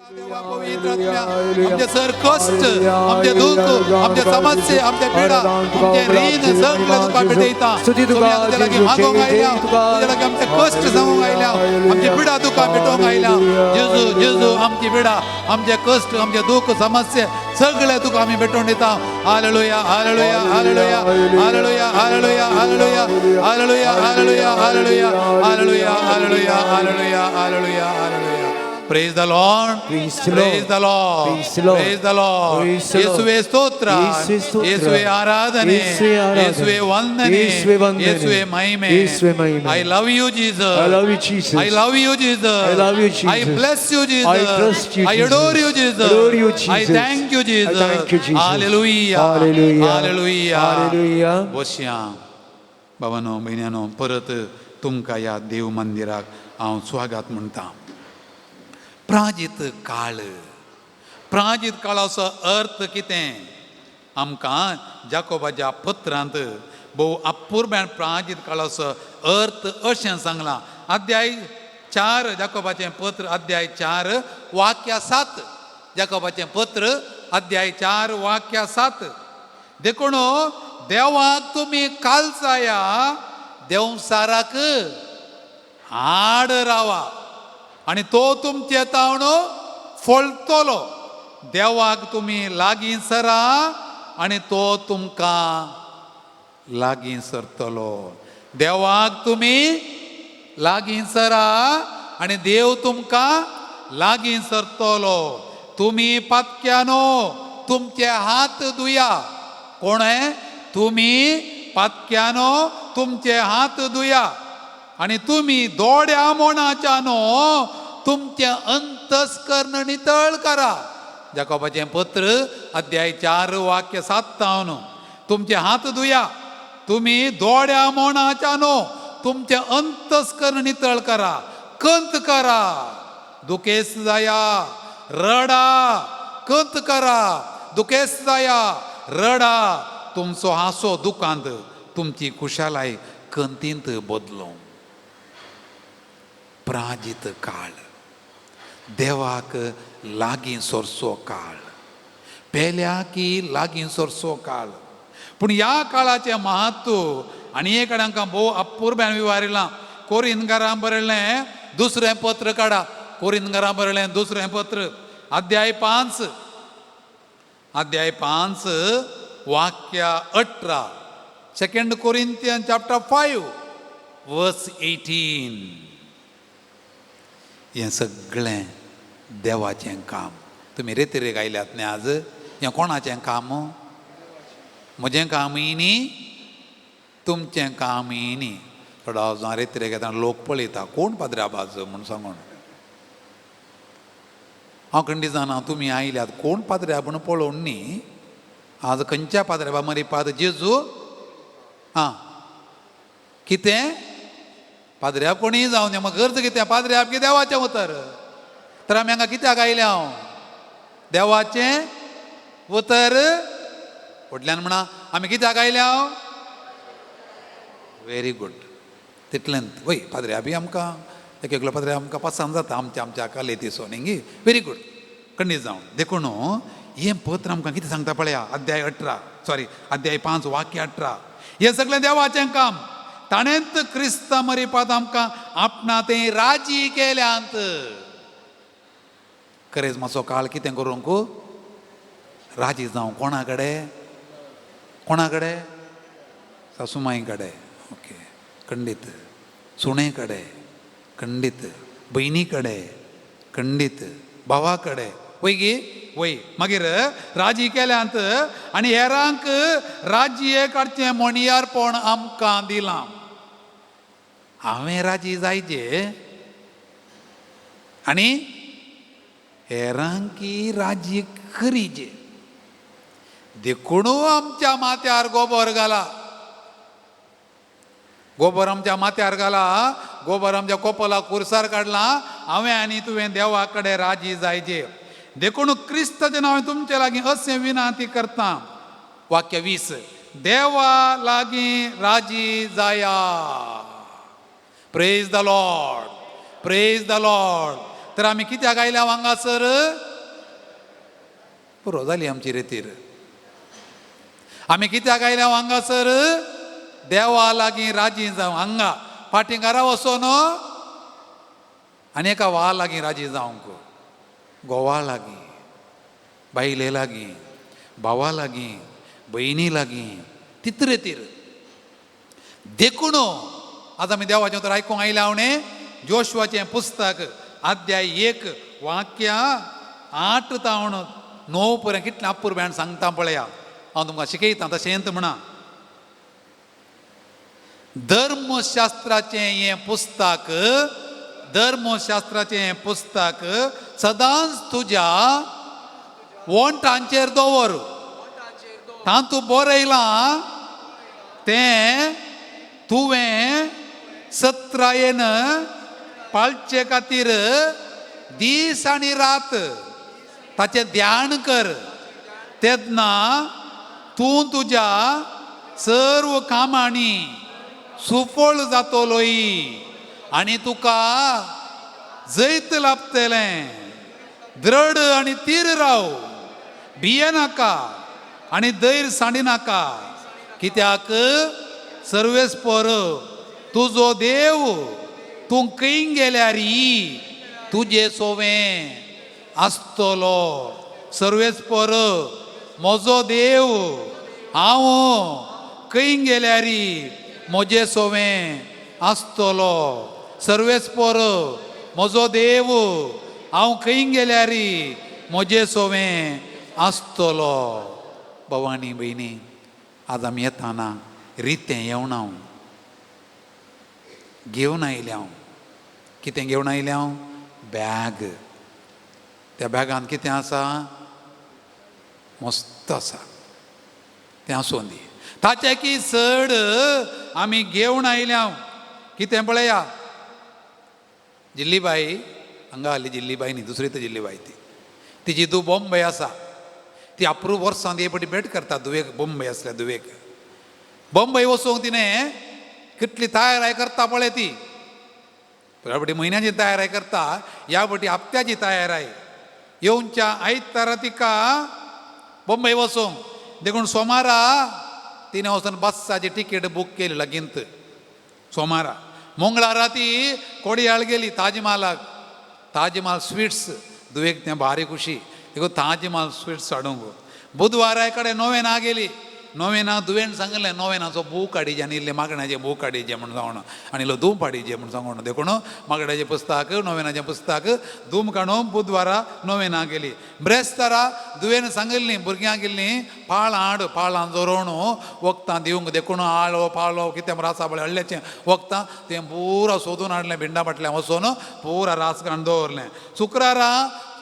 देवा पवित्र आत्म्या, आमचे सर कश्ट, आमचे दुःख, आमचे समस्ये, आमचे पिडा, आमचे रीण सगळे तुका भेटयता. तुमी आमच्या लागीं मागोवंक आयल्या, तुज्या लागीं आमचे कश्ट सांगूंक आयल्या, आमची पिडा तुका भेटोवंक आयल्या. जेजू, जेजू, आमची पिडा, आमचे कश्ट, आमचे दुःख, समस्ये सगळे तुका आमी भेटोवन दिता. Hallelujah, hallelujah, hallelujah, hallelujah, hallelujah, hallelujah, hallelujah, hallelujah, hallelujah, hallelujah, hallelujah, hallelujah, hallelujah, hallelujah. Praise the Lord. Praise the Lord. Praise the Lord. Praise the Lord. Praise the Lord. Praise the Lord. ಯೇಸುವೆ ಸ್ತೋತ್ರ. ಯೇಸುವೆ ಸ್ತೋತ್ರ. ಯೇಸುವೆ ಆರಾಧನೆ. ಯೇಸುವೆ ಆರಾಧನೆ. ಯೇಸುವೆ ವಂದನೆ. ಯೇಸುವೆ ವಂದನೆ. ಯೇಸುವೆ ಮಹಿಮೆ. ಯೇಸುವೆ ಮಹಿಮೆ. I love you, Jesus. I love you, Jesus. I love you, Jesus. I love you, Jesus. I bless you, Jesus. I trust you, I Jesus. adore you, Jesus. Adore you, I Jesus. thank you, Jesus. I thank you, Jesus. Hallelujah. Hallelujah. Hallelujah. Hallelujah. बसया. बाबानो, भयण्यानो, परत तुमकां ह्या देव मंदिराक हांव स्वागत म्हणटा. प्राजीत काळ, प्राजीत काळाचो अर्थ कितें? आमकां जाकोबाच्या पत्रांत भोव अपुर्ब्यान प्राजीत काळाचो अर्थ अशें सांगलां. अध्याय 4, जाकोबाचें पत्र, अध्याय 4, वाक्य 7. जाकोबाचें पत्र, अध्याय 4, वाक्य 7. देखून देवाक तुमी कालचाया, देवसाराक आड रावा आनी तो तुमचे तावन फळतलो. देवाक तुमी लागीं सरा आनी तो तुमकां लागीं सरतलो. देवाक तुमी लागीं सरा आनी देव तुमकां लागीं सरतलो. तुमी पातक्यानो, तुमचे हात धुया. कोण आहे? तुमी पातक्यानो, तुमचे हात धुया आनी तुमी दोड्या मोणाच्यानो, तुमचें अंतस्कर्ण नितळ करा. जाकोबाचें पत्र, अध्याय 4, वाक्य 7 तावन. तुमचे हात धुया, तुमी दोड्या मोणाच्यानो, तुमचें अंतस्कर्ण नितळ करा. कंत करा, दुखेस्त जाया, रडा. कंत करा, दुखेस्त जाया, रडा. तुमचो हांसो दुकांत, तुमची खुशालाय कंतींत बदलो. प्राजीत काळ, देवाक लागीं सरचो काळ, पेल्या की लागीं सरचो काळ. पूण ह्या काळाचें महत्व आनी एक कडेन आमकां भोव अपुर्ब्यान विवारिलां. कोरिंदकारां बरयलें दुसरें पत्र काडा. कोरिंदकारां बरयलें दुसरें पत्र, अध्याय 5, अध्याय 5, वाक्य 18. Second Corinthian chapter 5, verse 18. हें सगळें देवाचें काम. तुमी रेतिरेक आयल्यात न्ही आज, हें कोणाचें काम? म्हजें कामूय न्ही, तुमचें कामूय न्ही. थोडो हांव रेतिरेक येतना लोक पळयता, कोण पाद्र्याबाज म्हूण सांगून. हांव खंडी जाणा, तुमी आयल्यात कोण पाद्र्या म्हूण पळोवन न्ही. आज खंयच्या पाद्र्या मरी पाद जेजू? आं, कितें पाद्र्या कोणीय जावं न्ही, म्हाका गरज कितें पाद्र्याब की देवाचें उतर. तर आमी हांगा कित्याक आयल्या? हांव देवाचें उतर व्हडल्यान म्हणा, आमी कित्याक आयल्या? व्हेरी गुड, तितलेंत वय. पाद्र्या बी आमकां एक एकलो पाद्र्या आमकां पसंत जाता, आमच्या आमच्या कालेतीचो न्ही. व्हेरी गुड, खंडीत जावं. देखून हें पत्र आमकां कितें सांगता पळया. अध्याय 18, सॉरी, अध्याय 5, वाक्य 18. हें सगळें देवाचें काम. ताणेंच क्रिस्ता मरिपात आमकां आपणा तें राजी केल्यांत. करेज मातसो काळ कितें करूंक राजी जावं. कोणा कडेन? कोणा कडेन? सासुमाई कडेन? ओके, खंडीत. सुणे कडेन? खंडीत. भयणी कडेन? खंडीत. भावा कडेन? वय गी वय. मागीर राजी केल्यांत आनी हेरांक राजये काडचें मोणयारपण आमकां दिलां. हांवें राजी जायचे आनी हेरांकी राजी करीचे. देखून आमच्या माथ्यार गोबर घाला, गोबर आमच्या माथ्यार घाला, गोबर आमच्या कोपला कुर्सार काडला. हांवें आनी तुवें देवा कडेन राजी जायचे. देखून क्रिस्ताचें नांव तुमचे लागीं अशें विनंती करता. वाक्य 20. देवा लागीं राजी जाया. Praise the Lord, praise the Lord. तर आमी कित्याक आयल्या हांगासर? पुरो जाली आमची रेतीर. आमी कित्याक आयल्या हांगासर? देवा लागीं राजी जावं. हांगा फाटीं घरा वचोन आनी एका वा लागीं राजी जावंक, घोवा लागीं, बायले लागीं, भावा लागीं, भयणी लागीं, तितरेतीर. देखून आज आमी देवाचें तर आयकूंक आयल्या हांव जोशवाचें पुस्तक अध्याय 1 वाक्य 8 तावन 9 पर्यंत कितलें अपुरबायेन सांगता पळया. हांव तुमकां शिकयता तशेंच म्हणा. धर्मशास्त्राचें हें पुस्तक, धर्मशास्त्राचें हें पुस्तक सदांच तुज्या वोंटांचेर दवर. तातूंत बरयलां तें तुवें सत्रायेन पाळचे खातीर दीस आनी रात ताचें ध्यान कर. तेन्ना तूं तुज्या सर्व कामांनी सुफळ जातलोय आनी तुका जैत लाभतलें. द्रड आनी तीर राव, भियेनाका आनी धैर्य सांडिनाका, कित्याक सर्वेस्पर तुजो देव तूं खंय गेल्यार तुजे सोवें आसतलो. सर्वेस्पर म्हजो देव हांव खंय गेल्यार म्हजे सोवें आसतलो. सर्वेस्पर म्हजो देव हांव खंय गेल्यार म्हजे सोवें आसतलो. भवानी भयणी, आज आमी येताना रितें येवना हांव, घेवन आयलें हांव. कितें घेवन आयलें हांव? बॅग. त्या बॅगान कितें आसा? मस्त आसा, तें आसूं दी. ताचें की चड आमी घेवन आयल्या हांव. कितें पळया, जिल्लीबाई हांगा आसली. जिल्लीबाई न्ही, दुसरी तर जिल्लीबाई ती. तिजी धूव बॉम्बे आसा. ती अप्रूप वर्सांत एक फावटी भेट करता धुवेक. बॉम्बे आसल्या धुवेक बॉम्बे वचूंक तिणें कितली तयाराय करता पळय ती. ह्या फावटी म्हयन्याची तयाराय करता, ह्या फावटी हप्त्याची तयाराय. येवच्या आयतारा तिका बॉम्बे वचूंक, देखून सोमारा तिणें वचून बसाची तिकेट बूक केली लागींत सोमारा. मंगळारा ती कोडयाळ गेली ताजमहालाक. ताजमहाल स्विट्स धुवेक तें भारी खुशी, देखून ताजमहाल स्विट्स हाडूंक. बुधवारा कडेन नोवेना गेली. नोवेना धुवेन सांगलें नोवेनाचो बूक हाडीजे आनी इल्लें मागण्याचें बूक हाडीजे म्हूण सांगून आनी इल्लो धूप हाडीजे म्हूण सांगून. देखून मागण्याचें पुस्तक, नोवेनाचें पुस्तक, धूम काडून बुधवारा नोवेना गेली. ब्रेस्तारा धुवेन सांगिल्लीं भुरग्यांक गेल्लीं पाळां हाड, पाळां जोरोवन वखदां दिवंक. देखून आळो पाळो कितें रासा पळय हळ्ळेचें वखदां तें पुरा सोदून हाडलें. भिंडा फाटल्यान वचून पुरा रास काडून दवरलें. शुक्रारा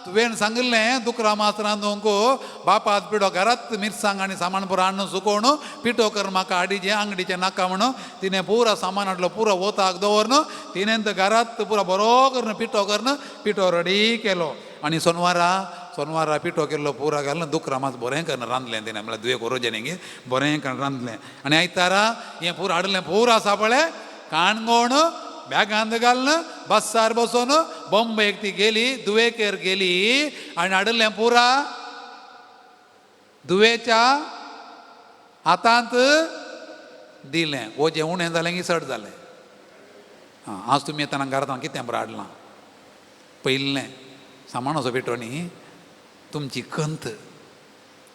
तुवें सांगिल्लें दुकरा मास रांदूंक बापात पिठो घरात मिरसांग आनी सामान पुरो हाडून सुकोवन पिठो कर म्हाका हाडीचें आंगडीचें नाका म्हणून तिणें पुरा सामान हाडलो, पुरो वोताक दवरन तिणें घरात पुरो बरो करून पिठो करून पिठो रेडी केलो. आनी सोनवारा सोनवारा पिठो केल्लो पुरा घालून दुकरा मास बरें करून रांदलें तिणें, म्हणल्यार दुयेक रोजें न्ही, बरें करून रांदलें. आनी आयतारा हें पुरो हाडलें, पुरो आसा पळय काणकोण बॅगांत घालून बसार बसोन बॉम्बेक ती गेली, दुवेकेर गेली आनी हाडलें पुरा दुवेच्या हातांत दिलें. वजें उणें जालें की चड जालें? आं, आज तुमी येतना घरांत कितें बरें हाडलां? पयलें सामानाचो पेटो न्ही, तुमची कंत.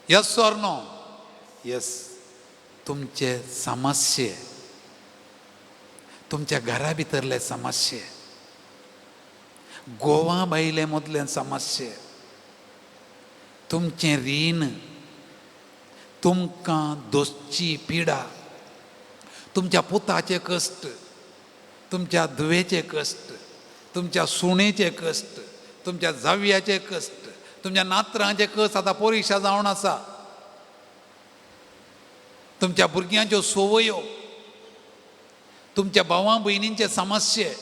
Yes or no? Yes. तुमचे समस्ये, तुमच्या घरा भितरले समस्ये, गोवा बायले मदले समस्ये, तुमचें रीण, तुमकां दोसची पिडा, तुमच्या पुताचे कश्ट, तुमच्या धुवेचे कश्ट, तुमच्या सुणेचे कश्ट, तुमच्या जाव्याचे कश्ट, तुमच्या नात्रांचे कश्ट. आतां परिक्षा जावन आसा. तुमच्या भुरग्यांच्यो संवयो, तुमच्या भावा भयणींचे समस्ये,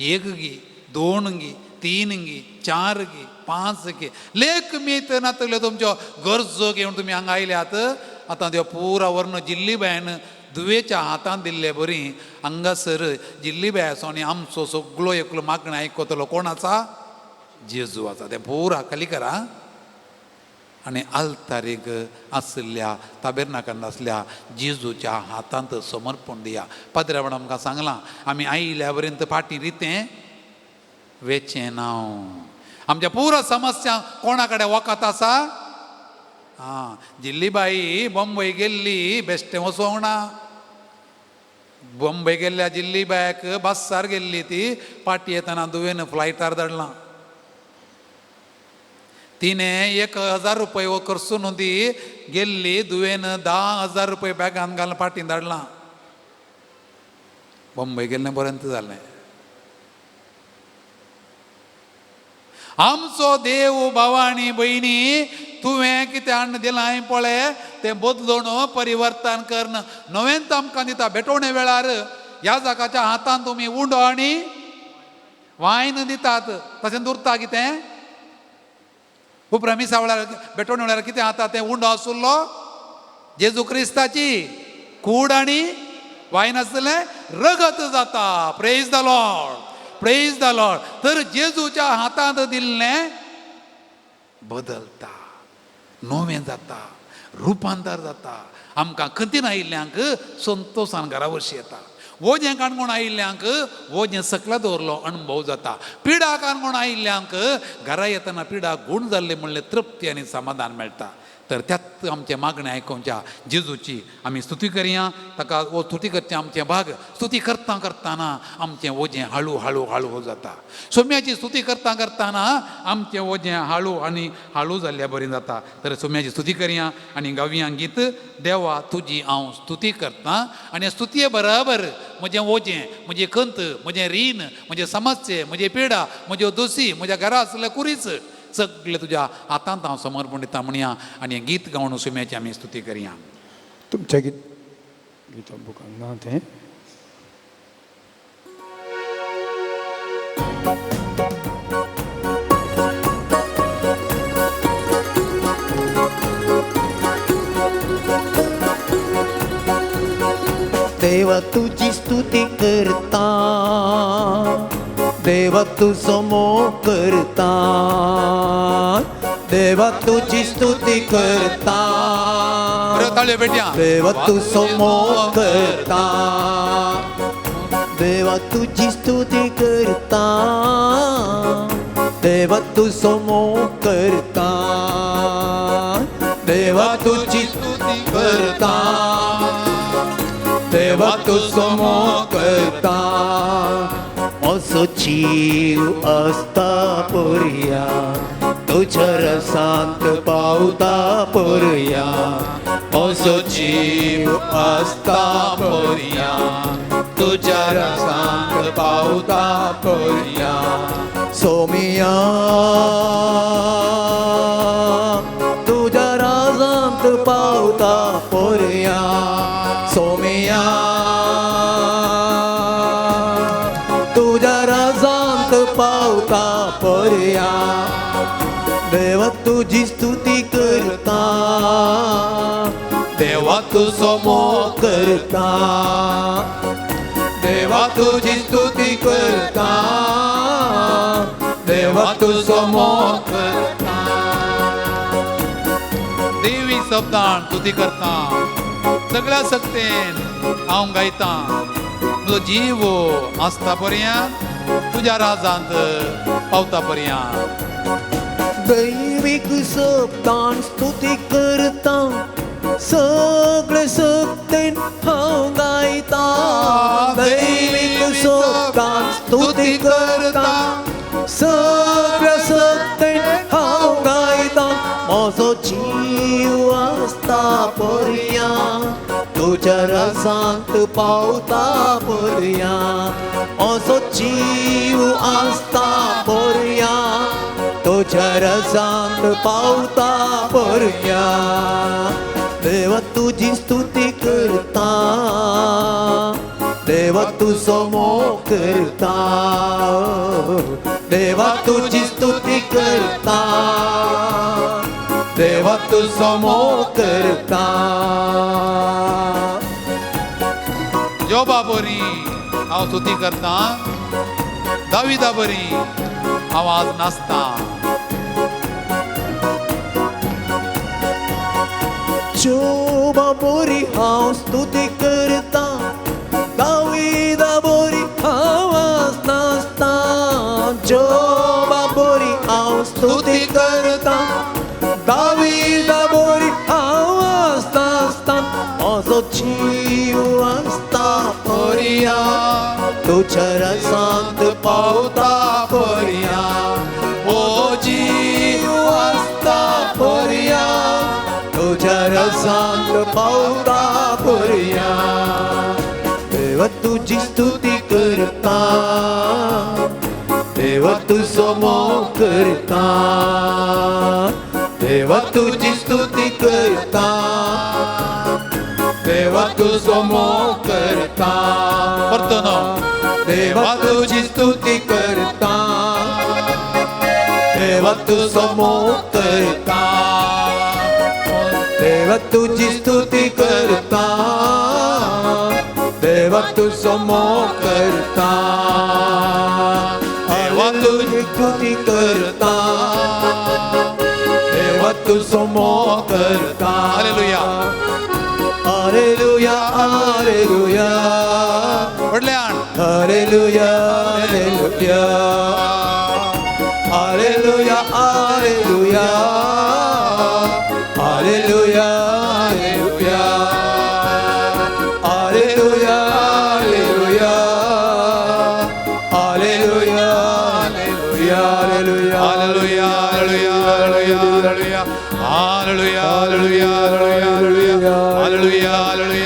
एक गी, दोन गी, तीन गी, चार गी, पांच गी, लेख मीत नातल्यो तुमच्यो गरजो घेवन तुमी हांगा आयल्यात. आतां त्यो पुरा व्हरून जिल्लीबायन धुवेच्या हातांत दिल्ले बरी हांगासर जिल्लीबाय आसो आनी आमचो सगळो एकलो मागणें आयकतलो कोण आसा? जेजू आसा. तें पुरा खाली करा आनी आल्तारीक आशिल्ल्या ताबेरनाकान आसल्या जेजूच्या हातांत समर्पण दिया. पाद्र्यावान आमकां सांगलां आमी आयिल्ल्या पर्यंत फाटीं रितें वेचें नांव. आमच्या पुरा समस्या कोणा कडेन वखद आसा? आं, जिल्लीबाई बंबय गेल्ली बेश्टें वचोंक ना. बंबय गेल्ल्या जिल्लीबायक बस्सार गेल्ली ती फाटी येतना दुवेन फ्लायटार धाडलां. तिणें 1000 रुपये खर्चून ती गेल्ली दुवेन 10,000 रुपये बॅगान घालून फाटीं धाडलां. बंबय गेल्लें पर्यंत जालें. आमचो देव भावा आनी भयणी तुवें कितें हाडून दिलां पळय तें बदलून परिवर्तन करून नवेंच आमकां दिता. भेटवणे वेळार ह्या जागाच्या हातान तुमी उंडो आनी वायन दितात, तशें दुरता कितें? उपरांत मिसा वेळार भेटवणे वेळार कितें जाता? तें उंडो आसुल्लो जेजू क्रिस्ताची कूड आनी वायन आसलें रगत जाता. Praise the Lord, praise the Lord. तर जेजूच्या हातांत दिल्लें बदलता, नवें जाता, रुपांतर जाता. आमकां खंतीन आयिल्ल्यांक संतोशान घरा वशी येता. वजें काणकोण आयिल्ल्यांक वजें सकला दवरलो अणभव जाता. पिडा काणकोण आयिल्ल्यांक घरा येतना पिडा गूण जाल्ले म्हणलें तृप्ती आनी समाधान मेळटा. तर त्यात आमचें मागणें आयकोवच्या जेजूची आमी स्तुती करया. ताका वो स्तुती करचें आमचें भाग. स्तुती करता करतना आमचें वजें हळू हळू हळू जाता. सोम्याची स्तुती करता करतना आमचें वजें हळू आनी हळू जाल्ल्या बरें जाता. तर सोम्याची स्तुती करया आनी गावया गीत देवा तुजी हांव स्तुती करता. आनी स्तुतये बराबर म्हजें वजें, म्हजें खंत, म्हजें रीण, म्हजें समस्ये, म्हजें पिडा, म्हज्यो दोशी, म्हज्या घरा आसल्या कुरीच सगळे तुज्या हातांत हांव समर्पण दिता म्हणया. आनी हें गीत गावन सुम्याची आमी स्तुती करया. तुमच्या गीत गीता बुकान ना तें. देवा तुजी स्तुती करता, देवा तुजो मोग करता, देवा तुजी स्तुती करता, देवा तुजो मोग करता, देवा तुजी स्तुती करता, देवा तुजो मोग करता, देवा तुजी स्तुती करता, देवा तुजो मोग करता. असो जीव आसता पोरया तुज्या रसांत पावता पोरया, असो जीव आसता पोरया तुज्या रसांत पावता पोरया. सोमिया तुज्या रसांत पावता पोरया, सोमिया तुज्या रसांत पावता पोरया. देवा तुजी स्तुती करता, देवा तुजो मोग करता, देवा तुजी स्तुती करता, देवा तुजो मोग करता. देवी शब्दान स्तुती करता, सगळ्या शक्तेन हांव गायता. म्हजो जीव आसता पर्यंत तुज्या राजांत पावता पर्यंत. दैवीक शब्दान स्तुती करता, सगळे शक्तेन हांव गायता. दैवीक शब्दान स्तुती करता, सगळे शक्तेन हांव गायता. म्हजो जीव आसता पोरया तुज्या रसांत पावता पोरया, असो जीव आसता पोरया तुज्या रसांत पावता पोरया. देवा तुजी स्तुती करता, देवा तुजो मोग करता, देवा तुजी स्तुती करता, देवा तुजो मोग करता. जोबा बोरी हांव स्तुती करता. दाविदा बरी हांव आज नाचता. जोबा बोरी हांव स्तुती करता, दाविदा बोरी हांव नाचता. जोबा बोरी हांव स्तुती करता, दाविदा बोरी हांव नाचता. म्हजो जीव आसता पोरिया, तुज्या रसांत पावता पोरिया, ओ जीव आसता पोरिया, तुज्या रसांत पावता पोरिया. देवा तुजी स्तुती करता, देवा तुजो मोग करता, देवा तुजी स्तुती करता, देवा तुजो मोग करता. परतून देवा तुजी स्तुती करता, देवा तुजो मोग करता, देवा तुजी स्तुती करता, देवा तुजो मोग करता, देवा तुजी स्तुती करता, देवा तुजो मोग करता. हालेलुया, हालेलुया, हालेलुया, व्हडल्यान hallelujah, hallelujah, hallelujah, hallelujah, hallelujah, hallelujah, hallelujah, hallelujah, hallelujah, hallelujah, hallelujah, hallelujah, hallelujah, hallelujah, hallelujah, hallelujah, hallelujah,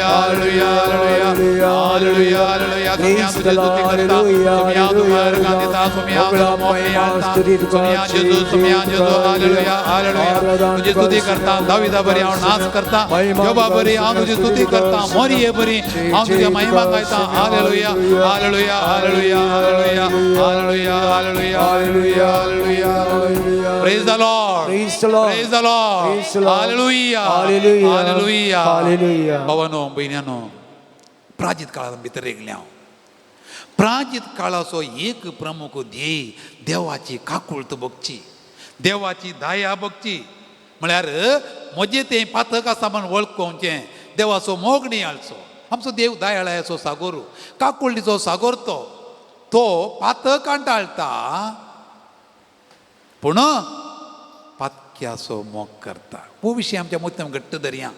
hallelujah, hallelujah, hallelujah. सोम्या तुझी स्तुती करता, सोम्या तुका अर्घां दिता, सोम्या तुका मोग नियाळता, सोम्या जेजू, सोम्या जेजू. Hallelujah, hallelujah. तुझी स्तुती करता, दाविदा बरी हांव नाच करता, जोबा बरी हांव तुझी स्तुती करता, मोरये बरी हांव तुज्या महिमा गायता. Hallelujah, hallelujah, hallelujah, hallelujah, hallelujah, hallelujah, hallelujah, hallelujah. Praise the Lord. Praise the Lord. Praise the Lord. Praise the Lord. Hallelujah. Hallelujah. Hallelujah. Hallelujah. भावानो भयण्यानो, प्राचीत काळांत भितर येयलें हांव. प्राचीत काळाचो एक प्रमुख ध्येय देवाची काकूळत बगची, देवाची दया बगची. म्हळ्यार म्हजें तें पातक आसा म्हण वळखोवचें, देवाचो मोग नियाळचो. आमचो देव दयाळाचो सागोर, काकुळटीचो सागोर. तो तो पातक टाळटा पूण पातक्याचो मोग करता. हो विशय आमच्या मोत्यान घट्ट धरया.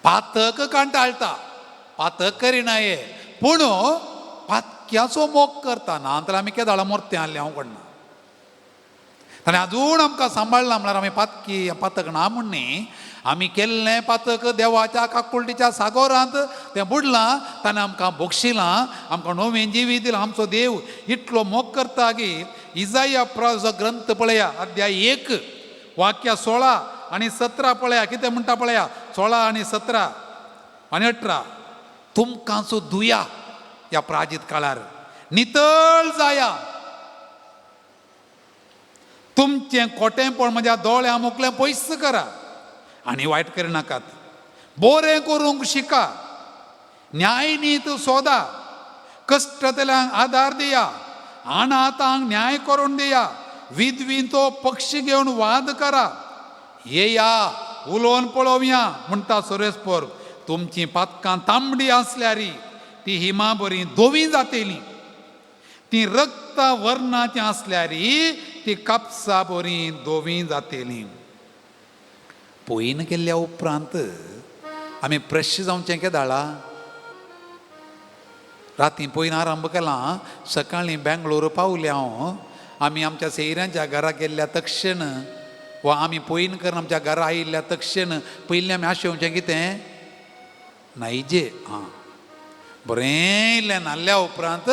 पातक कांटाळटा, पातक करिना पूण पातक्याचो मोग करता. ना तर आमी केदाळा मोर्ते आहले हांव कडना. ताणें अजून आमकां सांबाळ्ळां म्हळ्यार आमी पातकी पातक ना म्हूण न्ही, आमी केल्लें पातक देवाच्या काकुळटीच्या सागोरांत तें बुडलां, ताणें आमकां बक्षिलां, आमकां नवें जिवीत दिलां. आमचो देव इतलो मोग करता की इजाया प्रवाचो ग्रंथ पळया, अध्याय 1 वाक्य 16 आनी 17 पळया. कितें म्हणटा पळया, 16 आनी 17 आनी 18. तुमकां सो दुया ह्या प्राजीत काळार नितळ जाया, तुमचें खोटेंपण म्हज्या दोळ्या मुखलें पयस करा आनी वायट करिनाकात, बरें करूंक शिका, न्यायनीत सोदा, कश्टतल्यांक आदार दिया, अनाथांक न्याय करून दिया, विधवींचो पक्ष घेवन वाद करा. येया उलोवन पळोवया म्हणटा सुरेशपोर, तुमचीं पातकां तांबडी आसल्यार ती हिमा बरी धवी जातली, ती रक्ता वर्णाची आसल्यार ती कापसा बरी धवी जातली. पयन केल्ल्या उपरांत आमी फ्रेश जावचें केदाळा. राती पयन आरंभ केला, सकाळीं बेंगलोर पावले हांव. आमी आमच्या सैऱ्यांच्या घरा गेल्ल्या तक्षण वा आमी पयन करून आमच्या घरा आयिल्ल्या तक्षण पयलीं आमी आशेवचें कितें न्हायजे. आं बरें इल्लें न्हाल्ल्या उपरांत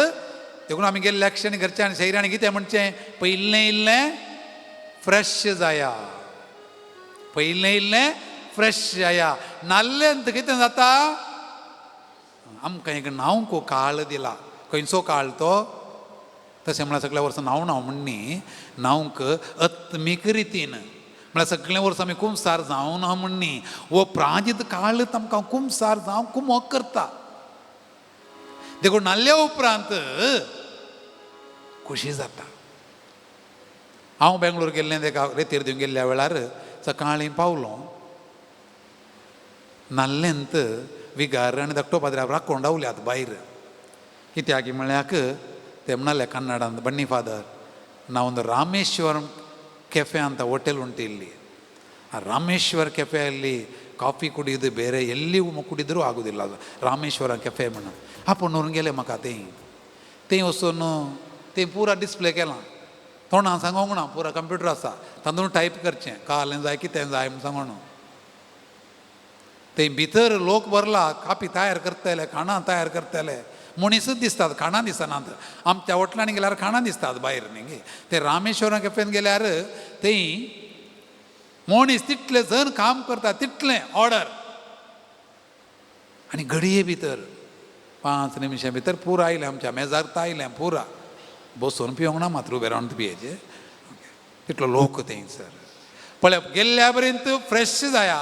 देखून आमी गेल्ल्या क्षण घरच्यान सैऱ्यांनी कितें म्हणचें, पयलें इल्लें फ्रेश जाया, पयलें इल्लें फ्रेश जाया. न्हाल्लें कितें जाता, आमकां एक न्हावंक काळ दिला. खंयचो काळ तो? तशें म्हळ्यार सगळ्या वर्सां न्हांव न्हांव म्हण न्ही, न्हावंक आत्मीक रितीन म्हळ्यार सगळें वर्सां आमी कुमसार जावं ना म्हण न्ही. हो प्राजीत काळ आमकां कुमसार जावंक कुमोक करता. देखून न्हाल्ल्या उपरांत खुशी जाता. हांव बेंगळूर गेल्लें तेका रेतीर दिवंक गेल्ल्या वेळार सकाळीं पावलो, नाल्लेंत विगार आनी धाकटो पाद्र्याक राखोवन रावल्यात भायर. कित्याक म्हळ्याक ते म्हणाले कन्नडांत, बन्नी फादर ನಾವು ರಾಮೇಶ್ವರಂ ಕೆಫೆ ಅಂತ ಹೋಟೆಲ್ ಉಂಟು ಇಲ್ಲಿ. ಆ ರಾಮೇಶ್ವರ ಕೆಫೆಯಲ್ಲಿ ಕಾಫಿ ಕುಡಿಯೋದು ಬೇರೆ ಎಲ್ಲಿ ಕುಡಿದರೂ ಆಗೋದಿಲ್ಲ ಅದು ರಾಮೇಶ್ವರ ಕೆಫೆ म्हणून. आपूण व्हरून गेले म्हाका थंय. थंय वचून थंय पुरा डिस्प्ले केलां, तोंडान सांगोंक ना, पुरा कंप्युटर आसा, तातूंत टायप करचें कालें जाय कितें जाय म्हूण सांगोन. थंय भितर लोक भरला, कापी तयार करतले, खाणां तयार करतले, मनीसच दिसतात, खाणां दिसनात. आमच्या हॉटेलांनी गेल्यार खाणां दिसतात भायर न्ही. ते रामेश्वरा कॅफेन गेल्यार थंय मनीस तितले जण काम करता तितलें ऑर्डर, आनी घडये भितर 5 निमिशां भितर पुरा आयलें आमच्या मेजार आयलें पुरा. बसून पिवंक ना मात्र, उबें रावन पियेचे तितलो लोक थंयसर. पळय गेल्ल्या पर्यंत फ्रेश जाया,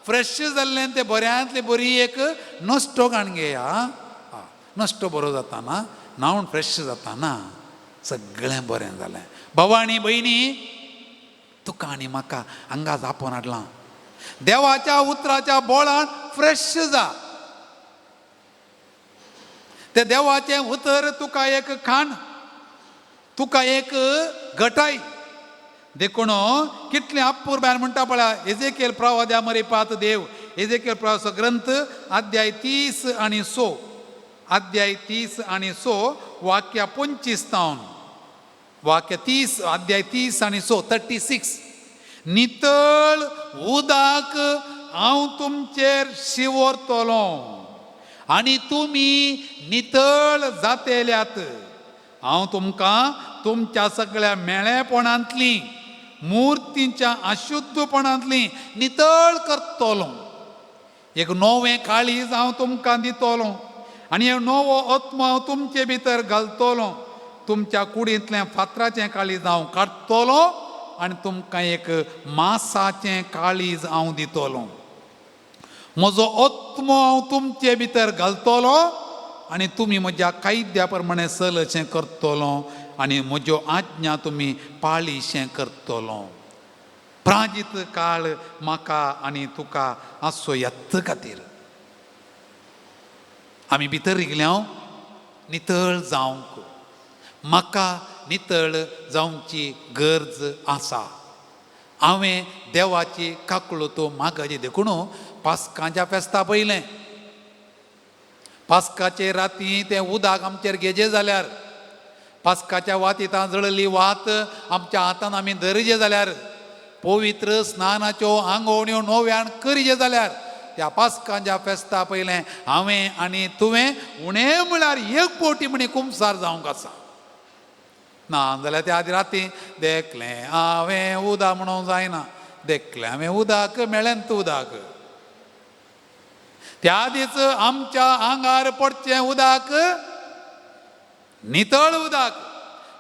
फ्रेश जाल्लें तें बऱ्यांतली बरी एक नश्टो काण घेया. नश्टो बरो जाता ना, न्हांवन फ्रेश जाता ना, सगळें बरें जालें. भावा आनी भयणी, तुका आनी म्हाका हांगा आपोवन हाडलां देवाच्या उतराच्या बोळान फ्रेश जा. ते देवाचें उतर तुका एक खाण, तुका एक घटाय. देखून कितलें अपुरबायेन म्हणटा पळय एजेकेल प्रवाद्या मरिपात देव. एजेकेल प्रवाचो ग्रंथ अध्याय 30 आनी 6, अध्याय 30 आनी 6 वाक्य 25 तावन, वाक्य 30 अध्याय 30 आनी 6, 36. नितळ उदक हांव तुमचेर शिंवरतलो आनी तुमी नितळ जातेल्यात. हांव तुमकां तुमच्या सगळ्या मेळेपणांतली, मुर्तींच्या अशुद्धपणांतली नितळ करतलो. एक नवें काळीज हांव तुमकां दितलो आनी एक नवो आत्मो हांव तुमचे भितर घालतलो. तुमच्या कुडींतलें फातराचें काळीज हांव काडटलो आनी तुमकां एक मासाचें काळीज हांव दितलो. म्हजो आत्मो हांव तुमचे भितर घालतलो आनी तुमी म्हज्या कायद्या प्रमाणे चलचें करतलो आनी म्हज्यो आज्ञा तुमी पाळीशें करतलो. प्राजीत काळ म्हाका आनी तुका आसचो यत्त खातीर आमी भितर रिगल्या नितळ जावंक. म्हाका नितळ जावची गरज आसा. हांवें देवाची काकूळट मागची. देखून पास्कांच्या फेस्ता पयलें पास्काचे राती तें उदक आमचेर घेजे जाल्यार, पास्काच्या वातींत जळली वात आमच्या हातान आमी धरजे जाल्यार, पवित्र स्नानाच्यो आंगवण्यो नव्यान करिजे जाल्यार, त्या पास्कांच्या फेस्ता पयलें हांवें आनी तुवें उणें म्हळ्यार एक पोटी म्हणी कुमसार जावंक आसा. ना जाल्यार त्या आदी राती देखलें हांवें उदक म्हणूंक जायना, देखलें हांवें उदक मेळ्ळें उदक. त्या दीस आमच्या आंगार पडचें उदक नितळ उदक.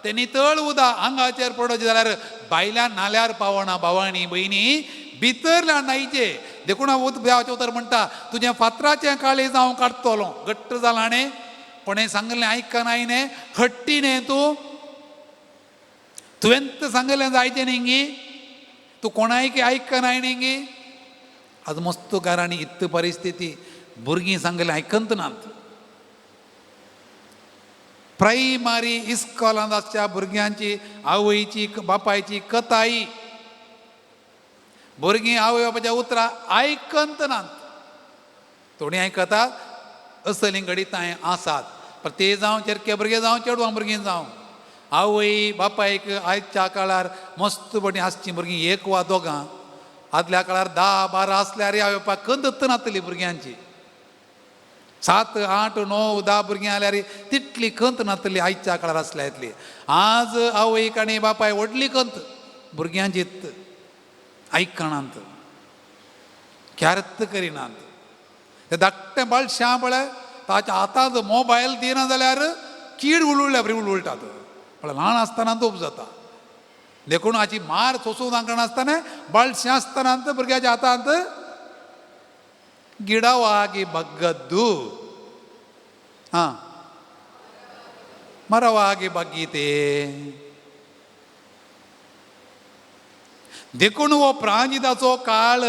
तें नितळ उदक आंगाचेर पडचें जाल्यार भायल्यान नाल्यार पावना. भावानी भयणी, भितरल्यान न्हायचें. देखून हांव देवाचें उतर म्हणटा, तुजें फातराचें काळीज हांव काडटलो. घट्ट जालां न्ही, कोणें सांगलें आयकनाय न्ही, हट्टी न्ही तूं, तुवें सांगलें जायचें न्ही गी, तूं कोणायकी आयकनाय न्ही गी. आज मस्त घरांनी इत्त परिस्थिती, भुरगीं सांगलें आयकत नात. प्रायमरी इस्कॉलांत आसच्या भुरग्यांची आवयची बापायची कताई, भुरगीं आवय बापायच्या उतरां आयकत नात. थोडीं आयकतात, असलीं घडितां आसात. पण ते जावं चेरके भुरगे जावं चेडवां भुरगीं जावं, आवय बापायक आयच्या काळार मस्त बरीं आसचीं भुरगीं एक वा दोगां. आदल्या काळार 10 12 आसल्यार आवय बापायक कंदत नासली भुरग्यांची. 7 8 9 10 भुरगीं आल्यार तितली खंत नासली आयच्या काळार आसल्या इतली. आज आवयक आनी बापाय व्हडली खंत भुरग्यांची, आयकणांत क्यारत करिनात. ते धाकटें बाळशां पळय ताच्या हातांत मोबायल दिना जाल्यार कीड उलुळ्ळ्या बरी उलुळटात. पळय ल्हान आसतना तोप जाता. देखून हाची मार सोसूंक नासतना बाळशें आसतना भुरग्याच्या हातांत ಗಿಡವಾಗಿ ಬಗ್ಗದ್ದು. ಹಾಂ, ಮರವಾಗಿ ಬಗ್ಗೀತೆ. देखून हो प्राजिताचो काळ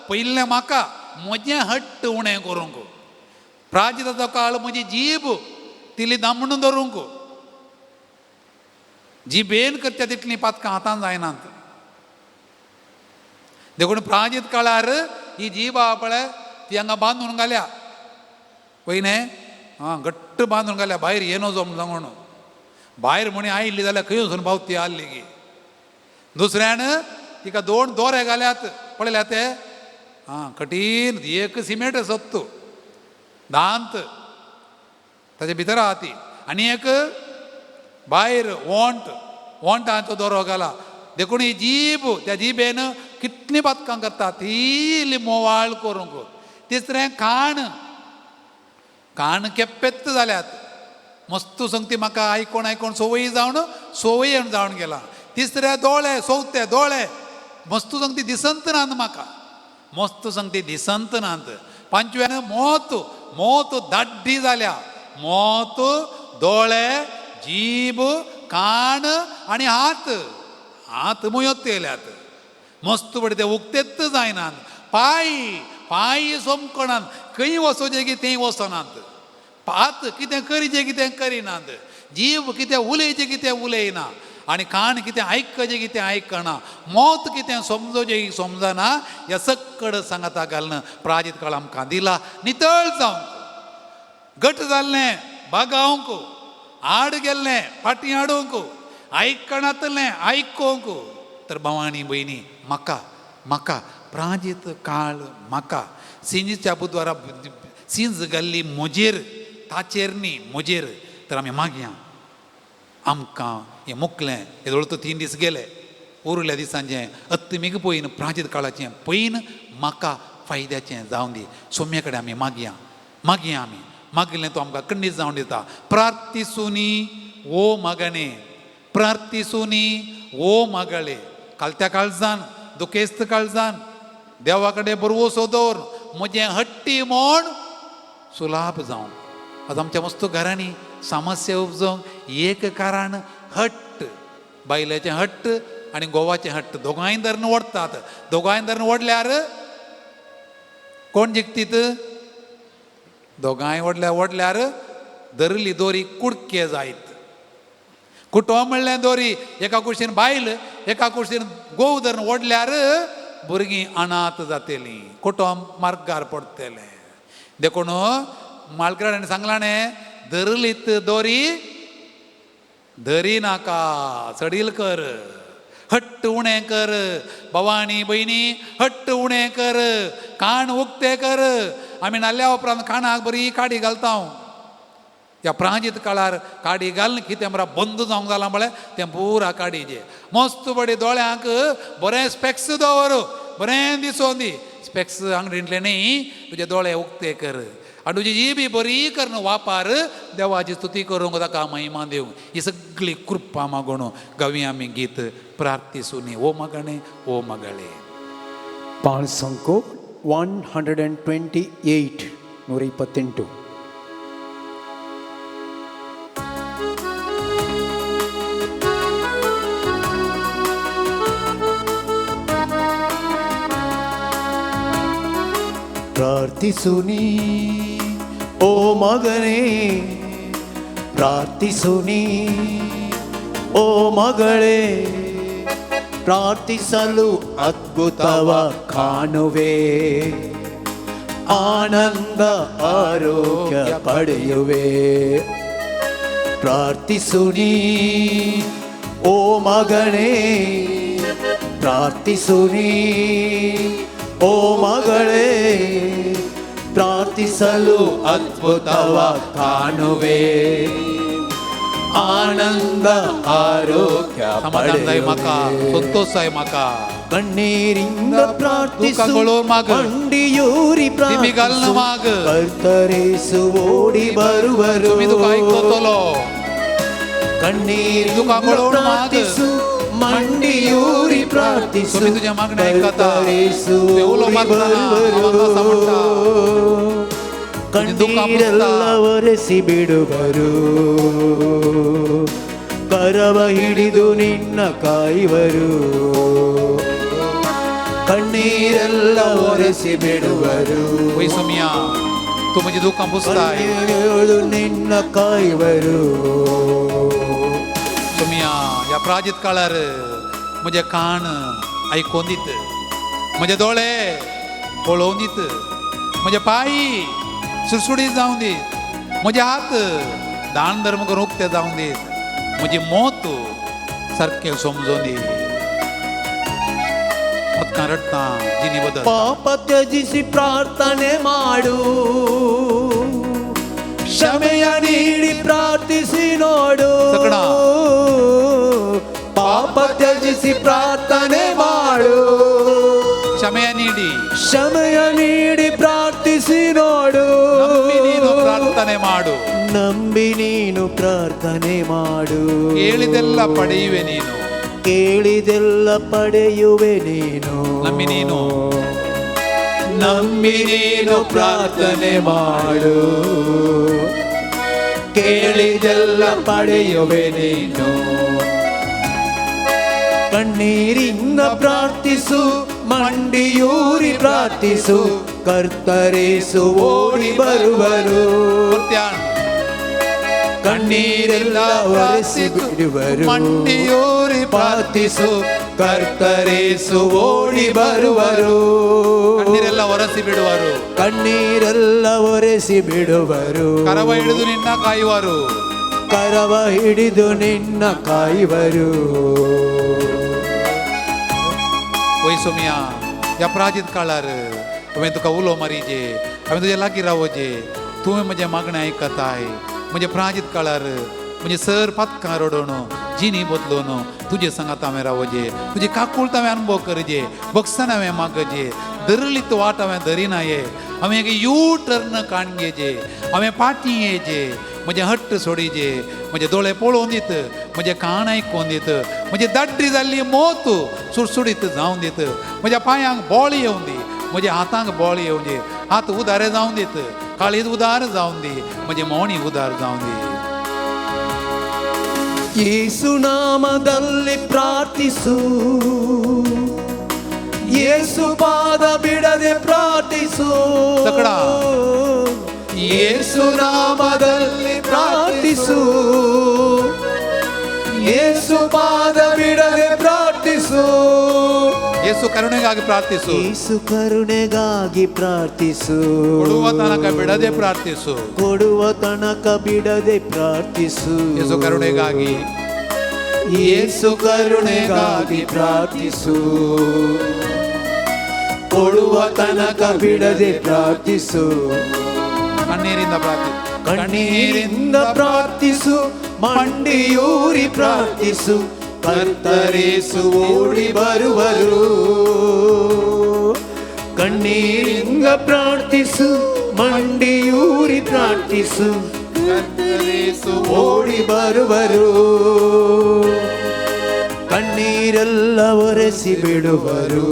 पयलें म्हाका म्हजें हट्ट उणें करूंक, प्राजिताचो काळ म्हजी जीब तिली दामणून धरूंक, जिबेन करता तितलीं पातकां हातान जायनात. देखून प्राजीत काळार ही जीब आहा पळय ती हांगा बांदून घाल्या पळय न्ही, आं घट्ट बांदून घाल्या, भायर येनो म्हूण सांगून. भायर म्हणी आयिल्ली जाल्यार खंय वचून पावती आसली गी. दुसऱ्यान तिका दोन दोरे घाल्यात पळयल्या ते, आं कठीण एक सिमेंट सत्तू दांत ताचे भितर आहा ती, आनी एक भायर वोंट वोंटाचो दोरो घाला. देखून ही जीब त्या जिबेन कितलीं पातकां करता ती इल्ली मोवाळ करूंक. तिसरें खाण, कान केप्पेत्त जाल्यात मस्तू संगती म्हाका आयकोन आयकोन संवय जावन संवय जावन गेला. तिसरे दोळे, सोवते दोळे मस्तू संगती दिसंत नात म्हाका, मस्त संगती दिसंत नात. पांचव्यान मोत, मोत दाड्डी जाल्या, मोत दोळे जीब कान आनी हात, हात मुयोत येयल्यात मस्त बडे ते उक्तेच जायनात. पांय, पांय सोमकणात खंय वचोचें की थंय वचनात. पात कितें करीचें कितें करिनात, जीव कितें उलयचें कितें उलयना, आनी कान कितें आयकचें कितें आयकना, मोत कितें समजोचें समजना. ह्या सक्कड सांगाता घालून प्राजीत काळ आमकां दिला नितळ जावंक, घट जाल्लें बागावंक, आड गेल्लें फाटीं हाडूंक, आयकणातलें आयकोंक. तर भावानी भयणी म्हाका म्हाका प्राजीत काळ म्हाका सिंजीच्या बुधवारा सिंज घाल्ली म्हजेर, ताचेर न्ही म्हजेर. तर आमी मागया आमकां हें मुकलें हेदोळ तो 3 दीस गेले, उरल्या दिसांचें अत्मीक पयन प्राजीत काळाचें पयन म्हाका फायद्याचें जावन दी. सोम्या कडेन आमी मागया, मागया आमी मागिल्लें तो आमकां खंडीत जावन दिता. प्रार्थिसुनी ओ मगणे, प्रार्थिसुनी ओ मगळे, कालत्या काळजान दुखेस्त काळजान देवा कडेन बरवसो दवर म्हजें हट्टी म्हण सुलाभ जावं. आज आमच्या मस्त घरांनी समस्या उपजोवंक एक कारण हट्ट, बायलेचें हट्ट आनी गोवाचें हट्ट, दोगांय धरून ओडटात. दोगांय धरून ओडल्यार कोण जिखतीत? दोगांय ओडल्यार ओडल्यार धरली दोरी कुडके जायत. कुटो म्हणलें दोरी एका कुशीन बायल एका कुशीन गोव धरून ओडल्यार भुरगीं अनाथ जातलीं, कुटुंब मार्गार पडटलें. देखून मालकरान सांगलां न्ही, धरलीत दोरी धरी नाका सडील कर, हट्ट उणें कर. भवानी भयणी हट्ट उणें कर, कान उक्ते कर. आमी न्हाल्या उपरांत कानाक बरी काडी घालता. ह्या प्रांजीत काळार काडी घालून कितें बरा बंद जावंक जालां म्हळ्यार तें पुरा काडीचें. मस्त बडी दोळ्यांक बरें स्पेक्स दवर, बरें दिसोन दी. स्पेक्स आंगडींतलें न्ही, तुजे दोळे उक्ते कर आनी तुजी जी बी बरी करून वापार, देवाची स्तुती करूंक ताका महिमा दिवंक. ही सगळी कृपा मागून गावी आमी गीत प्रार्थिसुनी ओ मगणे ओ मगळे. ಪಾಲ್ಸಂಕು 128 128. ಪ್ರಾರ್ಥಿಸು ನೀ ಓ ಮಗನೇ, ಪ್ರಾರ್ಥಿಸು ನೀ ಓ ಮಗಳೇ, ಪ್ರಾರ್ಥಿಸಲು ಅದ್ಭುತವ ಕಾಣುವೆ, ಆನಂದ ಆರೋಗ್ಯ ಪಡೆಯುವೆ. ಪ್ರಾರ್ಥಿಸು ನೀ ಓ ಮಗನೇ, ಪ್ರಾರ್ಥಿಸು ನೀ ಓ ಮಗಳೇ, ಪ್ರಾರ್ಥಿಸಲು ಅದ್ಭುತವ ಕಾಣುವೆ, ಆನಂದ ಆರೋಗ್ಯ ಸಂತೋಷ ಮಾಕ. ಕಣ್ಣೀರಿಂದ ಪ್ರಾರ್ಥಿಸು, ಮಂಡಿಯೂರಿ ಪ್ರಾರ್ಥಿಸು, ಕರ್ತರೇಸು ಓಡಿ ಬರುವರು. ಕಣ್ಣೀರಿಂದ ಪ್ರಾರ್ಥಿಸು, ಮಂಡಿಯೂರಿ ಪ್ರಾರ್ಥಿಸು, ಕರ್ತರೇಸು ಓಡಿ ಬರುವರು. ಕಣ್ಣೀರೆಲ್ಲ ಒರೆಸಿ ಬಿಡುವರು, ಕರವ ಹಿಡಿದು ನಿನ್ನ ಕಾಯುವರು, ಕಣ್ಣೀರೆಲ್ಲ ಒರೆಸಿ ಬಿಡುವರು. ನಿನ್ನ ಕಾಯುವರು. ह्या प्राजीत काळार म्हजें कान आयकोन दीत, म्हजे दोळे पळोवन दीत, म्हजे पांय सुडसुडीत जावं दीत, म्हजे हात दान धर्म करून उक्ते जावं दीत, म्हजी मोत सारकें समजून दी. पदकां रडटा जिनी बदल. ಪಾಪ ತ್ಯಜಿಸಿ ಪ್ರಾರ್ಥನೆ ಮಾಡು, ಕ್ಷಮೆಯ ನೀಡಿ ಪ್ರಾರ್ಥಿಸಿ ನೋಡು. ಪಾಪ ತ್ಯಜಿಸಿ ಪ್ರಾರ್ಥನೆ ಮಾಡು, ಕ್ಷಮೆಯ ನೀಡಿ, ಕ್ಷಮೆಯ ನೀಡಿ ಪ್ರಾರ್ಥಿಸಿ ನೋಡು. ನಂಬಿ ನೀನು ಪ್ರಾರ್ಥನೆ ಮಾಡು, ನಂಬಿ ನೀನು ಪ್ರಾರ್ಥನೆ ಮಾಡು. ಕೇಳಿದೆಲ್ಲ ಪಡೆಯುವೆ ನೀನು, ಕೇಳಿದೆಲ್ಲ ಪಡೆಯುವೆ ನೀನು. ನಂಬಿ ನೀನು, ನಂಬಿ ನೀನು ಪ್ರಾರ್ಥನೆ ಮಾಡು, ಕೇಳಿದೆಲ್ಲ ಪಡೆಯುವೆ ನೀನು. ಕಣ್ಣೀರಿಂದ ಪ್ರಾರ್ಥಿಸು, ಮಂಡಿಯೂರಿ ಪ್ರಾರ್ಥಿಸು, ಕರ್ತರೇಸು ಓಡಿ ಬರುವರು. ಕಣ್ಣೀರೆಲ್ಲ ಒರೆಸಿ ಬಿಡುವರು, ಮಂಡಿಯೂರಿ ಪ್ರಾರ್ಥಿಸು, ಕರ್ತರೇಸು ಓಡಿ ಬರುವರು. ಕಣ್ಣೀರೆಲ್ಲ ಒರೆಸಿ ಬಿಡುವರು, ಕಣ್ಣೀರೆಲ್ಲ ಒರೆಸಿ ಬಿಡುವರು. ಕರವ ಹಿಡಿದು ನಿನ್ನ ಕಾಯುವರು, ಕರವ ಹಿಡಿದು ನಿನ್ನ ಕಾಯುವರು. वय सोमिया ह्या प्राजीत काळार हांवें तुका उलो मारीजे, हांवें तुज्या लागीं रावोजे, तुवें म्हजें मागणें आयकताय. म्हजें प्राजीत काळार म्हजें सर पातकां रडोवन जिणी बदलून तुजे सांगात हांवें रावोजे, तुजी काकूळत हांवें अनुभव करजे, बक्षान हांवें मागजे, धरलीत वाट हांवें धरिनाये, हांवें एक यू टर्न काण घेजे, हांवें पाटी येजे, म्हजें हट्ट सोडीजे, म्हजे दोळे पळोवन दीत, म्हजें कान आयकोन दीत, म्हजी दाड्डी जाल्ली मोत सुडसुडीत जावन दीत, म्हज्या पांयांक बोळ येवन दी, म्हज्या हातांक बोळ येवन दी, हात उदारे जावन दीत, काळीज उदार जावन दी, म्हजी मोणी उदार जावन दी. ಯೇಸುನಾಮದಲ್ಲಿ ಪ್ರಾರ್ಥಿಸು, ಯೇಸು ಪಾದ ಬಿಡದೆ ಪ್ರಾರ್ಥಿಸು. ಯೇಸುನಾಮದಲ್ಲಿ ಪ್ರಾರ್ಥಿಸು, ಯೇಸು ಪಾದ ಬಿಡದೆ ಪ್ರಾರ್ಥಿಸು. ಯೇಸು ಕರುಣೆಗಾಗಿ ಪ್ರಾರ್ಥಿಸು, ಯೇಸು ಕರುಣೆಗಾಗಿ ಪ್ರಾರ್ಥಿಸು. ಕೊಡುವ ತನಕ ಬಿಡದೆ ಪ್ರಾರ್ಥಿಸು, ಕೊಡುವ ತನಕ ಬಿಡದೆ ಪ್ರಾರ್ಥಿಸು. ಯೇಸು ಕರುಣೆಗಾಗಿ, ಯೇಸು ಕರುಣೆಗಾಗಿ ಪ್ರಾರ್ಥಿಸು, ಕೊಡುವ ತನಕ ಬಿಡದೆ ಪ್ರಾರ್ಥಿಸು. ಕಣ್ಣೀರಿಂದ ಪ್ರಾರ್ಥಿಸು, ಕಣ್ಣೀರಿಂದ ಪ್ರಾರ್ಥಿಸು, ಮಂಡಿಯೂರಿ ಪ್ರಾರ್ಥಿಸು, ಕರ್ತರೇಸು ಓಡಿ ಬರುವರು. ಕಣ್ಣೀರಿಂದ ಪ್ರಾರ್ಥಿಸು, ಮಂಡಿಯೂರಿ ಪ್ರಾರ್ಥಿಸು, ಕರ್ತರೇಸು ಓಡಿ ಬರುವರು. ಕಣ್ಣೀರೆಲ್ಲ ಒರೆಸಿ ಬಿಡುವರು,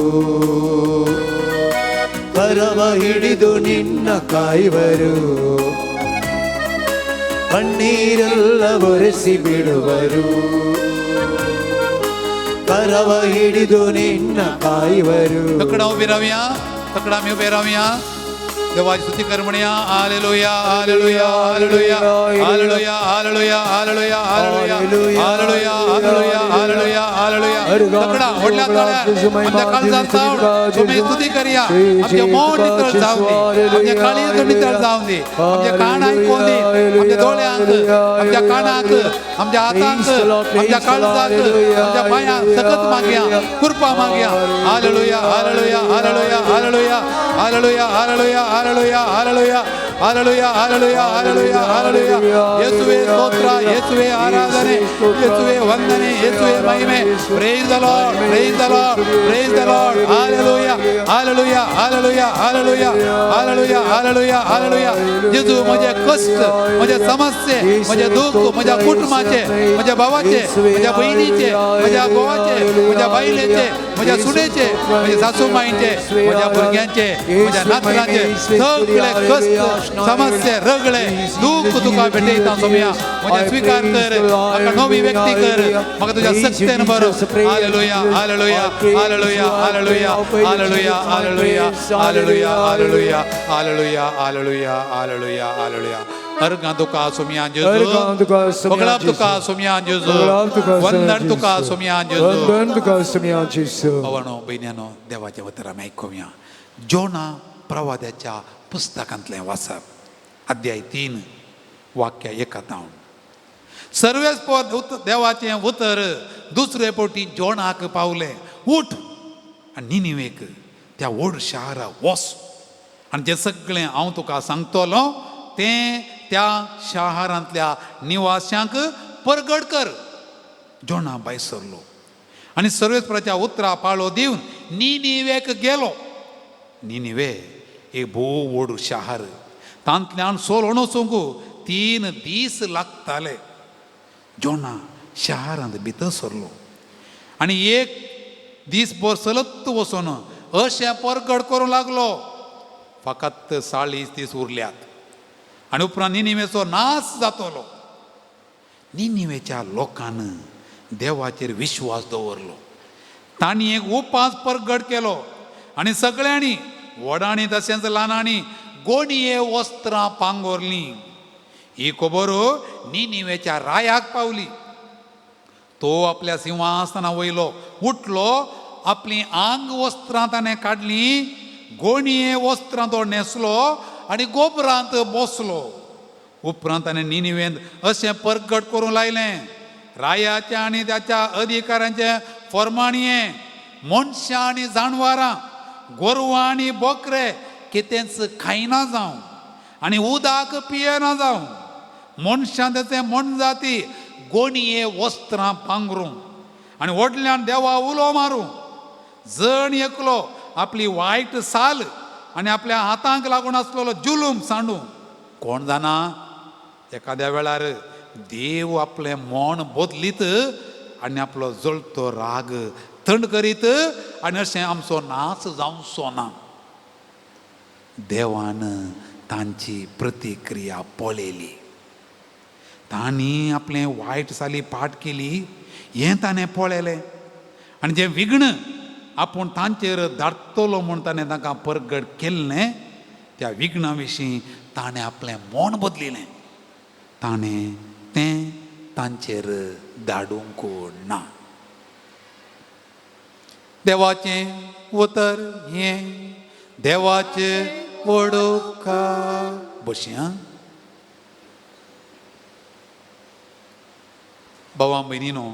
ಕರವ ಹಿಡಿದು ನಿನ್ನ ಕಾಯುವರು. ಕಣ್ಣೀರೆಲ್ಲ ಒರೆಸಿ ಬಿಡುವರು, ಕರವ ಹಿಡಿದು ನಿನ್ನ ಕಾಯುವರು. तकडा उबी रावया, तकडा आमी उबे रावया, देवाची स्तुती कर म्हणया. Hallelujah, hallelujah, hallelujah, hallelujah, hallelujah, hallelujah, hallelujah, hallelujah, hallelujah, hallelujah, hallelujah. तकडा व्हडल्या ताळ्यार आमच्या काळजांत जावन तुमी स्तुती करया. आमचे मोड नितळ जावं दी, आमच्या काळीज नितळ जावं दी, आमचे कान आयकून दी, आमच्या दोळ्यांक, आमच्या कानाक, आमच्या हातांक, आमच्या काळजाक, आमच्या पांयांक सकत मागया, कृपा मागया. Hallelujah, hallelujah, hallelujah, hallelujah, hallelujah, hallelujah, hallelujah, hallelujah, hallelujah, hallelujah, hallelujah, hallelujah. ಯೇಸುವೇ ಸ್ತೋತ್ರ, ಯೇಸುವೇ ಆರಾಧನೆ, ಯೇಸುವೇ ವಂದನೆ, ಯೇಸುವೇ ಮಹಿಮೆ. Praise the Lord, praise the Lord, praise the Lord. Hallelujah, Hallelujah, hallelujah, hallelujah, hallelujah, hallelujah, hallelujah. जेजू, म्हजे कश्ट, म्हजे समस्ये, म्हजे दुःख, म्हज्या कुटुंबाचे, म्हज्या भावाचे, म्हज्या भयणीचे, म्हज्या घोवाचे, म्हज्या बायलेचे, म्हज्या सुनेचे, म्हज्या सासूमाईचे, म्हज्या भुरग्यांचे, म्हज्या नातरांचे सगळे कश्ट, समस्ये, रगळे, दुःख तुका भेटयता सोम्या. म्हज्या स्विकार कर, म्हाका नवी व्यक्ती कर, म्हाका तुज्या सक्तेन बरो. Hallelujah, hallelujah, hallelujah, hallelujah, hallelujah, hallelujah, hallelujah, hallelujah, hallelujah, hallelujah, hallelujah, hallelujah. अर्गां तुका सोम्या जेजू. अर्गां तुका सोम्या वगळाप तुका जेजू. सोम्या जेजू. वगळाप तुका सोम्या वंदन तुका जेजू. सोम्या जेजू. वंदन तुका सोम्या जेजू. भावानो भयण्यानो, देवाच्या उतर आमी आयकुया. जोना प्रवाद्याच्या पुस्तकांतलें वाचप, अध्याय 3, वाक्य एकातावन. सर्वेस देवाचें उतर दुसरे पवटी जोणाक पावलें. उठ आनी निनिवेक, त्या व्हड शारा वच आनी जें सगळें हांव तुका सांगतलो तें त्या शारांतल्या निवास्यांक परगट कर. जोणा भायर सरलो आनी सर्वेस्पराच्या उतरा पाळो दिवन निनिवेक गेलो. निनिवे एक भोव व्हड शार. तांतल्यान सोलोण वचूंक 3 दीस लागताले. जोणा शारांत भितर सरलो आनी एक दीस भर चलत वचून अशें परगट करूंक लागलो, फकत 40 दीस उरल्यात आनी उपरांत निनिवेचो नाश जातलो. निनिवेच्या लोकान देवाचेर विश्वास दवरलो. तांणी एक उपास परगट केलो आनी सगळ्यांनी, व्हडांनी तशेंच ल्हानांनी, गोणये वस्त्रां पांगोरलीं. ही खबर निनिवेच्या रायाक पावली. तो आपल्या सिंहासना वयलो उठलो, आपलीं आंग वस्त्रां ताणें काडलीं, गोणये वस्त्रां तो न्हेसलो आनी गोबरांत बसलो. उपरांत ताणें निनिवेंत अशें परगट करूंक लायलें, रायाचें आनी ताच्या अधिकाऱ्यांचें फर्माणये, मनशां आनी जानवरां, गोरवां आनी बोकरे कितेंच खायना जावं आनी उदक पियेना जावं. मनशां ताचें मनजाती गोणये वस्त्रां पांगरूं आनी व्हडल्यान देवा उलो मारूं. जण एकलो आपली वायट साल आनी आपल्या हातांक लागून आसलेलो जुलूम सांडूं. कोण जाणा, एखाद्या वेळार देव आपलें मन बदलीत आनी आपलो जळतो राग थंड करीत आनी अशें आमचो नाच जावचो ना. देवान तांची प्रतिक्रिया पळयली. तांणी आपलें वायट साली पाठ केली हें ताणें पळयलें आनी जें विघ्न आपूण तांचेर धाडटलो म्हूण ताणें तांकां परगट केल्लें, त्या विघ्ना विशीं ताणें आपलें मन बदलिलें. ताणें तें तांचेर धाडूंक ना. देवाचें उतर हें, देवाचें वडोका. बशया भावा भयणीनो,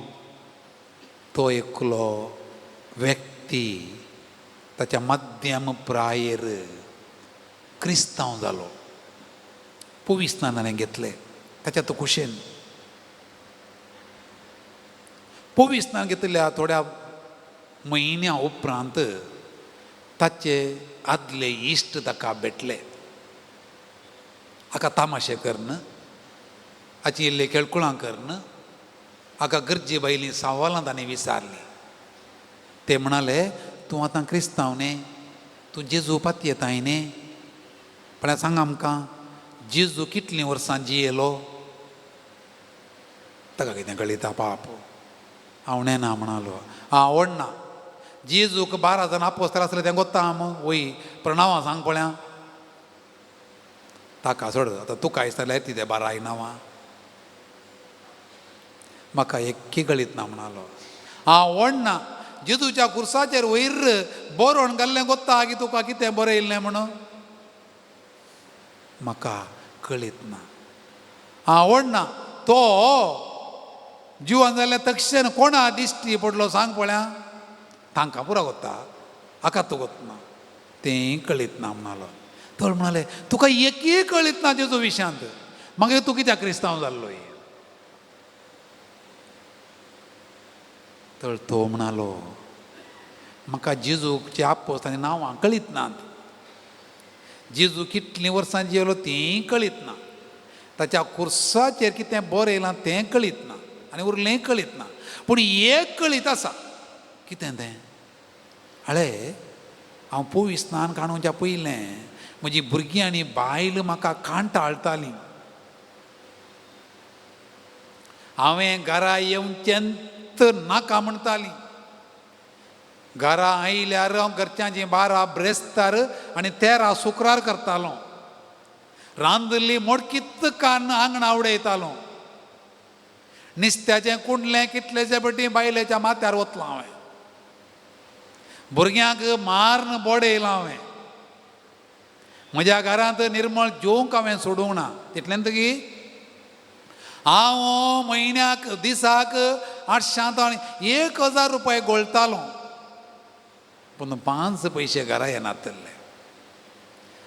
तो एकलो व्यक्ती ताच्या मध्यम प्रायेर क्रिस्तांव जालो. पविस्तान ताणें घेतलें ताच्या तो खुशेन. पविस्तान घेतिल्ल्या थोड्या म्हयन्या उपरांत ताचे आदले इश्ट ताका भेटले. हाका तामाशे करून, हाची इल्ली खेळकुळां करून, हाका गरजे भायलीं सवालां ताणें विचारलीं. ते म्हणाले, तूं आतां क्रिस्तांव न्ही, तूं जेजू पातयेताय न्ही, पण सांग आमकां, जेजू कितलीं वर्सां जियेलो? ताका कितें कळिता पाप, हांव नेना म्हणालो. हांव आवडना. जेजूक 12 जाण आपोस्ताल आसले तें गोत्ता आम वय, पण नांवां सांग पळया. ताका सोड, आतां तुका दिसतालें ती ते 12 नांवां, म्हाका एक कळीत ना म्हणालो. हांव व्हडना. जेजूच्या कुर्साचेर वयर बरोवन घाल्लें गोत्ता की तुका कितें बरयल्लें म्हणून? म्हाका कळीत ना. हांव व्हडना. तो जिवन जाल्यार तक्षण कोणा दिश्टी पडलो सांग पळया. तांकां पुरो गोत्ता, हाका तूं गोतना, तें कळीत ना म्हणालो. तर म्हणाले, तुका एकय कळीत ना जेजू विशयांत, मागीर तूं कित्याक क्रिस्तांव जाल्लो? तर तो म्हणालो, म्हाका जेजूचे आपोस्तांचीं नांवां कळीत नात. जेजू कितलीं वर्सां जियेलो तीं कळीत ना. ताच्या खुर्साचेर कितें बरयलां तें कळीत ना आनी उरलें कळीत ना. पूण एक कळीत आसा. कितें तें? आळे, हांव पविस्नान काणूच्या पयलें म्हजी भुरगीं आनी बायल म्हाका कांटाळटालीं. हांवें घरा येवचेंत नाका म्हणटालीं. घरा आयल्यार हांव घरच्यांची 12 ब्रेस्तार आनी 13 शुक्रार करतालो. रांदिल्ली मोडकीत कान आंगणा उडयतालो. निस्त्याचें कुंडलें कितलेशे पटी बायलेच्या माथ्यार वतलो हांवें. भुरग्यांक मारून बडयलां हांवें. म्हज्या घरांत निर्मळ जेवंक हांवें सोडूंक ना. तितलें की हांव म्हयन्याक दिसाक 800 आनी 1000 रुपये गोळटालो. पूण 5 पयशे घरा येनातले.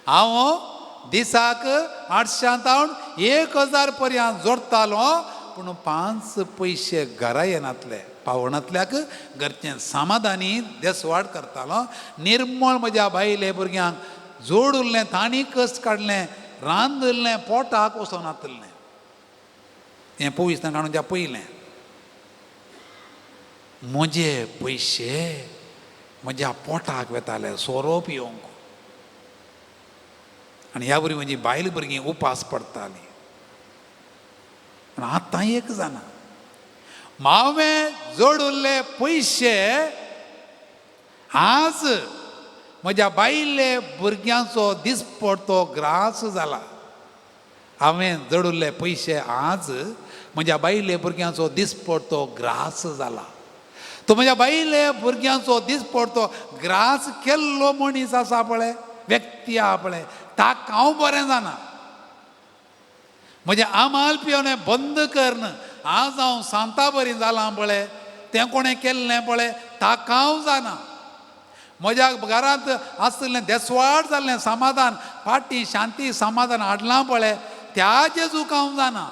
हांव दिसाक 800 1000 पर्यंत जोडटालो, पूण 5 पयशे घरा येनातले. पावणांतल्याक घरचें समाधानी देसवाड करतालो. निर्मळ म्हज्या बायले भुरग्यांक जोड उरलें, तांणी कश्ट काडलें, रांदलें, पोटाक वचनातलें. हें पविस्तान काडून पयलें म्हजे पयशे म्हज्या पोटाक वेताले सोरो पिवंक. आनी ह्या वरवीं म्हजी बायल भुरगीं उपास पडटालीं. पूण आतां एक जाणा, हांवें जोडिल्ले पयशे आज म्हज्या बायले भुरग्यांचो दिसपडतो ग्रास जाला. हांवें जोडिल्ले पयशे आज म्हज्या बायले भुरग्यांचो दिसपडतो ग्रास जाला. तो म्हज्या बायले भुरग्यांचो दिसपडतो ग्रास केल्लो मनीस आसा पळय, व्यक्ती आहा पळय, ताका हांव बरें जाणा. म्हजें आमाल पिवणें बंद करन आज हांव सांता बरी जालां पळय, तें कोणें केल्लें पळय ताका हांव जाणा. म्हज्या घरांत आशिल्लें देसवाड जाल्लें समाधान, फाटीं शांती समाधान हाडलां पळय, त्या जेजूक हांव जाणा.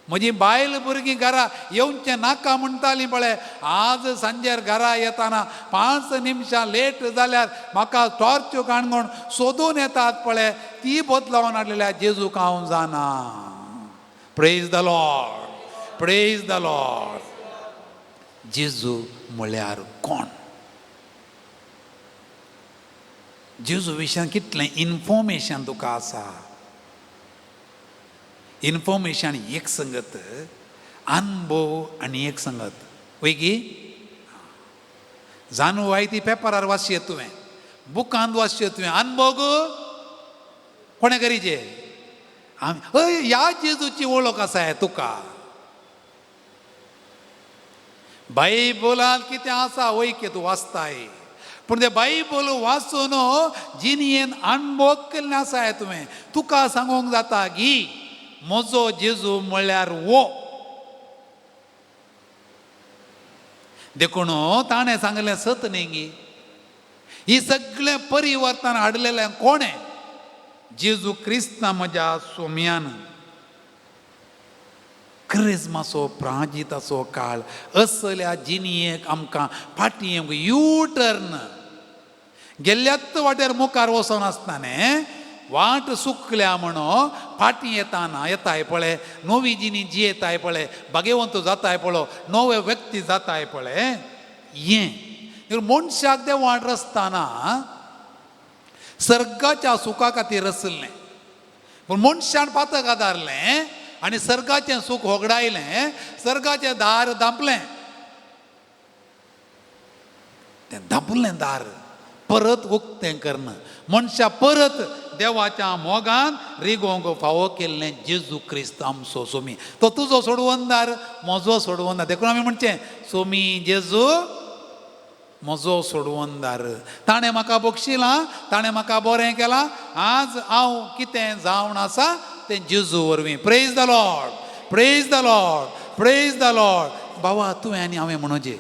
म्हजी बायल भुरगीं घरा येवचें नाका म्हणटालीं पळय, आज सांजेर घरा येताना 5 निमशां लेट जाल्यार म्हाका टॉर्च काणकोण सोदून येतात पळय, ती बदलावन हाडलेल्या जेजूक हांव जाणा. Praise the Lord, praise the Lord. जेजू म्हळ्यार कोण? जेजू विशयान कितलें इन्फॉर्मेशन तुका आसा? इन्फॉर्मेशन एक संगत, अनुभव आनी एक संगत. वयगी जाणवाय ती पेपरार वाचये तुवें, बुकांत वाचये तुवें, अनुभव कोणें करीचे? हय, ह्या जेजूची वळख आसा तुका. बायबलांत कितें आसा वयके तूं वाचताय, पूण तें बायबल वाचून जिणेन अणभव केल्लें आसा तुवें. तुका सांगूंक जाता की म्हजो जेजू म्हळ्यार वो. देखून ताणें सांगलें सत न्ही गी, ही सगळें परिवर्तन हाडलेलें कोणें? जेजू क्रिस्ता म्हज्या सोम्यान. क्रिस्माचो प्राजिताचो काळ असल्या जिणेक आमकां फाटीं येवंक यू टर्न गेल्ल्याच वाटेर मुखार वचोन आसतना वाट सुकल्या म्हणो फाटीं येताना येताय पळय, नवी जिणी जियेताय पळय, भाग्यवंत जाताय पळय, नवे व्यक्ती जाताय पळय. हें मनशाक तें वाट रचतना सर्गाच्या सुखा खातीर रचलें, पूण मनशान पातक आदारलें आनी सर्गाचें सूख होगडायलें, सर्गाचें दार धांपलें. तें धांपलें दार परत उक्तें करना मनशा परत देवाच्या मोगान रिगोवंक फावो केल्लें जेजू क्रिस्त आमचो सोमी. तो तुजो सोडवंदार, म्हजो सोडवंदार. देखून आमी म्हणचें सोमी जेजू म्हजो सोडवंदार. ताणें म्हाका बक्षिलां, ताणें म्हाका बरें केलां, आज हांव कितें जावन आसा तें जेजू वरवीं. Praise the Lord, praise the Lord, praise the Lord. बाबा तुवें आनी हांवें म्हणोजे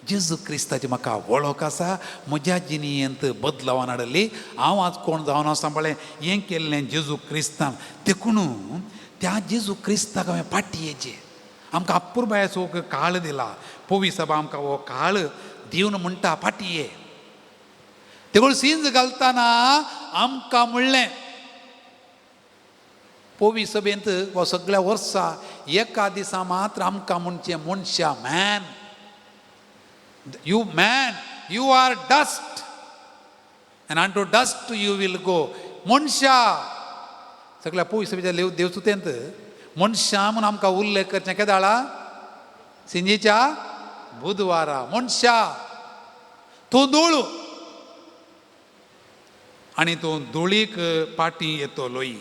जेजू क्रिस्ताची म्हाका वळख आसा, म्हज्या जिणेंत बदलावान हाडली, हांव आज कोण जावन आसा पळय हें केल्लें जेजू क्रिस्तान. देखून त्या जेजू क्रिस्ताक हांवें फाटी येचें. आमकां अपुरबायेचो काळ दिला, पवी सभा आमकां हो काळ दिवन म्हणटा फाटी ये. देखून सिंज घालतना आमकां म्हणलें पोवी सभेंत वा सगळ्या वर्सा एका दिसा मात्र आमकां म्हणचें मनशा man, you man, you are dust and unto dust you will go. मनशा सगळ्या पोवी सभेच्या देवसुतेंत मनशा म्हूण आमकां उल्लेख करचें केदाळा सिंजीच्या बुधवारा. मनशा तूं धूळ आनी तूं धुळीक पाटी येतलोय.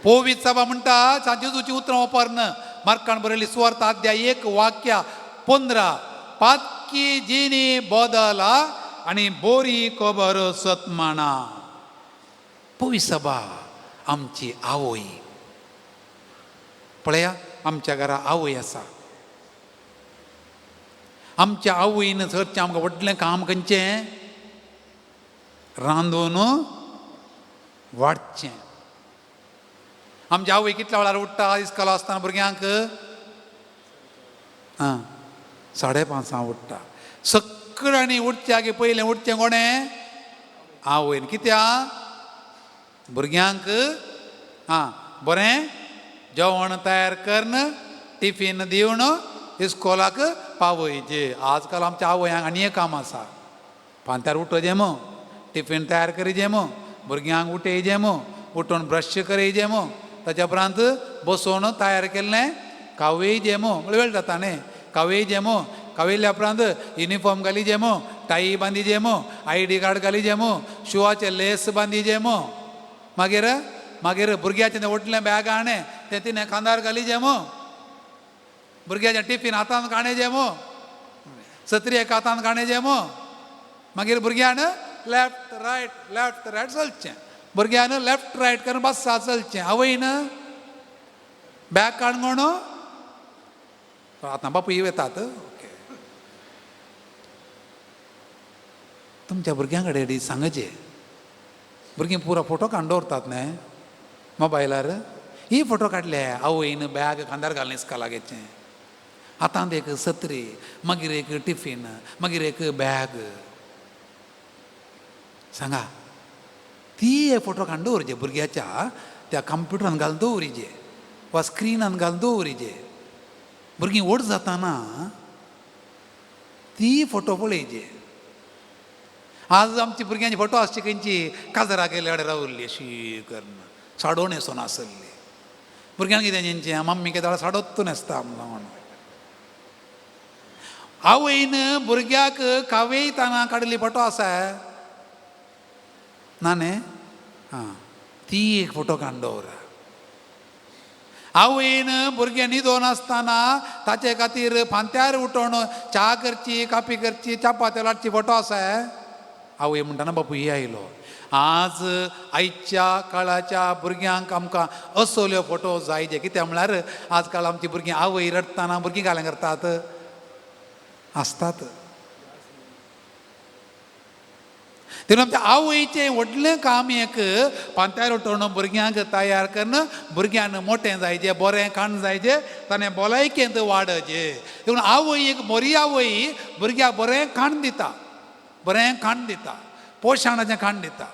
पोवीत सभा म्हणटा जेजूची उतरां वापरन मार्कान बरयली सुवार्थ अध्याय 1 वाक्य 15 पातकी जिनी बदला आनी बोरी खबर सतमाना. पोवी सभा आमची आवय. पळया आमच्या घरा आवय आसा. आमच्या आवयन चडचें आमकां व्हडलें काम खंयचें रांदून वाडचें. आमची आवय कितल्या वेळार उठ्ठा इस्कोला आसतना भुरग्यांक आं 5:30 उठ्ठा. सगळ्यांनी उठचें आगे पयलें उठचें कोणें आवयन. कित्याक भुरग्यांक आं बरें जेवण तयार करून टिफीन दिवन इस्कोलाक पावयचे. आजकाल आमच्या आवयांक आनी एक काम आसा. पांत्यार उठोवचें मो, टिफीन तयार करीचें मो, भुरग्यांक उठयचें मो, उठून ब्रश करयचें मो, ताच्या उपरांत बसोवन तयार केल्लें कावयचें मो, म्हळ्यार वेळ जाता न्ही. कावयचें मो, कावयल्या उपरांत युनिफॉर्म घालीचें मो, टाई बांदीचें मो, आयडी कार्ड घालीचें मो, शुवाचें लेस बांदीचें मो, मागीर मागीर भुरग्याचें तें व्हडलें बॅग हाणें तें तिणें खांदार घालीचें मो, भुरग्याचें टिफीन हातान काणेचें मो, सत्री एक हातान काणेचें मो, मागीर भुरग्यान लेफ्ट रायट लेफ्ट रायट चलचें. भुरग्यान लेफ्ट रायट करून बस्सा चलचें. आवयन बॅग काडून आतां बापूय येतात. ओके तुमच्या भुरग्यां कडेन सांगचें. भुरगीं पुरो फोटो काडून दवरतात न्ही मोबायलार. ही फोटो काडले आवयन बॅग खांदार घालून इस्कोलाक घेचें, हातांत एक सत्री, मागीर एक टिफीन, मागीर एक बॅग. सांगा ती एक फोटो काडून दवरिजे भुरग्याच्या त्या कंप्युटरान घालून दवरिजे वा स्क्रिनान घालून दवरिजे. भुरगीं व्हड जाताना ती फोटो पळयचे. आज आमची भुरग्यांची फोटो आसची खंयची काजरा गेल्या कडेन रावल्ली अशी करून साडो न्हेसोन आसली. भुरग्यांक कितें तेंचें मम्मी केदाळ साडोत न्हेसता म्हणून. आवयन भुरग्याक कावयताना काडली फोटो आसा ना न्ही आं ती एक फोटो काडून दवरा. आवयन भुरगें न्हिदोन आसतना ताचे खातीर फांत्यार उठोवन च्या करची, कापी करची, चपात्यो लाटची फोटो आसा. आवय म्हणटाना बापूय आयलो. आज आयच्या काळाच्या भुरग्यांक आमकां असल्यो फोटो जाय जे. कित्याक म्हळ्यार आजकाल आमची भुरगीं आवय रडटना भुरगीं घालें करतात आसतात. तेन्ना आमच्या आवयचें व्हडलें काम एक पांत्यार उठोवन भुरग्यांक तयार करून भुरग्यान मोटें जायचें, बरें खाण जायचें, ताणें भलायकेंत वाडचें. देखून आवय एक बरी आवय भुरग्याक बरें खाण दिता, बरें खाण दिता, पोशणाचें खाण दिता.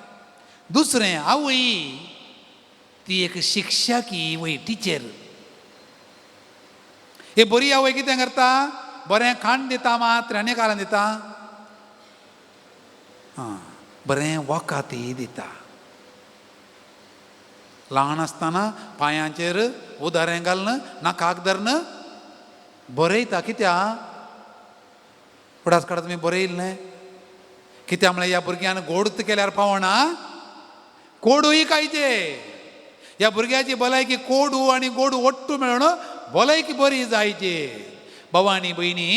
दुसरें आवय ती एक शिक्षकी वय टिचर. ही बरी आवय कितें करता बरें खाण दिता मात्र आनी कारण दिता आं बरें वखदय दिता. ल्हान आसतना पांयांचेर उदारें घालून नाकाक धरून बरयता. कित्याक फुडास काडा तुमी बरयलें न्हय. कित्याक म्हळ्यार ह्या भुरग्यान गोड केल्यार पावना, कोडूय खायचे. ह्या भुरग्याची भलायकी कोडू आनी गोडू ओट्टू मेळून भलायकी बरी जायची. भाव आनी भयणी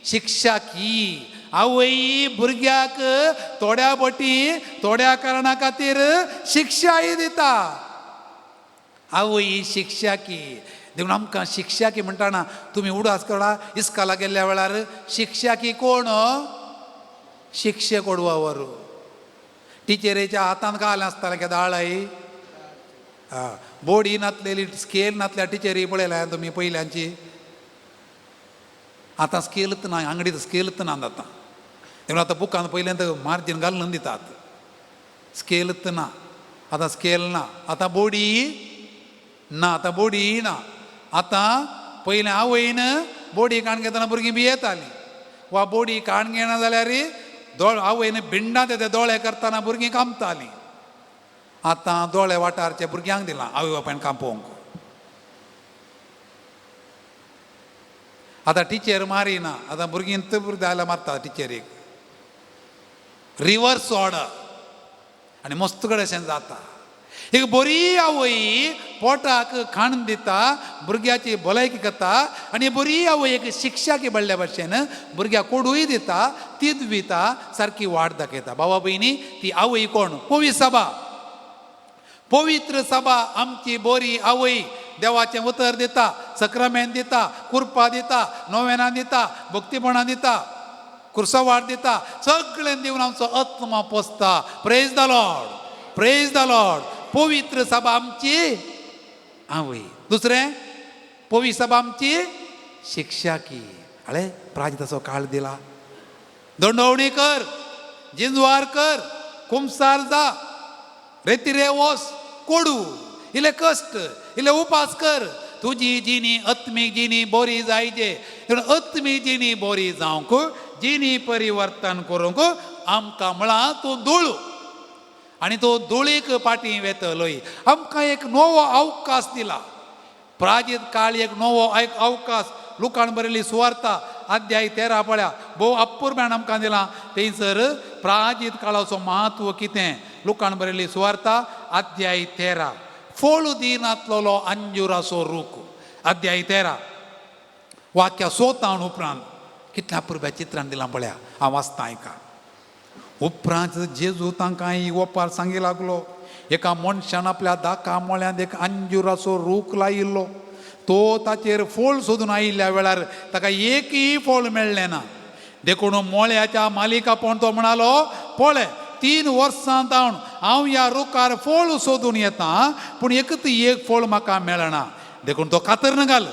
शिक्षा की आवय भुरग्याक थोड्या बोटी थोड्या कारणा खातीर शिक्षाय दिता. आवय शिक्षा की देखून आमकां शिक्षा की म्हणटाना तुमी उडास करा इस्काला गेल्ल्या वेळार शिक्षा की कोण शिक्षक ओडवावर टिचरीच्या हातान घाल आसतालें केदाळाय बोडी नातलेली स्केल नातल्या टिचरी पळयल्या तुमी पयल्यांची. आतां स्केलच ना, आंगडीत स्केलच ना आतां. देखून आतां बुकान पयलें तर मार्जीन घालून दितात, स्केलच ना आतां, स्केल ना आतां, बोडी ना आतां, बोडी ना आतां. पयलें आवयन बोडी काण घेतना भुरगीं भियेतालीं, वा बोडी काण घेना जाल्यार दोळ आवयन भिंडां ते दोळे करतना भुरगीं कामतालीं. आतां दोळे वाठारचे भुरग्यांक दिलां आवय बापायन कांपोवंक. आतां टिचर मारिना, आतां भुरगीं जाल्यार मारता टिचरीक, रिवर्स ऑर्डर. आनी मस्त कडेन अशें जाता. एक बरी आवय पोटाक खाण दिता, भुरग्याची भलायकी करता, आनी बरी आवय एक शिक्षाकी बडल्या भशेन भुरग्याक कोडूय दिता, तीच दिता, सारकी वाट दाखयता. बाबा भयणी, ती आवय कोण? पवित्र सभा. पवित्र सभा आमची बरी आवय. देवाचें उतर दिता, सक्रामेंत दिता, कुरपा दिता, नोवेनां दिता, भक्तीपणां दिता, कुर्सवाट दिता, सगळें दिवन आमचो आत्मा पोसता. Praise the Lord, praise the Lord. पवित्र सभा आमची आवय. दुसरें, पवित्र सभा आमची शिक्षाकी. अळे प्राजिताचो काळ दिला, दंडवणी कर, जिंजवार कर, कुमसार जा, रेती रे वोस, कोडू, इल्ले कश्ट, इल्ले उपास कर, तुजी जिणी आत्मीक जिणी बोरी जायजे. पूण आत्मीक जिणी बोरी जावंक, जिणी परिवर्तन करूंक आमकां म्हळां तूं धुळू, आनी तूं धुळीक पाटी वेतलोय. आमकां एक नवो अवकाश दिला. प्राजीत काळ एक नवो एक अवकाश. लुकान बरयल्ली सुवार्ता अध्याय 13 पळया, भोव अपुरबायेन आमकां दिलां. थंयसर प्राजीत काळाचो म्हत्व कितें, लुकान बरयल्ली सुवार्ता अध्याय 13, फोळ दिनातलो अंजुराचो रूख, अध्याय 13 वाक्या सोतावन उपरांत कितल्या अपुरबाय चित्रान दिलां पळया. हांव वाचतां आयका. उपरांत जेजू तांकां ही ओपार सांगी लागलो. एका मनशान आपल्या दाका मोळ्यांत एक अंजुराचो रूख लायिल्लो. तो ताचेर फोळ सोदून आयिल्ल्या वेळार ताका एकय फोळ मेळ्ळें ना. देखून मोळ्याच्या मालिका पण तो म्हणालो, पळय 3 वर्सां जावन हांव ह्या रुखार फोळ सोदून येता, पूण एकच एक फोळ म्हाका मेळना. देखून तो कातरन घाल.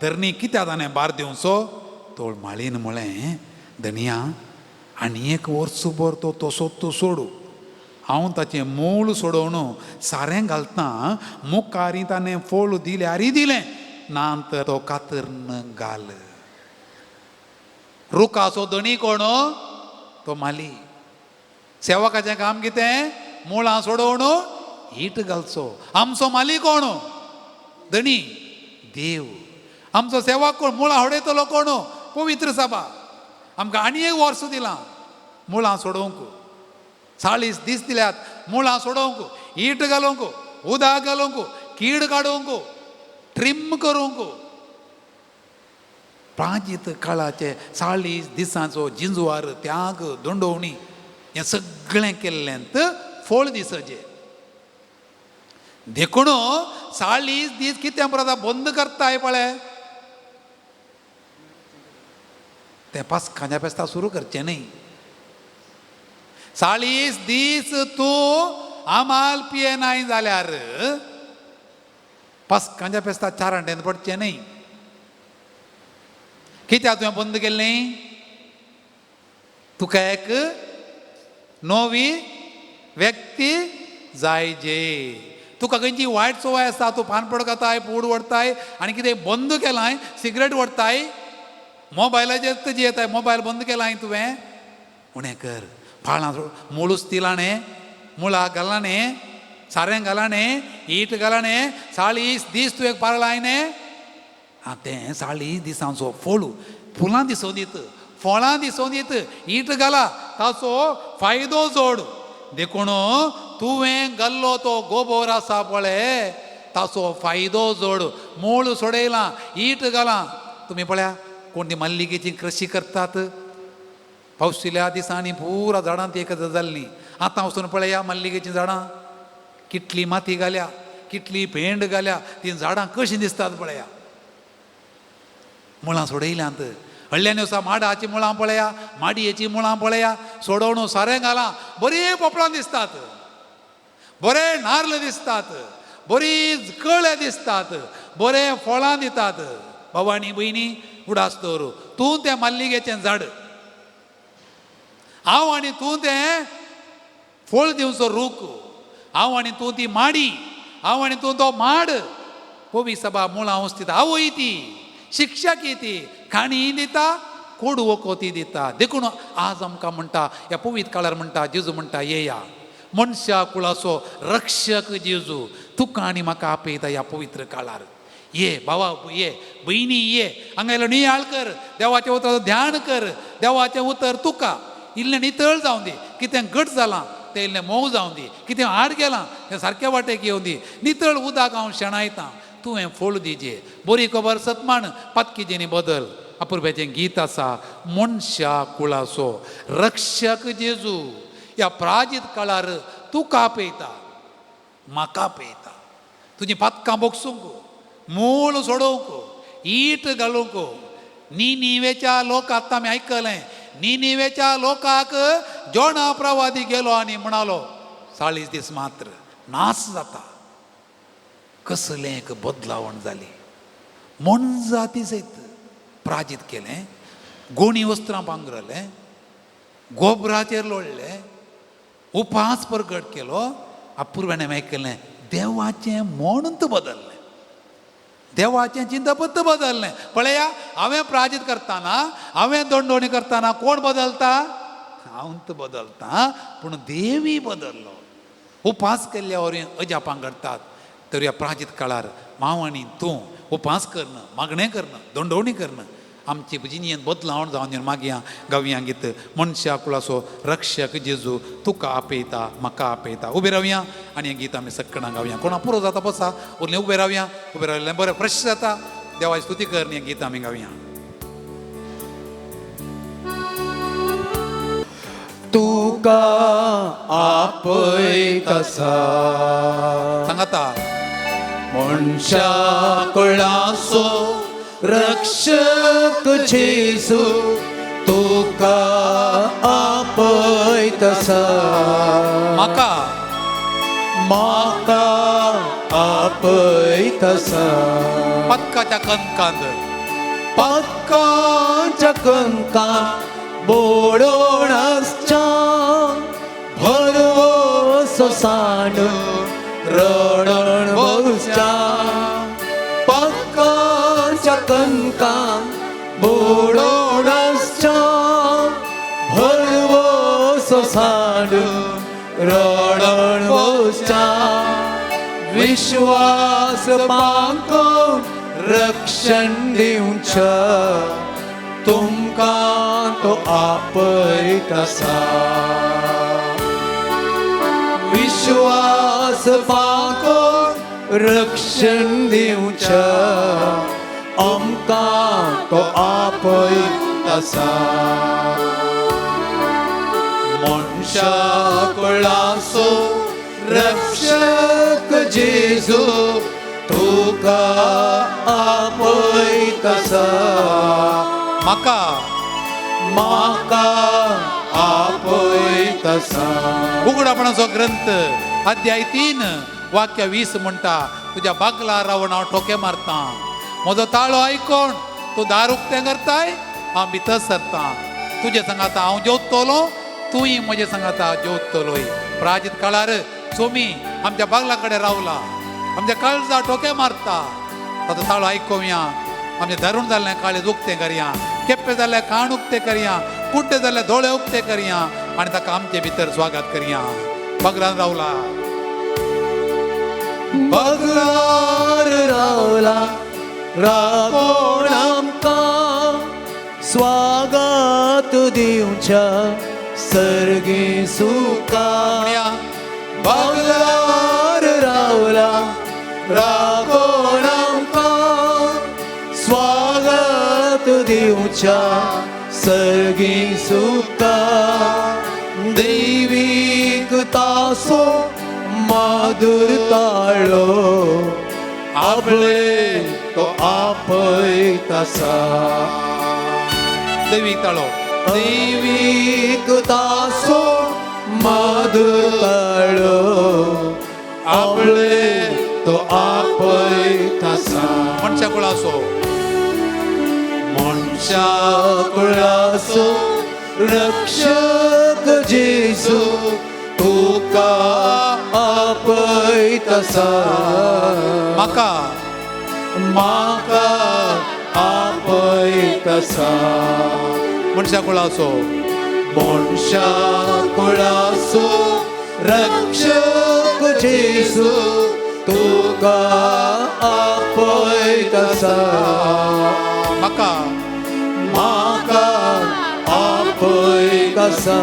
धरणी कित्याक ताणें बार दिवचो? तो माळीन म्हळें, धनया आनी एक वर्सभर तो तसोच तूं सोडू, हांव ताचें मूळ सोडोवन सारें घालता, मुखारी ताणें फोळ दिल्यारय दिलें ना तर तो कातरन घाल. रुखाचो धणी कोण? तो माली. सेवकाचें काम कितें? मुळां सोडोवन हीट घालचो. आमचो माली कोण? धणी देव. आमचो सेवक कोण? मुळां होडयतलो कोण? पवित्र सभा. आमकां आनी एक वर्स दिलां मुळां सोडोवंक, 40 दीस दिल्यात मुळां सोडोवंक, हीट घालूंक, उदक घालूंक, कीड काडूंक, ट्रिम करूंक. प्राजीत काळाचे 40 दिसांचो जिंजवार, त्याग, दोंडोवणी हें सगळें केल्लें फळ दिसचें. देखून 40 दीस कितें पुरो बंद करताय पळय, तें पास्कांच्या फेस्ता सुरू करचें न्ही. 40 दीस तूं आमाल पियेनाय जाल्यार पास्कांच्या फेस्ता 4 अंड्यान पडचें न्ही. कित्याक तुवें बंद केल्लें? तुका एक नवी व्यक्ती जायजे. तुका खंयची वायट संवय आसा, तूं पानपड खाताय, पूड व्हरताय आनी कितें बंद केलां, सिगरेट व्हरताय, मोबायलाचेर तुजी येताय, मोबायल बंद केलां तुवें, उणें कर. पाळां मुळूच दिलां न्ही, मुळां घालां न्ही, सारें घालां न्ही, हीट घालां न्ही, 40 दीस तुवें पाळलाय न्ही. आं तें 40 दिसांचो फोळू, फुलां दिसून दित, फळां दिसून दित, हीट घाला, ताचो फायदो जोड. देखून तुवें घाल्लो तो गोबोर आसा पळय, ताचो फायदो जोड. मूळ सोडयलां, हीट घालां. तुमी पळया कोण ती मल्लिकेची कृशी करतात, पावशिल्या दिसांनी पुरा झाडां ती एकत्र जाल्लीं. आतां वचून पळया मल्लिकेचीं झाडां कितली माती घाल्या, कितली पेंड घाल्या, तीं झाडां कशीं दिसतात पळया. मुळां सोडयल्यांत. हळ्ळ्या दिसा माडाचीं मुळां पळया, माडयेचीं मुळां पळया, सोडोवन सारें घालां, बरीं पोपळां दिसतात, बरे नार्ल दिसतात, बरी कळे दिसतात, बरे फळां दितात. बाबा आनी भयणी उडास दवर, तूं तें माल्लिगेचें झाड, हांव आनी तूं तें फळ दिवचो रूख, हांव आनी तूं ती माडी, हांव आनी तूं तो माड. पवी सभा मुळां वस्तीत आवय ती, शिक्षक ती, काणी दिता, कोडू वखोती दिता. देखून आज आमकां म्हणटा ह्या पवित्र काळार म्हणटा जेजू म्हणटा येया मनशा कुळाचो रक्षक जेजू तुका आनी म्हाका आपयता ह्या पवित्र काळार. ये भावा, ये भयणी, ये हांगा येयलो नियाळ कर, देवाचें उतर ध्यान कर. देवाचें उतर तुका इल्लें नितळ जावं दी, कितें घट जालां तें इल्लें मोव जावं दी, कितें आड गेलां तें सारकें वाटेक येवं दी. नितळ उदक हांव शेणायतां, तुवें फळ दिजे. बरी खबर सतमाण पातकीजेनी बदल. अपुरब्याचें गीत आसा मनशा कुळाचो रक्षक जेजू ह्या प्राजीत काळार तुका आपयता, म्हाका आपयता. तुजी पातकां बोगसूंक, मूळ सोडोवंक, ईट घालूंक. निनिवेच्या लोक आतां आमी आयकलें, निनिवेच्या लोकांक जोणा प्रवादी गेलो आनी म्हणालो 40 दीस मात्र नाश जाता. कसलें एक बदलावण जाली. मोनजाती सयत प्राजीत केलें, गोणी वस्त्रां पांगरलें, गोबराचेर लोळ्ळें, उपास प्रगट केलो. अपुर्वाणे आयकलें देवाचें म्हणून बदललें, देवाचें चिंतपत्त बदललें. पळया हांवें प्राजीत करतना, हांवें दंडोणी करतना कोण बदलता? हांव बदलता, पूण देवी बदल्लो. उपास केल्ल्या वरवीं अजापां घडटात. तर ह्या प्राजीत काळार हांव आनी तूं उपास करण, मागणें करण, दंडोवणी करण, आमची जिणेंत बदलावण जावन मागया गावया गीत मनशा कुळाचो रक्षक जेजू तुका आपयता, म्हाका आपयता. उबे रावया आनी हें गीत आमी सक्कणां गावया. कोणा पुरो जाता बसा, उरलें उबे रावया. उबे रावलें बरें फ्रेश जाता. देवाची स्तुती कर, हें गीत आमी गावया. तुका आपयता सांगाता मनशा कुळाचो रक्षक जेजू तुका आपयता, म्हाका म्हाका आपयता. पदकाच्या कणकांत, पदकाच्या कणकांत बोडोण आसच्या भरवसो सांडून रडण भोगच्या. पदकाच्या कणकांत बोडोण आसच्या भरवसो सांडून रडण भोगच्या. विश्वास पांकोन रक्षण दिवच्या तुमकां तो आपयता. विश्वास पांकोन रक्षण दिवच्या आमकां तो आपयता. मनशा कुळाचो रक्षक जेजू तुका आपयता, म्हाका म्हाका आपयता. उगडापणाचो ग्रंथ अध्याय 3 वाक्य 20 म्हणटा तुज्या बागला रावन हांव ठोके मारता, म्हजो ताळो आयकोन तूं दार उक्तें करताय, हांव भितर सरतां. तुजे सांगाता हांव जेवतलो, तूंय म्हजे सांगाता जेवतलोय. प्राजीत काळार सोमी आमच्या बागला कडेन रावला, आमच्या काळजा ठोके मारता, ताचो ताळो आयकोया. आमचें धरून जाल्लें काळेज उक्तें करया, केप्पे जाल्लें कान उक्तें करया, कुड्डे जाल्ले दोळे उक्ते करया आनी ताका आमचे भितर स्वागत करया. बगलान रावला, बगलार रावला राकोण आमकां स्वागत दिवच्या सर्गी सुखा. बगलार रावला राकोण आमकां स्वागत दिवच्या सर्गी सुखा. दैवीक तासो माधुर ताळो आपले तो आपयता. दैवीक ताळो, दैवीक तासो माधुर ताळो आपले तो आपयता. मनशा कुळाचो, मनशा मनशा कुळाचो रक्षक जेजू तुका आपयतसा. म्हाका म्हाका आपयतसा. मनशा कुळाचो मनशा कुळाचो रक्षक जेजू तुका आपयतसा. म्हाका म्हाका आपयतसा.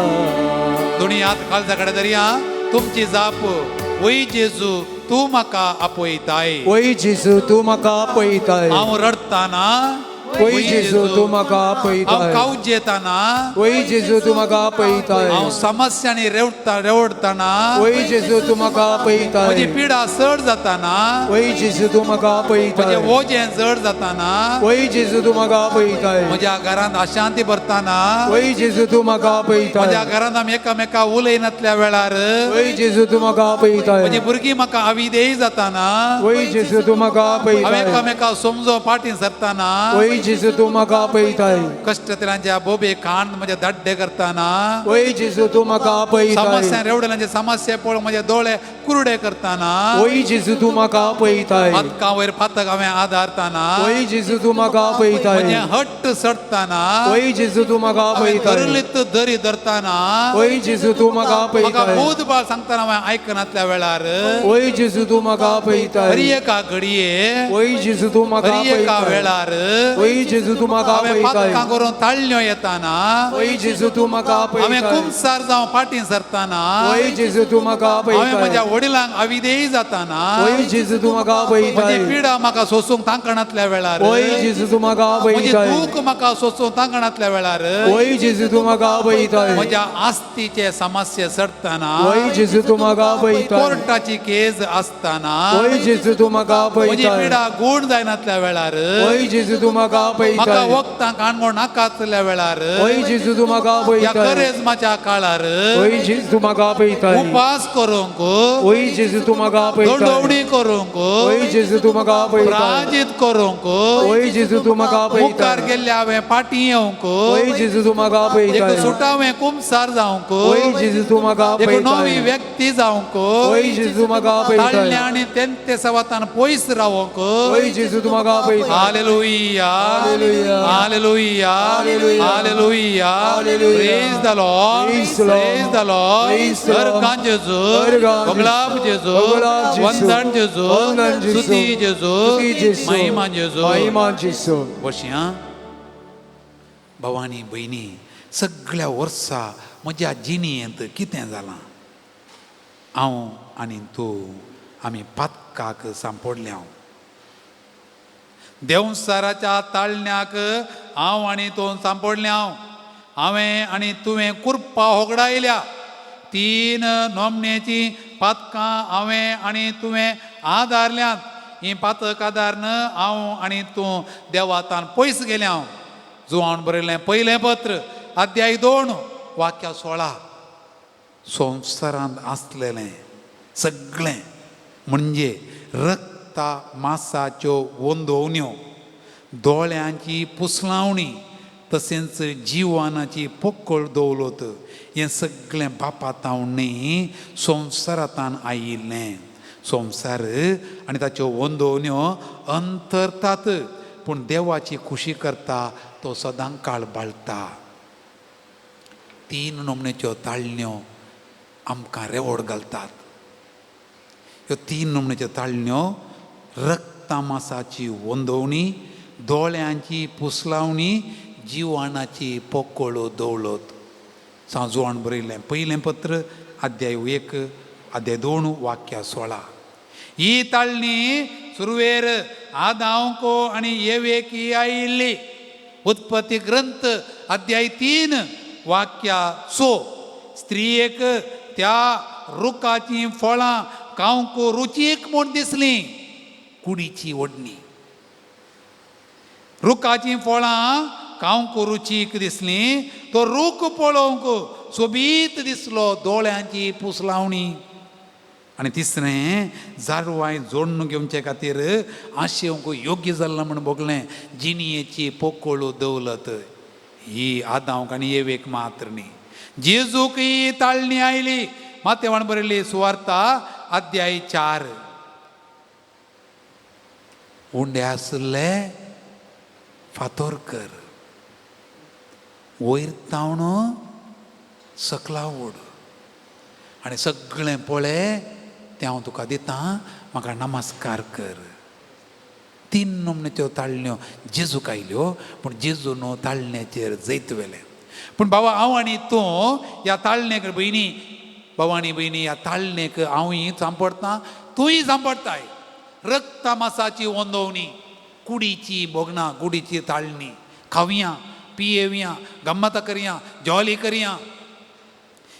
दोनी हात काळजा कडेन धरया. तुमची जाप, वय जेजू तूं म्हाका आपयताय. वय जेजू तूं म्हाका आपयताय. हांव रडटाना वय जेजू तूं म्हाका आपयताय. हांव कावजेताना वय जेजू तूं म्हाका आपयताय. हांव समस्यांनी रेवडटाना वय जेजू तूं म्हाका आपयताय. म्हजी पिडा चड जाताना वय जेजू तूं म्हाका आपयताय. म्हजें वजें जड जाताना वय जेजू तूं म्हाका आपयताय. म्हज्या घरांत अशांती भरताना वय जेजू तूं म्हाका आपयताय. म्हज्या घरांत आमी एकामेका उलयनातल्या वेळार वय जेजू तूं म्हाका आपयताय. म्हजी भुरगीं म्हाका अविधेय जाताना वय जेजू तूं म्हाका आपयताय. हांव एकामेका समजो फाटीं सरताना वय जेजू तूं म्हाका आपयताय. कश्टतल्यांच्या बोबे खाण म्हजे दाड्डे करताना वय जेजू तूं म्हाका आपयताय. समस्या रेवडल्यांचे समस्या पळोवन म्हजे दोळे कुरडे करताना वय जेजू तूं म्हाका आपयताय. पातकां वयर पातक हांवें आदारताना वय जेजू तूं म्हाका आपयताय. म्हजें हट्ट सडटाना वय जेजू तूं म्हाका आपयताय. दरलीत दरी धरताना वय जेजू तूं म्हाका आपयताय. म्हाका बूद बाळ सांगतना हांवें आयकनातल्या वेळार वय जेजू तूं म्हाका आपयताय. हर एका घडये वय जेजू तूं म्हाका हर एका आपयताय. वेळार वय जेजू तूं म्हाका हांवें आपयताय. पातकां करून ताळण्यो येताना वय जेजू तूं म्हाका आपयताय. हांवें कुमसार जावं फाटीं सरताना वय जेजू तूं म्हाका आपयताय. हांवें म्हज्या वडिलांक अविधेय जाताना वय जेजू तूं म्हाका आपयताय. म्हजी पिडा म्हाका सोसूंक तांकणांतल्या वेळार वय जेजू तूं म्हाका म्हजी आपयताय. दूख म्हाका सोसूंक तांकणांतल्या वेळार वय जेजू तूं म्हाका आपयताय. म्हज्या आस्तीचे समस्या सरताना वय जेजू तूं म्हाका आपयताय. कोर्टाची केज आसताना वय जेजू तूं म्हाका म्हजी आपयताय. पिडा गूण जायनातल्या वेळार वय जेजू तूं म्हाका म्हाका आपयताय. वखदां काणकोण नाकातल्या वेळार वय जेजू तूं म्हाका ह्या आपयताय. करेजमाच्या काळार वय जेजू तूं म्हाका आपयताय. उपास करूंक वय जेजू तूं म्हाका आपयताय. दंडवणी करूंक वय जेजू तूं म्हाका आपयताय. प्राजीत करूंक वय जेजू तूं म्हाका आपयताय. मुखार गेल्ले हांवें फाटीं येवंक वय जेजू तूं म्हाका आपयताय. एक सुटावें कुमसार जावंक वय जेजू तूं म्हाका एक नवी आपयताय. व्यक्ती जावंक वय जेजू म्हाका आपयताय. ताळ्ळे आनी तेंते सवातान पयस रावंक वय जेजू तूं म्हाका आपयताय. Hallelujah hallelujah hallelujah hallelujah hallelujah. Hallelujah. Praise the Lord. Praise the Lord. Praise the Lord. Praise the Lord. हरगान जेजू हरगान बगलाब जेजू बगलाब जेजू वंदन जेजू वंदन जेजू स्तुती जेजू स्तुती जेजू महिमा जेजू महिमा जेजू. बशया भवानी भयणी, सगळ्या वर्सा म्हज्या जिणेंत कितें जालां, हांव आनी तूं आमी पातकाक सांपडल्या. देंवसाराच्या ताळण्याक हांव आनी तूं सांपडल्या. हांवें आनी तुवें कुरपा होगडायल्या. 3 नोमणेचीं पातकां हांवें आनी तुवें आदारल्यांत. हीं पातक आदारन हांव आनी तूं देवातान पयस गेल्या. जुवान बरयलें पयलें पत्र अध्याय 2 वाक्य 16. संवसारांत आसलेलें सगळें म्हणजे रक्ता मासाच्यो वंदोवण्यो, दोळ्यांची पुसलावणी, तशेंच जिवानाची पोकळ दवलत, हें सगळें बापातावन न्ही संवसारांतान आयिल्लें. संवसार आनी ताच्यो वंदोवण्यो अंतरतात, पूण देवाची खुशी करता तो सदां काळ बाळटा. 3 नमण्याच्यो ताळण्यो आमकां रेवड घालतात. ह्यो 3 नमण्याच्यो ताळण्यो रक्तामासाची वंदोवणी, दोळ्यांची पुसलावणी, जिवाणाची पोकळ दवलत. सांजवान बरयलें पयलें पत्र अध्याय 1 अध्याय 2 वाक्य 16. ही ताळणी सुरवेर आदांवको आनी येवेकी आयिल्ली. उत्पत्ती ग्रंथ अध्याय 3 वाक्य 6. स्त्रियेक त्या रुखाचीं फळां खावंक रुचीक म्हूण दिसलीं. कुडीची ओडणी. रुखाचीं फळां खावंक रुचीक दिसलीं, तो रूख पळोवंक सोबीत दिसलो, दोळ्यांची पुसलावणी. आनी तिसरें जारवाय जोडून घेवचे खातीर आशेवंक योग्य जाल्लां म्हूण भोगलें. जिणयेची पोकळू दौलत ही आदांवक आनी एवेक मात्र न्ही, जेजूक ही ताळणी आयली. मातेवान बरयल्ली सुवार्ता अध्याय 4. उंडे आशिल्ले फातोर कर, वयर तावन सकला ओड आनी सगळें पळय तें हांव तुका दितां, म्हाका नमस्कार कर. 3 नमूने त्यो ताळण्यो जेजूक आयल्यो, पूण जेजू न्हू ताळण्याचेर जैत व्हेलें. पूण बाबा हांव आनी तूं ह्या ताळणेक, भयणी बाबा आनी भयणी, ह्या ताळणेक हांवूय सांपडटा, तूंय सांपडटाय. रक्ता मासाची ओंदोवणी, कुडीची भोगणां, कुडीची ताळणी, खावया पियेवया, गम्मत करया, जॉली करया,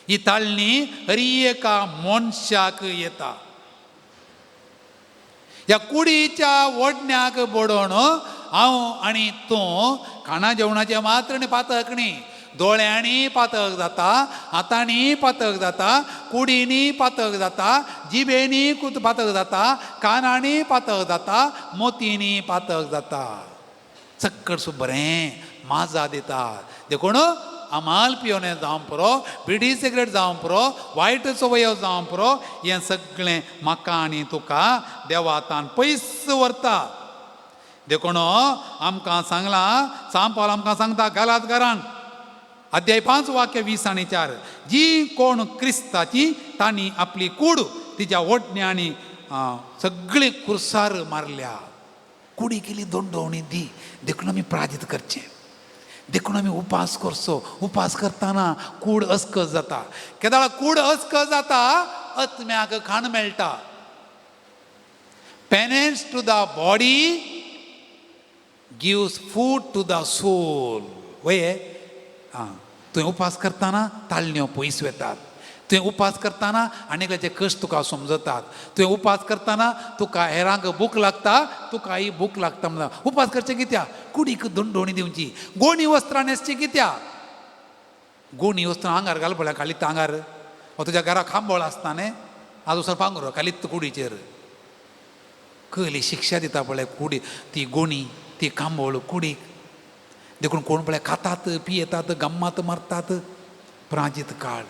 ही ताळणी हरी एका मनशाक येता. ह्या कुडीच्या ओडण्याक बडोवन हांव आनी तूं खाणा जेवणाचें मात्र न्ही पातक न्ही, दोळ्यांनी पातक जाता, हातांनी पातक जाता, कुडींनी पातक जाता, जिबेनी पातक जाता, कानांनी पातक जाता, मोतींनी पातक जाता. सक्कड बरें माजा दिता. देखून आमाल पियोने जावं पुरो, बिडी सिगरेट जावं पुरो, वायट संवयो जावं पुरो, हें सगळें म्हाका आनी तुका देवातान पयस व्हरता. देखून आमकां सांगलां, सांपाल आमकां सांगता गालात घरान अध्याय 5 वाक्य 20 आनी 4, जी कोण क्रिस्ताची तांणी आपली कूड तिच्या ओडण्यांनी सगळी कुर्सार मारल्या. कुडी केली दोंडोवणी दी. देखून आमी प्राजीत करचें, देखून आमी उपास करचो. उपास करतना कूड अस्कस जाता. केदाळा कूड अस्कस जाता, आत्म्याक खाण मेळटा. Penance to the body gives food to the soul. वय आं, तुवें उपास करतना ताळण्यो पयस वेतात. तुवें उपास करतना आनी कश्ट तुका समजतात. तुवें उपास करतना तुका हेरांक भूक लागता, तुकाय भूक लागता. म्हणटा उपास करचें कित्याक? कुडीक दोंडोणी दिवची. गोणी वस्त्रां न्हेसची कित्याक? गोणी वस्त्रां आंगार घाल पळय, खालीत आंगार. ओ तुज्या घरा खांबोळ आसता न्ही, आज वचून पांगरो खालीत कुडीचेर. कहली शिक्षा दिता पळय कुडी, ती गोणी, ती खांबोळ कुडीक. देखून कोण पळय खातात, पियेतात, गम्मात मारतात. प्राजीत काळ.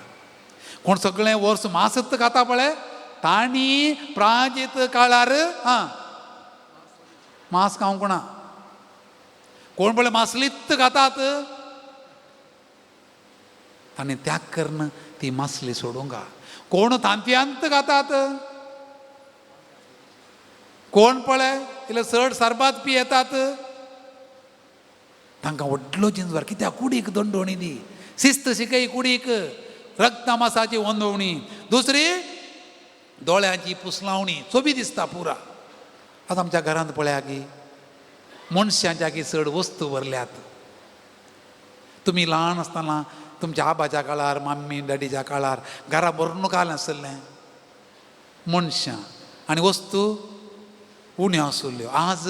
कोण सगळें वर्स मासत खाता पळय, तांणी प्राजीत काळार आं मांस खावंक ना. कोण पळय मासलीत खातात, तांणी त्याग करून ती मासली सोडूंक. कोण तांतयांत खातात, कोण पळय इल्ले चड सरबात पियेतात, तांकां व्हडलो जिंजवार. कित्याक? कुडीक दंडोणी दी, शिस्त शिकय कुडीक, रक्तमासाची वंदवणी. दुसरी दोळ्यांची पुसलावणी, सोबी दिसता पुरा. आतां आमच्या घरांत पळया की मनशांच्या की चड वस्तू भरल्यात. तुमी ल्हान आसतना तुमच्या आबाच्या काळार, मम्मी डॅडीच्या काळार घरा भरून काल आसलें मनशां आनी वस्तू उण्यो आसुल्ल्यो. आज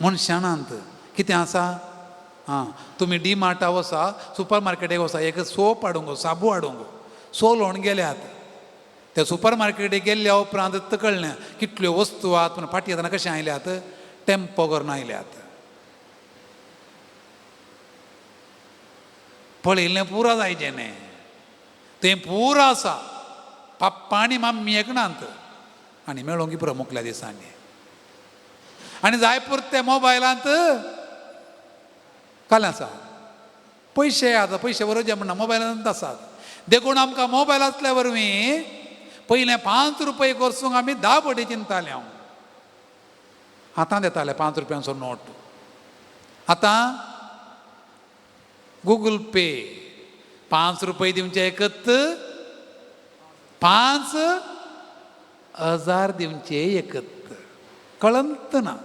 मनशानांत कितें आसा? आं, तुमी डी मार्टा वसा, सुपर मार्केटीक वसा, एक सोप हाडूंक, साबू हाडूंक, सोलोवन गेल्यात. त्या सुपर मार्केटीक गेल्ल्या उपरांत कळ्ळें कितल्यो वस्तू आहात, पूण फाटीं येतना कशें आयल्यात? टेम्पो करून आयल्यात. पळयल्लें पुरो जायचें न्ही, तें पुरो आसा. पप्पा आनी मम्मी एकणांत आनी मेळोंक पुरो मुखल्या दिसांनी. आनी जाय पुरते मोबायलांत काल आसा पयशे, आतां पयशे बरोवचे म्हणना, मोबायलांत आसात. देखून आमकां मोबायल आसल्या वरवीं पयलें 5 रुपये करसूंक आमी 10 पटी चिंताले. हांव हातांत येताले 5 रुपयांचो नोट. आतां गुगल पे 5 रुपये दिवचे एकत, 5000 दिवचे एकत. कळंत ना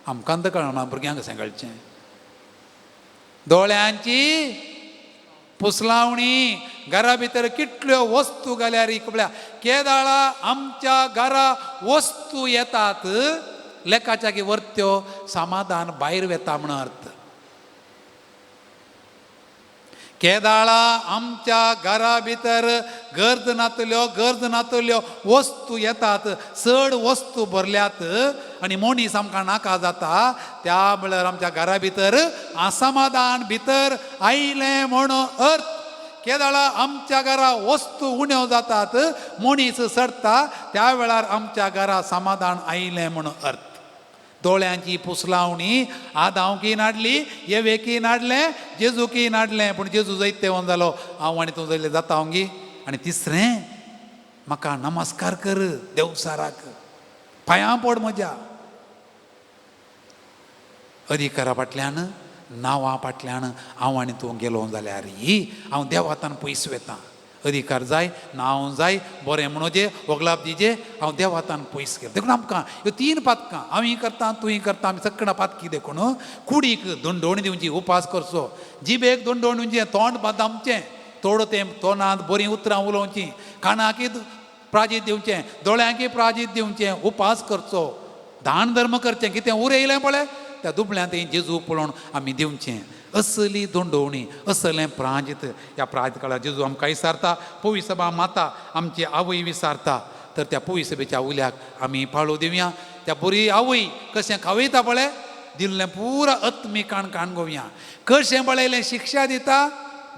आमकां, तर कळना भुरग्यांक कशें कळचें? दोळ्यांची पुसलावणी, घरा भितर कितल्यो वस्तू घाल्यार म्हळ्यार केदाळा आमच्या घरा वस्तू येतात, लेखाच्या की वर्त्यो समाधान भायर वेता म्हण अर्थ. केदाळा आमच्या घरा भितर गर्ज नातल्यो गर्ज नातल्यो वस्तू येतात, चड वस्तू भरल्यात आनी मनीस आमकां नाका जाता, त्या म्हळ्यार आमच्या घरा भितर असमाधान भितर आयलें म्हणून अर्थ. केदाळा आमच्या घरा वस्तू उण्यो जातात, मनीस चडटा, त्या वेळार आमच्या घरा समाधान आयलें म्हणून अर्थ. दोळ्यांची पुसलावणी आदांवकी नाडली, येवेकी नाडलें, जेजूकी नाडलें, पूण जेजू जैतेवन जालो. हांव आनी तूं जयले जाता हांव. आनी तिसरें, म्हाका नमस्कार कर देवसाराक, पांयां पड म्हज्या. अधिकारा फाटल्यान नांवा फाटल्यान हांव आनी तूं गेलो जाल्यार हांव देवातान पयस वता. अधिकार जाय, नांव जाय, बरें म्हणोजे, वगलाप दिजे, हांव देवातान पयस गेलो. देखून आमकां ह्यो तीन पातकां हांवूय करता, तूंय करता, आमी सगळ्या पातकी. देखून कुडीक दंडोवणी दिवची, उपास करचो, जिबेक दंडोवणी दिवचें, तोंड बादामचें, थोडो तेंप तोंडांत बरीं उतरां उलोवचीं, कानाकी प्राजीत दिवचें, दोळ्यांकी प्राजीत दिवचें, उपास करचो, दान धर्म करचें. कितें उरयलें पळय त्या दुबळ्यांत जेजू पळोवन आमी दिवचें. असली दोंडोवणी, असलें प्राजित. ह्या प्राजित काळार जेजू आमकां विसारता, पवी सभा माता आमची आवय विसारता, तर त्या पवी सभेच्या उल्याक आमी पाळो दिवया. त्या बरी आवय कशें खावयता पळय, दिल्लें पुरा आत्मिकान काणगोवया. कशें पळयलें शिक्षा दिता,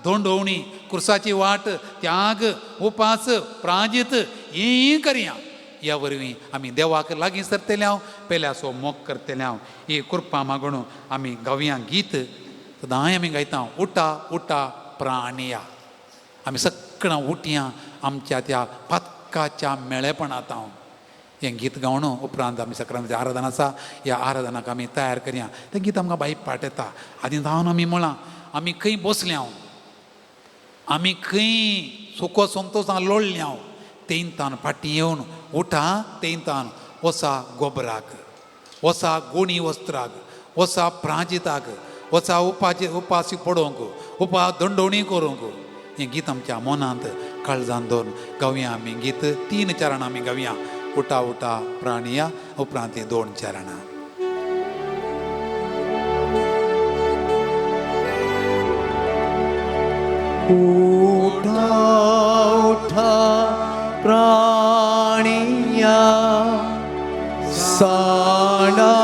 दोंडोवणी, कुर्साची वाट, त्याग, उपास, प्राजित ही करया. ह्या वरवीं आमी देवाक लागीं सरतले हांव, पेल्याचो मोग करतले हांव. ही कृपा मागून आमी गावया गीत सदांय आमी गायता, उठा उठा प्राणिया. आमी सगळां उठया आमच्या त्या पातकाच्या मेळेपणांत. हांव हें गीत गावन उपरांत आमी सगळ्यांचे आराधना आसा, ह्या आराधनाक आमी तयार करया. तें गीत आमकां बाई पाट येता, आदी जावन आमी म्हळां, आमी खंय बसले हांव, आमी खंय सुको संतोशान लोळ्ळे हांव, तेंतान फाटीं येवन उठा, तेंतान वसा गोबराक, वसा गोणी वस्त्राक, वसा प्राजिताक, वसा उपाचे उपासी पडोवंक, उपा दंडोवणी करूंक. हें गीत आमच्या मनांत काळजान दवरून गावया आमी गीत. तीन चरणां आमी गावया, उठा उठा प्राणिया, उपरांत ही दोन चरणां. उठा उठा प्राणिया, सांडा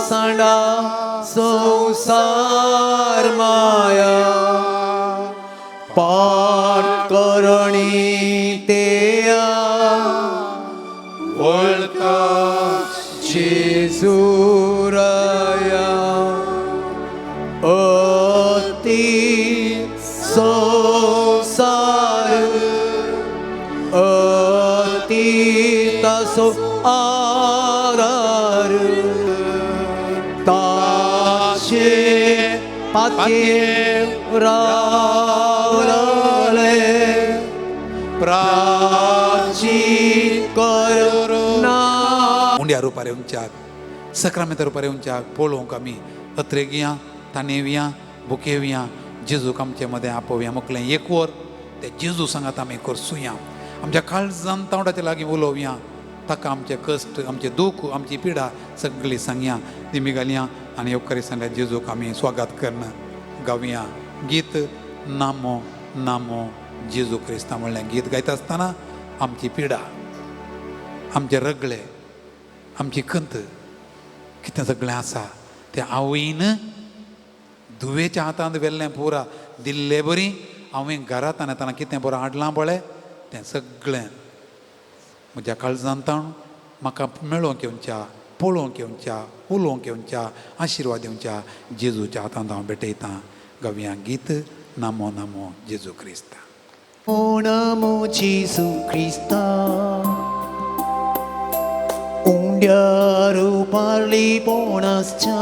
सांडा संसार माया, पाठ करणी तेया वळता जेजूराया, अति संसार अति तसो आरार, ताचे पाते रावले प्राची करुणा. उंड्या रुपार येवच्याक, सक्रामेंता रुपार येवच्याक पळोवंक आमी अत्रेगियां, तानेवया, बुकेवया, जेजूक आमचे मदें आपोवया. मुखलें एक वर ते जेजू सांगात आमी करसुया, आमच्या काळजान तावडाच्या लागीं उलोवया, ताका आमचे कश्ट, आमचें दूख, आमची पिडा सगळी सांगया, दिमी घालया आनी येवकारी सांगल्या जेजूक आमी स्वागत करून गावया गीत नामो नामो जेजू क्रिस्ता म्हणलें गीत गायता आसतना आमची पिडा, आमचे रगळे, आमची खंत कितें सगळें आसा तें आवयन धुवेच्या हातांत व्हेल्लें पुरा दिल्ले बरी हांवें घरांत येतना कितें बरें हाडलां पळय तें सगळें म्हज्या काळजांत ताण म्हाका मेळोवंक येवच्या, पळोवंक येवच्या, उलोवंक येवच्या, आशिर्वाद दिवच्या जेजूच्या हातांत हांव भेटयतां. गावया गीत नामो नामो जेजू क्रिस्ता. ओ नमो जेजू क्रिस्ता, उंड्या रुपारली पोणासच्या,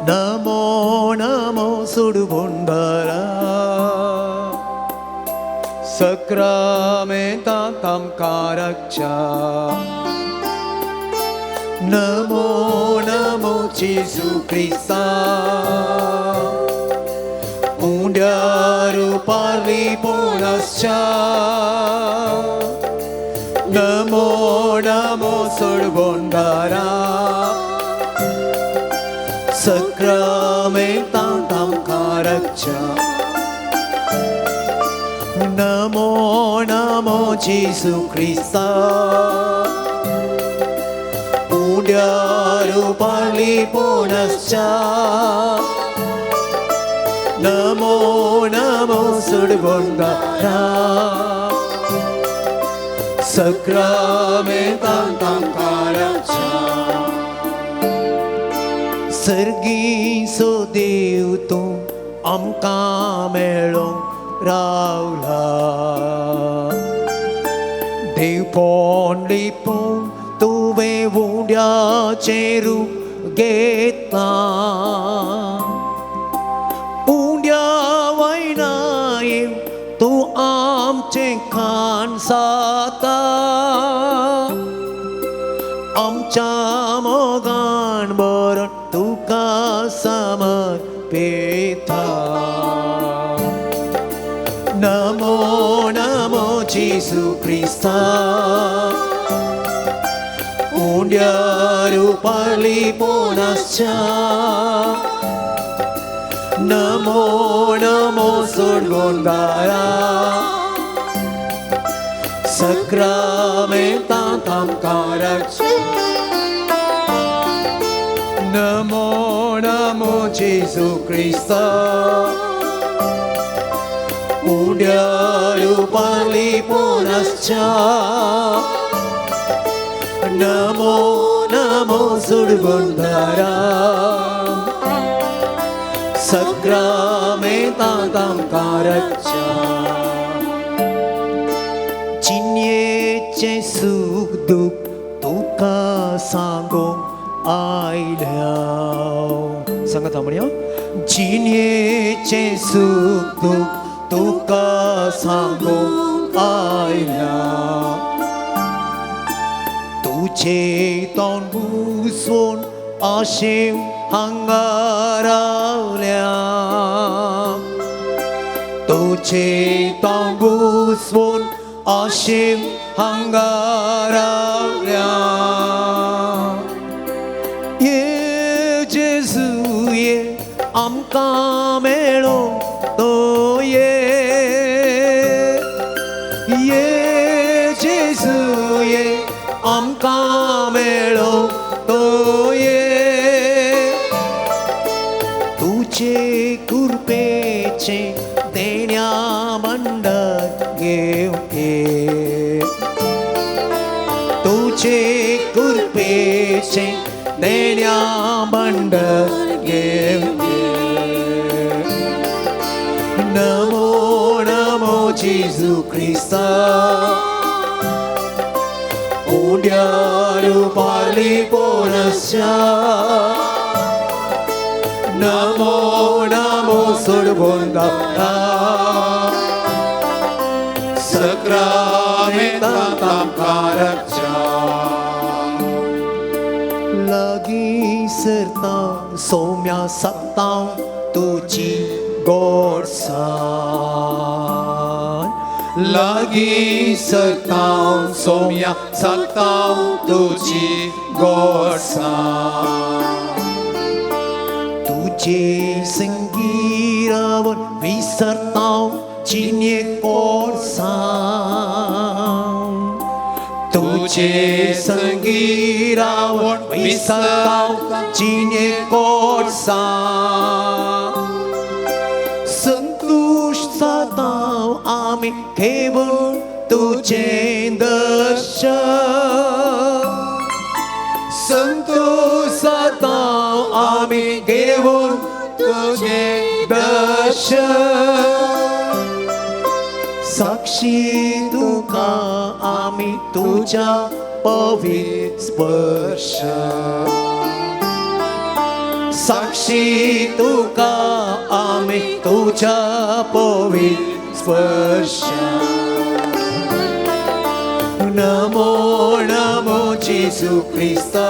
नमो नमो सुडबोंडरा, सक्रामेंतांत आमकां राखच्या, नमो नमो जेजू क्रिस्ता, उंड्या रुपारली पोणासच्या, नमो नमो सोडबोंडारा, सक्रामेंतांत आमकां नमो नमो जेसू क्रिस्ता उंड्यार पारलीपोणाच्या नमो नमो सुडगोंडारा सक्रामेंतां तांकाराच्या सर्गी सो देव तूं आमकां मेळोंक रावला देवपण लिपोवन तुवें उंड्याचें रूप घेतलां उंड्या वयनाय तूं आमचें खाण जाता आमच्या मोगान भरून तुका समर्पिता नमो नमो जेसू क्रिस्ता उंड्यार पारलीपोणाच्या नमो नमो सोडगोंडारा सक्रामेंतां तांकाराच्या नमो नमो जेसू क्रिस्ता उंड्यार पारलीपोणाच्या नमो नमो सुडगोंडारा सक्रामेंतां तांकाराच्या जिणेचें सूख दूख तुका सांगूंक आयल्या सांगात म्हणया जिणेचें सूख दूख तुका सांगूंक आयल्या तुजें तोंड बुसोवन आशेव हांगा रावल्या तुजें तोंड बुसोवन आशेव हांगा रावल्या ये जेजू ये आमकां मेळोंक तो ये ये जेजू ये आमकां मेळोंक तो ये तुजे कृपेचें देण्या भंडार घेवन ये तुजे कृपेचें देण्या भंडार घेवन ये नमो नमो जेजू क्रिस्ता उंड्यार पारलीपोणाच्या नमो नमो सोडगोंडारा सक्रामेंतां तांकाराच्या लागीं सरता सौम्या सत्ता तुजी गोडसाण लागीं सरता सौम्या सत्ता तुजी गोडसाण तुजे संगी रावन विसरता जिणे गोडसाण तुजे संगी रावन विसरता जिणे गोडसाण संतुश्ट जाता आमी घेवन तुजें दर्शन संतोष जाता आमी घेवन तुजें दर्शन साक्षी तुका आमी तुज्या पवित्र स्पर्श साक्षी तुका आमी तुज्या पवित्र स्पर्श नमो नमो जेसू क्रिस्ता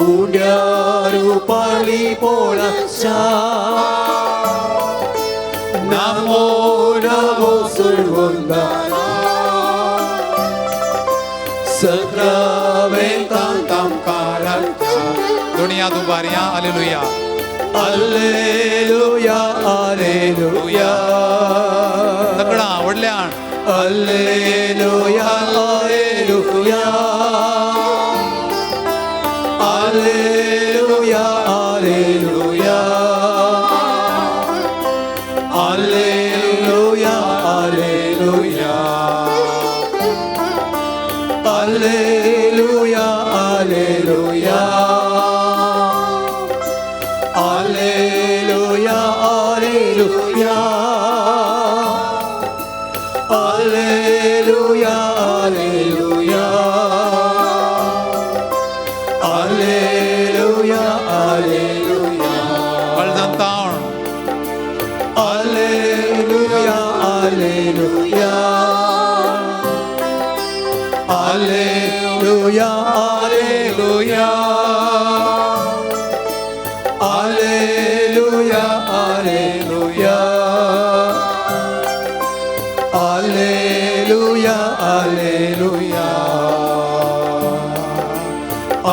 उंड्यार पारलीपोणाच्या नमो नमो सुडगोंडारा सक्रामेंतां तांकाराच्या दुनिया दुबारियां हालेलुया Alleluia, alleluia. तकडां व्हडल्यान. Alleluia, alleluia. Alleluia, alleluia. Alleluia, alleluia. Alleluia, alleluia. Alleluia, alleluia. Alleluia, alleluia. Alleluia, alleluia. कळजांतावण. Alleluia, alleluia. Alleluia, alleluia. Alleluia, alleluia. Alleluia, alleluia.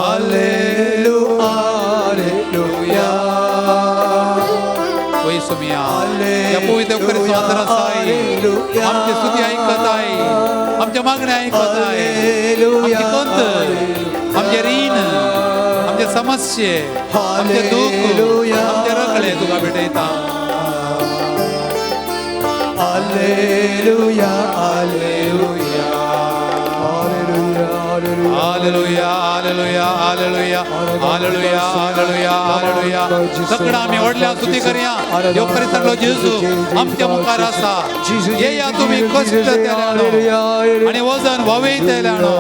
Alleluia, alleluia. वय सोमिया, ह्या पवित्र क्रिस्तांव आसाय, आमची स्तुती आयकत आहे, आमच्या मागण्या आयकत आहे, आमची कंत, आमचे रीण, आमचे समस्ये, आमचे दुःख, आमचे रगळे तुका भेटयता. Alleluia, alleluia. Hallelujah, hallelujah, hallelujah, hallelujah, hallelujah, hallelujah. सगळं आम्ही व्हडल्या स्तुती करया. देव क्रिस्तांलो जेजू आमच्या मुखार आसा. येया तुमी कश्ट केल्यानो आनी वजन व्हांवयतल्यानो,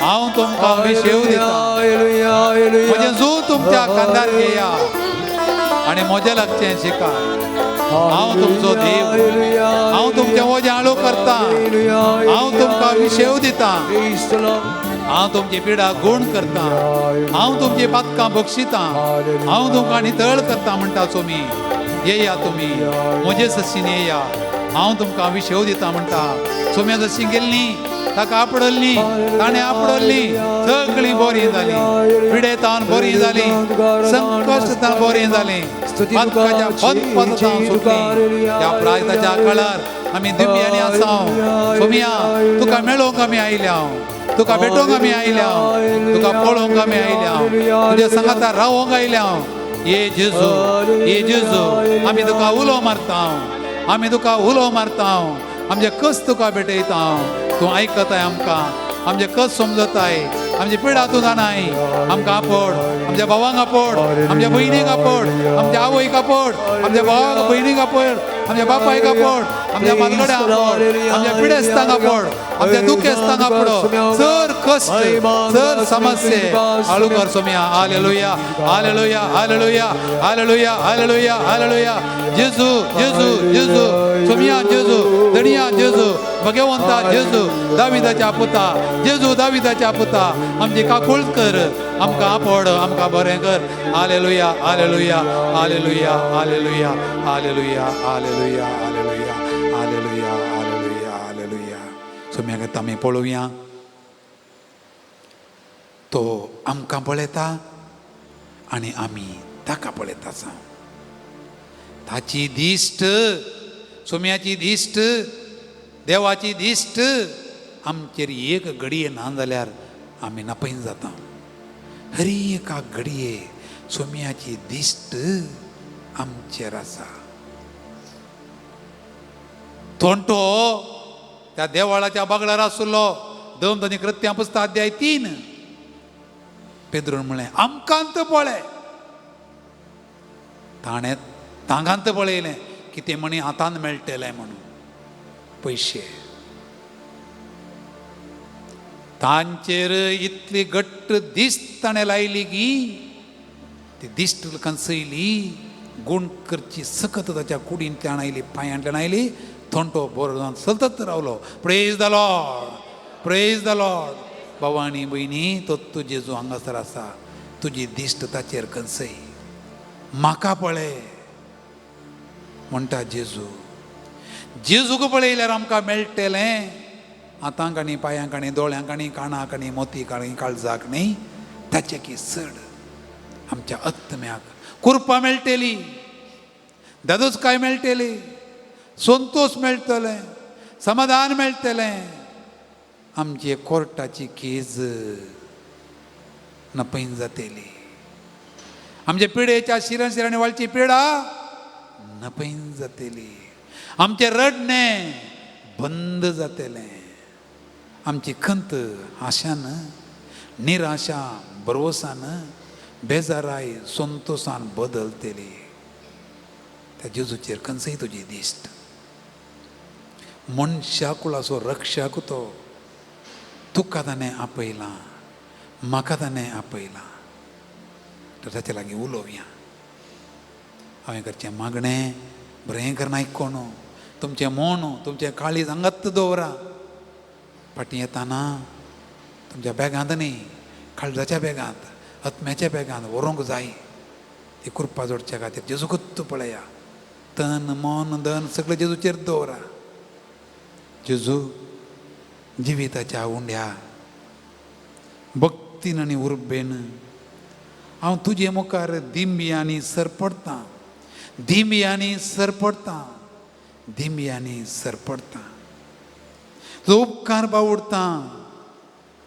हांव तुमकां विशेव दिता. म्हजें जू तुमच्या खांदार घेया आनी म्हजें लागचें शिका. हांव तुमचो देव, हांव तुमचें वजें आळू करता, हांव तुमकां विशेव दिता, हांव तुमची पिडा गुण करता, हांव तुमची पातकां बक्षिता, हांव तुमकां नितळ करता म्हणटा सोमी. येया तुमी म्हजे सशीन येया, हांव तुमकां विशेव दिता म्हणटा. सोम्या जशी गेल्ली ताका आपडल्ली, ताणें आपडल्ली, सगळीं बरीं जालीं, पिडेतान बरीं जालीं, संकश्टान बरीं जालीं, पातकाच्या बंदपदान सुटलीं. त्या प्रायताच्या काळार आमी दिव्यांनी आसा. सोमिया, तुका मेळोवंक आमी आयल्या, तुका भेटोवंक आमी आयल्या, तुका पळोवंक आमी आयल्या, तुज्या सांगाता रावोंक आयल्या. ये जेजू, ये जेजू, आमी तुका उलो मारता, आमी तुका उलो मारता, आमचे कस तुका भेटयता. तूं आयकताय आमकां, आमचे कस समजताय, आमची पिडा तूं जाणाय. आमकां आपोड, आमच्या भावांक आपोड, आमच्या भयणीक आपोड, आमच्या आवयक आपोड, आमच्या भावाक भयणीक आपोड, आमच्या बापायक आपोड, आमच्या मालगड्यांक आपोड, आमच्या पिडेस्तांक आपोड, आमच्या दुखेस्तांक आपोड. चड कश्ट, चड समस्ये हाळू कर सोमिया. Hallelujah, hallelujah, hallelujah, hallelujah, hallelujah, hallelujah. जेजू, जेजू, जेजू, सोमिया जेजू, धनिया जेजू, भगवंता जेजू, दाविदाच्या पुता जेजू, दाविदाच्या पुता, आमची काकूळ कर, आमकां आपोड, आमकां बरें कर. Hallelujah, hallelujah, hallelujah, hallelujah, hallelujah, hallelujah, hallelujah, hallelujah, hallelujah, hallelujah. सोम्याक आमी पळोवया, तो आमकां पळयता आनी आमी ताका पळयता आसा. ताची दिश्ट, सोम्याची दिश्ट, देवाची दिश्ट आमचेर एक घडये ना जाल्यार आमी नपयन जाता. हरी एका घडये सोम्याची दिश्ट आमचेर आसा. तोंटो त्या देवाळाच्या बागडार आसलो. दोन आनी कृत्यां पुस्तक अध्याय 3. पेद्रून म्हणलें, आमकांत पळय. ताणें तांगांत पळयलें कितें म्हणी हातान मेळटलें म्हणून पयशे. तांचेर इतली घट्ट दिश्ट ताणें लायली की ती दिश्ट कंसयली, गुण करची सकत ताच्या कुडींतल्यान आयली, पांयांतल्यान आयली. थोंटो बरो जावन सतत रावलो. Praise the Lord, praise the Lord. बाबा आनी भयणी, तो तुजे जो हांगासर आसा, तुजी दिश्ट ताचेर कंसय, म्हाका पळय म्हणटा जेजू. जेजूक पळयल्यार आमकां मेळटलें हातांक आनी पांयांक आनी दोळ्यांक आनी कानाक आनी मोतीक आनी काळजाक न्ही, ताचे की चड. आमच्या आत्म्याक कुरपा मेळटली, दादोसकाय मेळटली, संतोश मेळटलें, समाधान मेळटलें. आमचे कोर्टाची केज नपयन जातली, आमच्या पिडेच्या शिरण शिरांनी वाळची पिडा नपयन जातली, आमचें रडणें बंद जातलें, आमची खंत आशान, निराशा भरवसान, बेजाराय संतोसान बदलतली. त्या जेजूचेर खंयसय तुजी दिश्ट. मनशाकुळाचो रक्षक तो, तुका ताणें आपयलां, म्हाका ताणें आपयलां, तर ताचे लागीं उलोवया. हांवें करचें मागणें बरें करून आयकोन तुमचें मन तुमचें काळीज हांगाच दवरा. फाटीं येताना तुमच्या बॅगांत न्ही, काळजाच्या बॅगांत, आत्म्याच्या बॅगांत व्हरूंक जाय. ती कृपा जोडच्या खातीर जेजूकूच पळया. तन मन धन सगळें जेजूचेर दवरा. जेजू जिविताच्या उंड्या भक्तीन आनी उर्बेन हांव तुजे मुखार दिंब्यांनी सरपडटां, दिंब्यांनी सरपडटां, दिंब्यांनी सरपडटां. तुजो उपकार बावडटां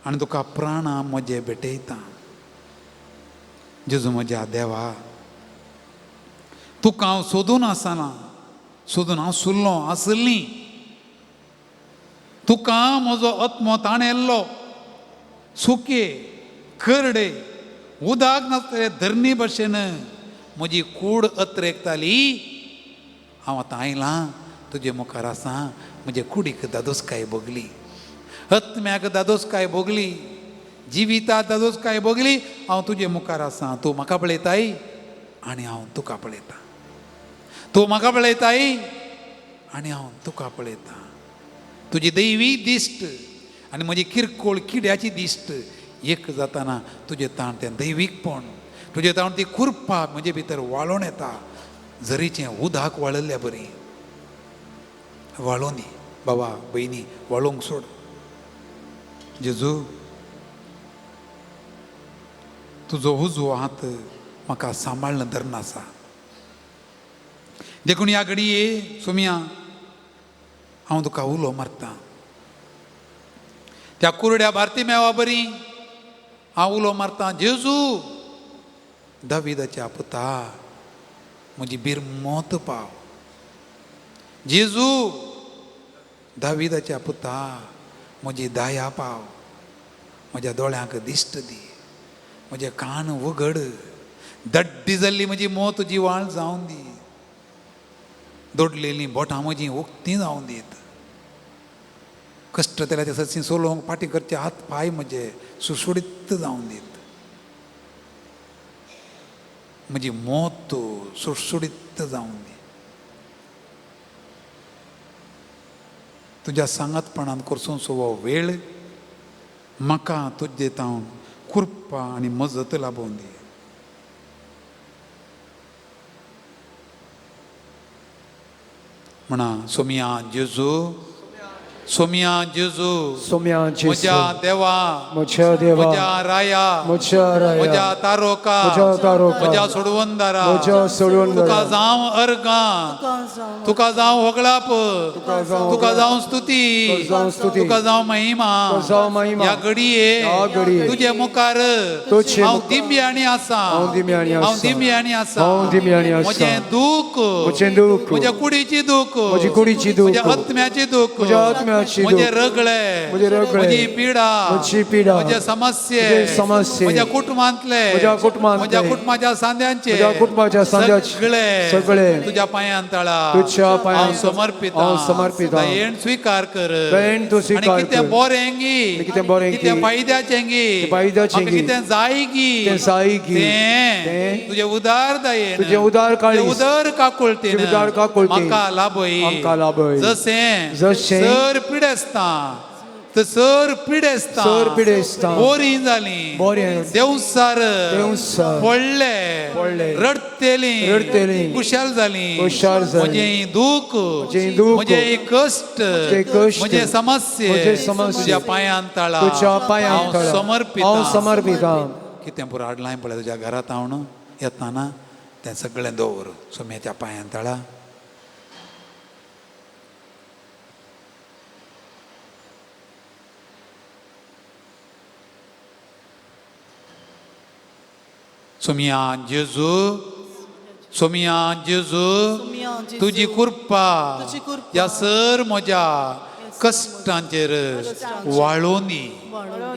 आनी तुका प्राणां म्हजे भेटयता. जेजू म्हज्या देवा, तुका हांव सोदून आसना, सोदून हांव सुल्लो आसली, तुका म्हजो आत्मो ताणेल्लो. सुके करडे उदक नासतले धरणी भशेन म्हजी कूड अत्रेकताली. हांव आतां आयलां तुजे मुखार आसा, म्हजे कुडीक दादोसकाय भोगली, आत्म्याक दादोसकाय भोगली, जिविता दादोसकाय भोगली. हांव तुजे मुखार आसा, तूं म्हाका पळयताय आनी हांव तुका पळयतां, तूं म्हाका पळयताय आनी हांव तुका पळयतां. तुजी दैवी दिश्ट आनी म्हजी किरकोळ किड्याची दिश्ट एक जाताना तुजें ताण तें दैवीकपण, तुजें ताण ती कुरपा म्हजे भितर वाळोन येता. जरीचें उदक वाळिल्ल्या बरी वाळोनी बाबा भयणी वाळोवंक सोड. जेजू तुजो उजवो हात म्हाका सांबाळ्ळें धरून आसा. देखून ह्या घडये सोमया हांव तुका उलो मारता. त्या कुरड्या भारती मेवा बरी हांव उलो मारता, जेजू दाविदाच्या पुता म्हजी बिरमोत पाव, जेजू दाविदाच्या पुता म्हजी दया पाव, म्हज्या दोळ्यांक दिश्ट दी, म्हजे कान उगड, दड्डी जाल्ली म्हजी मोत जिवाळ जावन दी, दोडलेलीं बोटां म्हजीं उक्तीं जावन दीत, कश्ट तेल्याचे सदशीं सोलोवंक फाटीं करचे हात पांय म्हजे सुडसुडीत जावन दीत, म्हजी मोत सुडसुडीत जावन दी. तुज्या सांगातपणान करसून हो वेळ म्हाका तुजे तावन कृपा आनी मजत लाबोवन दी. म्हणा सोमिया जेजू, सोमिया जेजू, सोम्या जेजू, म्हज्या देवा, म्हज्या देवा, म्हज्या राया, म्हज्या राया, म्हज्या तारोका, म्हज्या तारोका, म्हज्या सोडवंदारा, म्हज्या सोडवणदारा, तुका जावं अर्गां, तुका जावं होगळाप, तुका जावं स्तुती, जावं स्तुती, तुका जावं महिमा, तुका जावं महिमा. ह्या घडये ह्या घडये तुजे मुखार तुजे हांव मुखार दिंब्यांनी आसा, हांव दिंब्यांनी आसा, हांव दिंब्यांनी आसा, हांव दिंब्यांनी आसा. म्हजें दूख, म्हजें दूख, म्हज्या कुडीची दूख, म्हजी कुडीची दूख, म्हज्या आत्म्याची दूख, म्हज्या आत्म्याची दूख, म्हजें रगळे, म्हजें रगळे, म्हजी पिडा, म्हजी पिडा, म्हजे समस्ये, म्हजे समस्ये, म्हज्या कुटुंबांतले, म्हज्या कुटुंबांतले, म्हज्या कुटुंबाच्या सांद्यांचे, म्हज्या कुटुंबाच्या सांद्याचे, सगळे, सगळे, तुज्या पांयान तळा, तुज्या पांयां हांव समर्पित, हांव समर्पित. दयेन स्वीकार कर, दयेन तूं स्वीकार आनी कितें कर. बरें गी, आनी कितें बरें गी, कितें फायद्याचें गी, फायद्याचें म्हाका गी, कितें जाय गी, कितें जाय गी, तें तें तुजें उदार दयेन, तुजें उदार काळीज, तुजें उदार काकुळतीन, तुजें उदार काकुळतीन, म्हाका लाभय, आमकां लाभय. जशें जशें सर पिडेस्तां, सर पिडेस्तां, सर पिडेस्तां, बोरीं जालीं, बोरीं, देवसार, देवसार, पडले, पडले, रडतेलीं, रडतेलीं, खुशाल जालीं, खुशाल जालीं, म्हजें दूख, म्हजें दूख, म्हजें कश्ट, म्हजें कश्ट, म्हजें समस्ये, म्हजें समस्ये, तुज्या पांयान तळा, तुज्या पांयां हांव तळा, समर्पित, हांव समर्पित. कितें पुरो हाडलां पळय तुज्या घरांत हांव येतना तें सगळें दवर सोम्याच्या पांयान तळा. सोमिया जेजू, सोमिया जेजू, तुजी कृपा ह्या सर म्हज्या कश्टांचेर वाळोवन दी,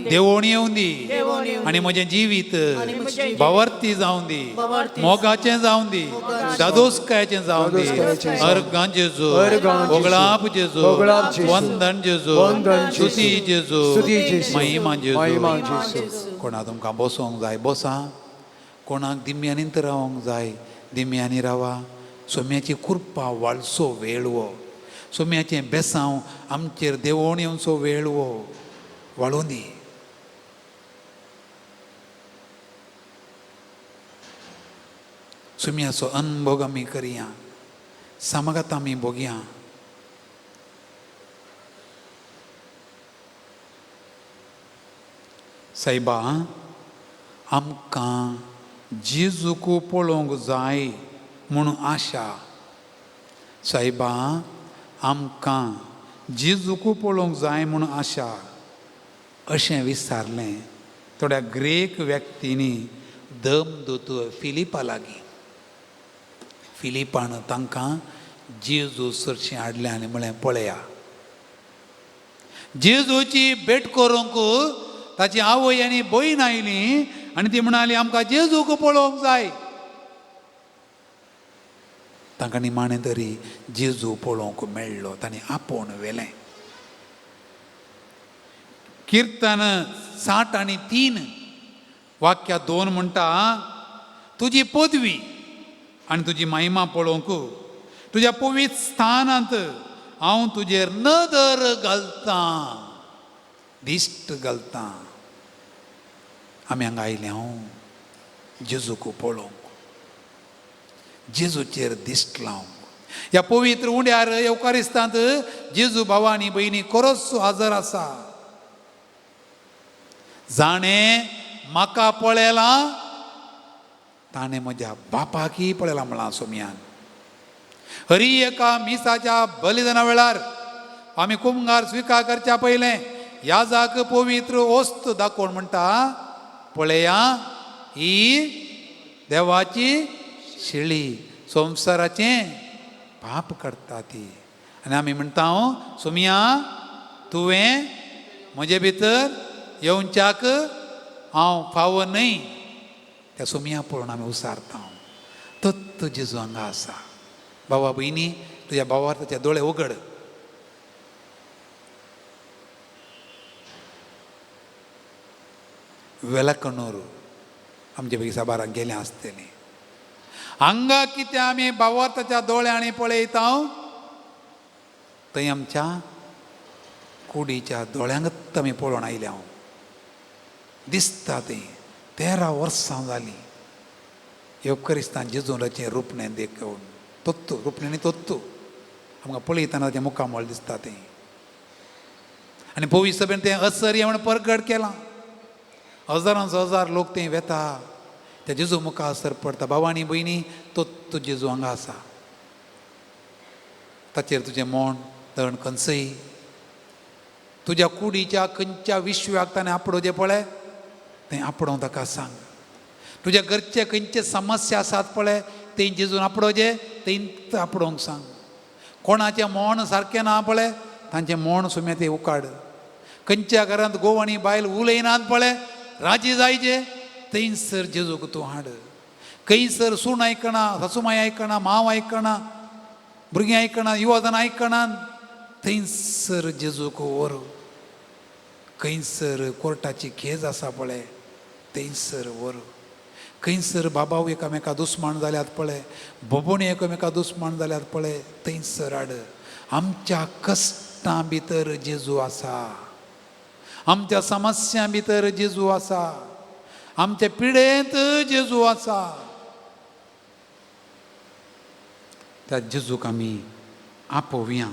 देवोण येवन दी आनी म्हजें जिवीत भावार्थी जावन दी, मोगाचें जावन दी, दादोसकायचें जावन दी. अर्गां जेजू, ओगळाप जेजू, वंदन जेजू, स्तुती जेजू, महिमा जेजू. कोणा तुमकां बसोंक जाय बसा, कोणाक दिम्यांनी रावंक जाय दिम्यांनी रावा. सोम्याची कृपा वाळसो वेळ हो, सोम्याचें बेसांव आमचेर देवोण येवचो वेळ हो, वाळोवन दी. सोम्याचो अनभोग आमी करया, सामगात आमी भोगया. सायबा, आमकां जेजूक पळोवंक जाय म्हूण आशा. सायबा, आमकां जेजूक पळोवंक जाय म्हूण आशा अशें विचारलें थोड्या ग्रेक व्यक्तींनी दमदूत फिलिपा लागीं. फिलिपान तांकां जेजू सरशीं हाडलें आनी म्हळें, पळया. जेजूची भेट करूंक ताची आवय आनी भयण आयली आनी ती म्हणाली, आमकां जेजूक पळोवंक जाय. तांकां निमाणें तरी जेजू पळोवंक मेळ्ळो, तांणी आपोवन व्हेलें. किर्तन 63 वाक्या 2 म्हणटा, तुजी पदवी आनी तुजी महिमा पळोवंक तुज्या पवित्र स्थानांत हांव तुजेर नदर घालतां, दिश्ट घालतां. आमी हांगा आयले हांव जेजूक पळोवंक, जेजूचेर दिश्ट लावंक. ह्या पवित्र उंड्यार येवकारिस्तांत जेजू भावा आनी भयणी खरोच हजर आसा. जाणें म्हाका पळयलां ताणें म्हज्या बापाकय पळयलां म्हळां सोमयान. हरी एका मिसाच्या बलिदाना वेळार आमी कुमगार स्विकार करच्या पयलें याजाक पवित्र वस्त दाखोवन म्हणटा, पळया ही देवाची शेळी, संवसाराचें पाप करता ती. आनी आमी म्हणटा, सोमया तुवें म्हजे भितर येवच्याक हांव फावो न्हय. त्या सोमया पळोवन आमी उसारता. तत्त जेजू हांगा आसा. बाबा भयणी, तुज्या भावार ताचे दोळे उगड. वेलकणूर आमचे पैकी साबाराक गेलें आसतलें. हांगा कितें आमी भावार्थाच्या दोळ्यांनी पळयता थंय आमच्या कुडीच्या दोळ्यांकच आमी पळोवन आयल्या. हांव दिसता थंय 13 वर्सां जालीं येवकरिस्तान जेजूचें रुपणें देखून तत्तू रुपणें तत्तू आमकां पळयतना तें मुखामळ दिसता तें. आनी पवित्र सभेन तें असर्य म्हण परगट केलां. हजारांचो हजार लोक थंय वेता, त्या जेजू मुखार असर पडटा. बाबा आनी भयणी, तो तूं जेजू हांगा आसा, ताचेर तुजें मोण तण खंयचय तुज्या कुडीच्या खंयच्या विश्वाक ताणें आपडोवचें पळय तें आपडोवंक ताका सांग. तुज्या घरचे खंयचे समस्या आसात पळय तें जेजून आपडोवचें तें आपडोवंक सांग. कोणाचें मोण सारकें ना पळय तांचें मोण सुम्या तें उकाड. खंयच्या घरांत घोव आनी बायल उलयनात पळय राजी जायचे थंयसर जेजूक तूं हाड. खंयसर सून आयकना, सासूमाय आयकना, मांव आयकना, भुरगीं आयकना, युवा आयकना, थंयसर जेजूक व्हर. खंयसर कोर्टाची खेज आसा पळय थंयसर व्हर. खंयसर बाबाव एकामेका दुस्मान जाल्यात पळय, भोबोणी एकामेका दुस्मान जाल्यात पळय थंयसर हाड. आमच्या कश्टां भितर जेजू आसा, आमच्या समस्यां भितर जेजू आसा, आमच्या पिडेंत जेजू आसा. त्या जेजूक आमी आपोवया.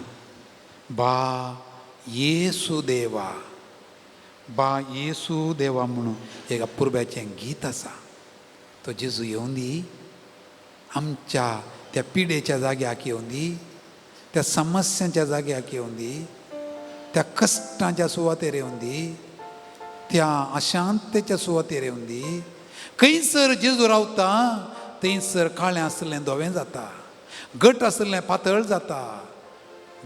बा येसू देवा, बा येसू देवा म्हणून एक अपुरब्याचें गीत आसा. तो जेजू येवन दी आमच्या त्या पिडेच्या जाग्याक येवन दी, त्या समस्यांच्या जाग्याक येवन दी, त्या कश्टांच्या सुवातेर येवन दी, त्या अशांतेच्या सुवातेर येवन दी. खंयसर जेजू रावता थंयसर काळें आसलें धवें जाता, घट आसलें पातळ जाता,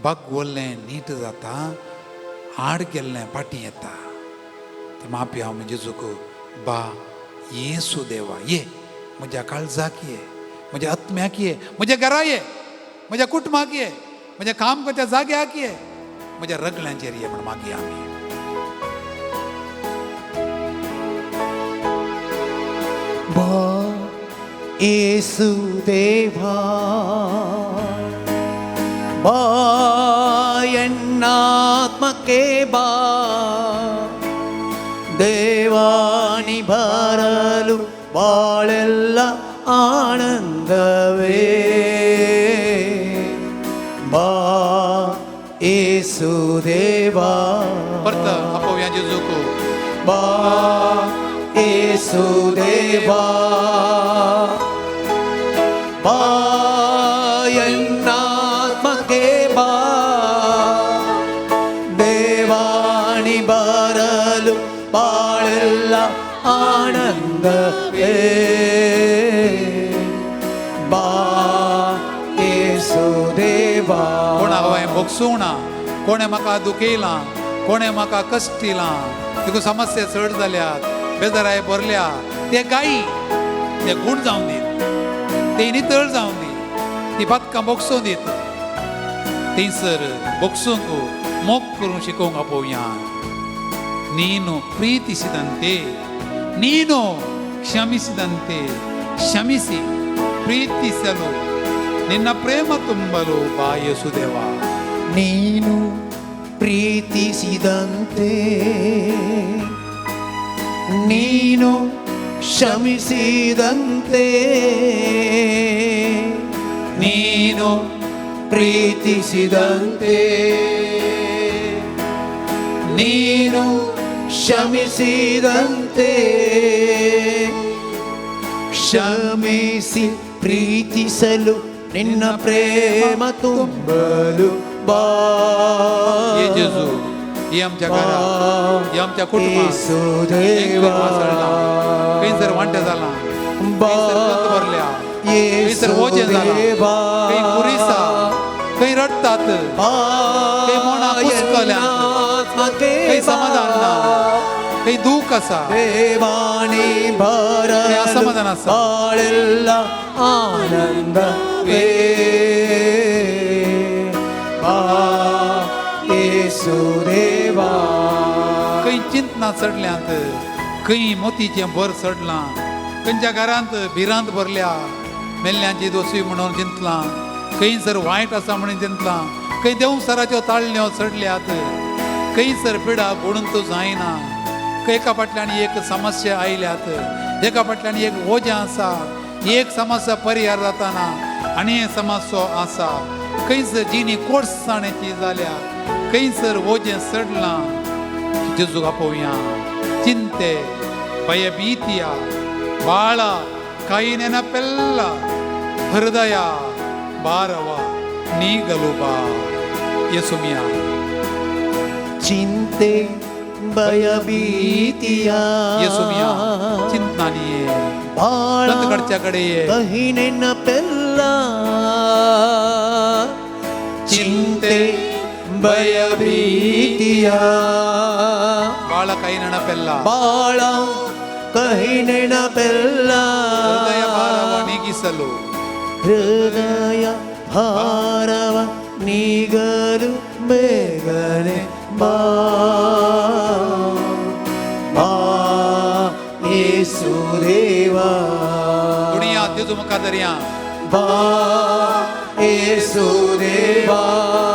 बागवल्लें नीट जाता, आड गेल्लें फाटीं येता. मापी हांव जेजूक बा येसू देवा ये म्हज्या काळजाक ये, म्हज्या आत्म्याक ये, म्हज्या घरा ये, म्हज्या कुटुंबाक ये, म्हज्या काम करच्या जाग्याक ये, म्हज्या रगल्यांचेर ये म्हण मागया आमी. बा येसू देवा बा ಎನ್ನಾತ್ಮಕ್ಕೆ ಬಾ, ದೇವಾನಿ ಬರಲು ಬಾಳೆಲ್ಲ ಆನಂದವೇ. ಬಾ ಯೇಸು ದೇವಾ परत आपोवया जेजूक. ಬಾ ಯೇಸು ದೇವಾ ಬಾ ಎನ್ನಾತ್ಮಕ್ಕೆ ಬಾ, ದೇವಾಣಿ ಬರಲು ಬಾಳೆಲ್ಲ ಆನಂದವೇ. ಬಾ ಯೇಸು ದೇವಾ. कोणा हांवें भोगसूंक ना, कोणें म्हाका दुखयलां, कोणें म्हाका कश्टिलां, तिका समस्या चड जाल्यात, बेजाराय भरल्या, ते गायी ते गूण जावन दीत, ते नितळ जावन दी, ती पातकां भोगसूं दीत. थंयसर भोगसूंक मोग करूंक शिकोवंक आपोवया. ನೀನು ಪ್ರೀತಿಸಿದಂತೆ ನೀನು ಕ್ಷಮಿಸಿದಂತೆ ಕ್ಷಮಿಸಿ ಪ್ರೀತಿಸಲು ನಿನ್ನ ಪ್ರೇಮ ತುಂಬಲು ಬಾ ಯೇಸುದೇವ. ನೀನು ಪ್ರೀತಿಸಿದಂತೆ ನೀನು ಕ್ಷಮಿಸಿದಂತೆ, ನೀನು ಪ್ರೀತಿಸಿದಂತೆ ನೀನು ಕ್ಷಮಿಸಿದಂತೆ ಕ್ಷಮಿಸಿ ಪ್ರೀತಿಸಲು ನಿನ್ನ ಪ್ರೇಮ ತುಂಬಲು ಬಾ. ये जेजू ये आमच्या घरा, हे आमच्या कुटुंबात येसू देवा खंयसर वांटे जालां, बा खंयसर खत भरल्या, खंयसर येसू ओजें जालां, देवा खंय कुरिसा, खंय रडटात, खंय मोणां कुसकल्यांत, खंय समाधान ना, खंय दूख आसा, ದೇವಾಣಿ खंय असमाधान ಬರಲು आसा. ಬಾಳೆಲ್ಲ ಆನಂದವೇ. ಬಾ ಯೇಸು ದೇವಾ. खंय चिंतनां चडल्यांत, खंय मोतीचें भर चडलां, खंयच्या घरांत भिरांत भरल्या, मेल्ल्यांची दोशी म्हणून चिंतलां, खंयसर वायट आसा म्हणून चिंतलां, खंय देंवसराच्यो ताळण्यो चडल्यात, खंयसर पिडा बुडून तूं जायना, खंय एका फाटल्यान एक समस्या आयल्यात, एका फाटल्यान एक ओजें आसा, एक समस्या परिहार जाताना आनी एक समस्या आसा, खंयसर जिणी कोडसाणेची जाल्या, खंयसर ओजें चडलां. जेजूक आपोवया. ಚಿಂತೆ ಭಯಭೀತಿಯ ಬಾಳ ಕೈ ನೆನಪೆಲ್ಲ ಹೃದಯ ಭಾರವ ನೀಗಲು ಬಾ ಯೇಸುಮಿಯ. ಚಿಂತೆ ಭಯಭೀತಿಯ ಯೇಸುಮಿಯ ಚಿಂತನಾನಿಯೇ ಬಾಳ ಕಡ್ಚ ಕಡೆಯೇ ಕಹಿ ನೆನಪೆಲ್ಲ ಚಿಂತೆ ಭಯಭೀತಿಯ ಬಾಳ ಕೈ ನೆನಪೆಲ್ಲ ಬಾಳ ಕಹಿ ನೆನಪೆಲ್ಲ ಹೃದಯ ಭಾರವ ನೀಗಿಸಲು ಹೃದಯ ಭಾರವ ನೀಗಲು ಬೇಗನೆ ಬಾ ಬಾ ಯೇಸು ದೇವಾ. ದುನಿಯಾ तेजू मुखार धरया. ಬಾ ಯೇಸು ದೇವಾ.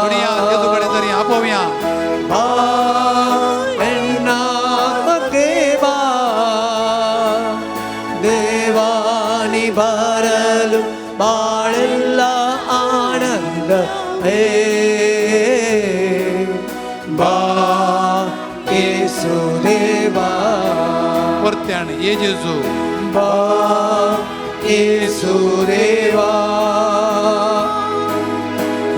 ದುನಿಯಾ तेजू कडेन धरया आपोवया. ಬಾ ಎನ್ನಾತ್ಮಕ್ಕೆ ಬಾ, ದೇವಾನಿ ಬರಲು ಬಾಳೆಲ್ಲ ಆನಂದವೇ. ಬಾ ಯೇಸು ದೇವಾ. परत्यान ये जेजू बा येसू देवा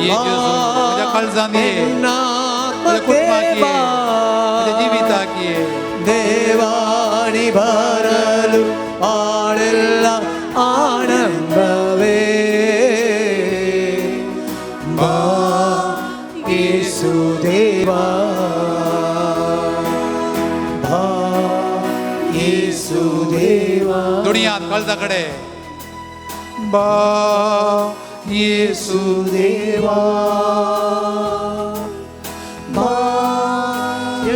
ये जेजू म्हज्या काळजान ये म्हज्या कुटुंबाक ये म्हज्या जिविताक ये देवानी भरಲು ಬಾಳೆಲ್ಲ ಆನಂದವೇ ಬಾ ಯೇಸು ದೇವಾ ಬಾ ಯೇಸು ದೇವಾ दुनियात काळजा कडे बा येसू देवा बा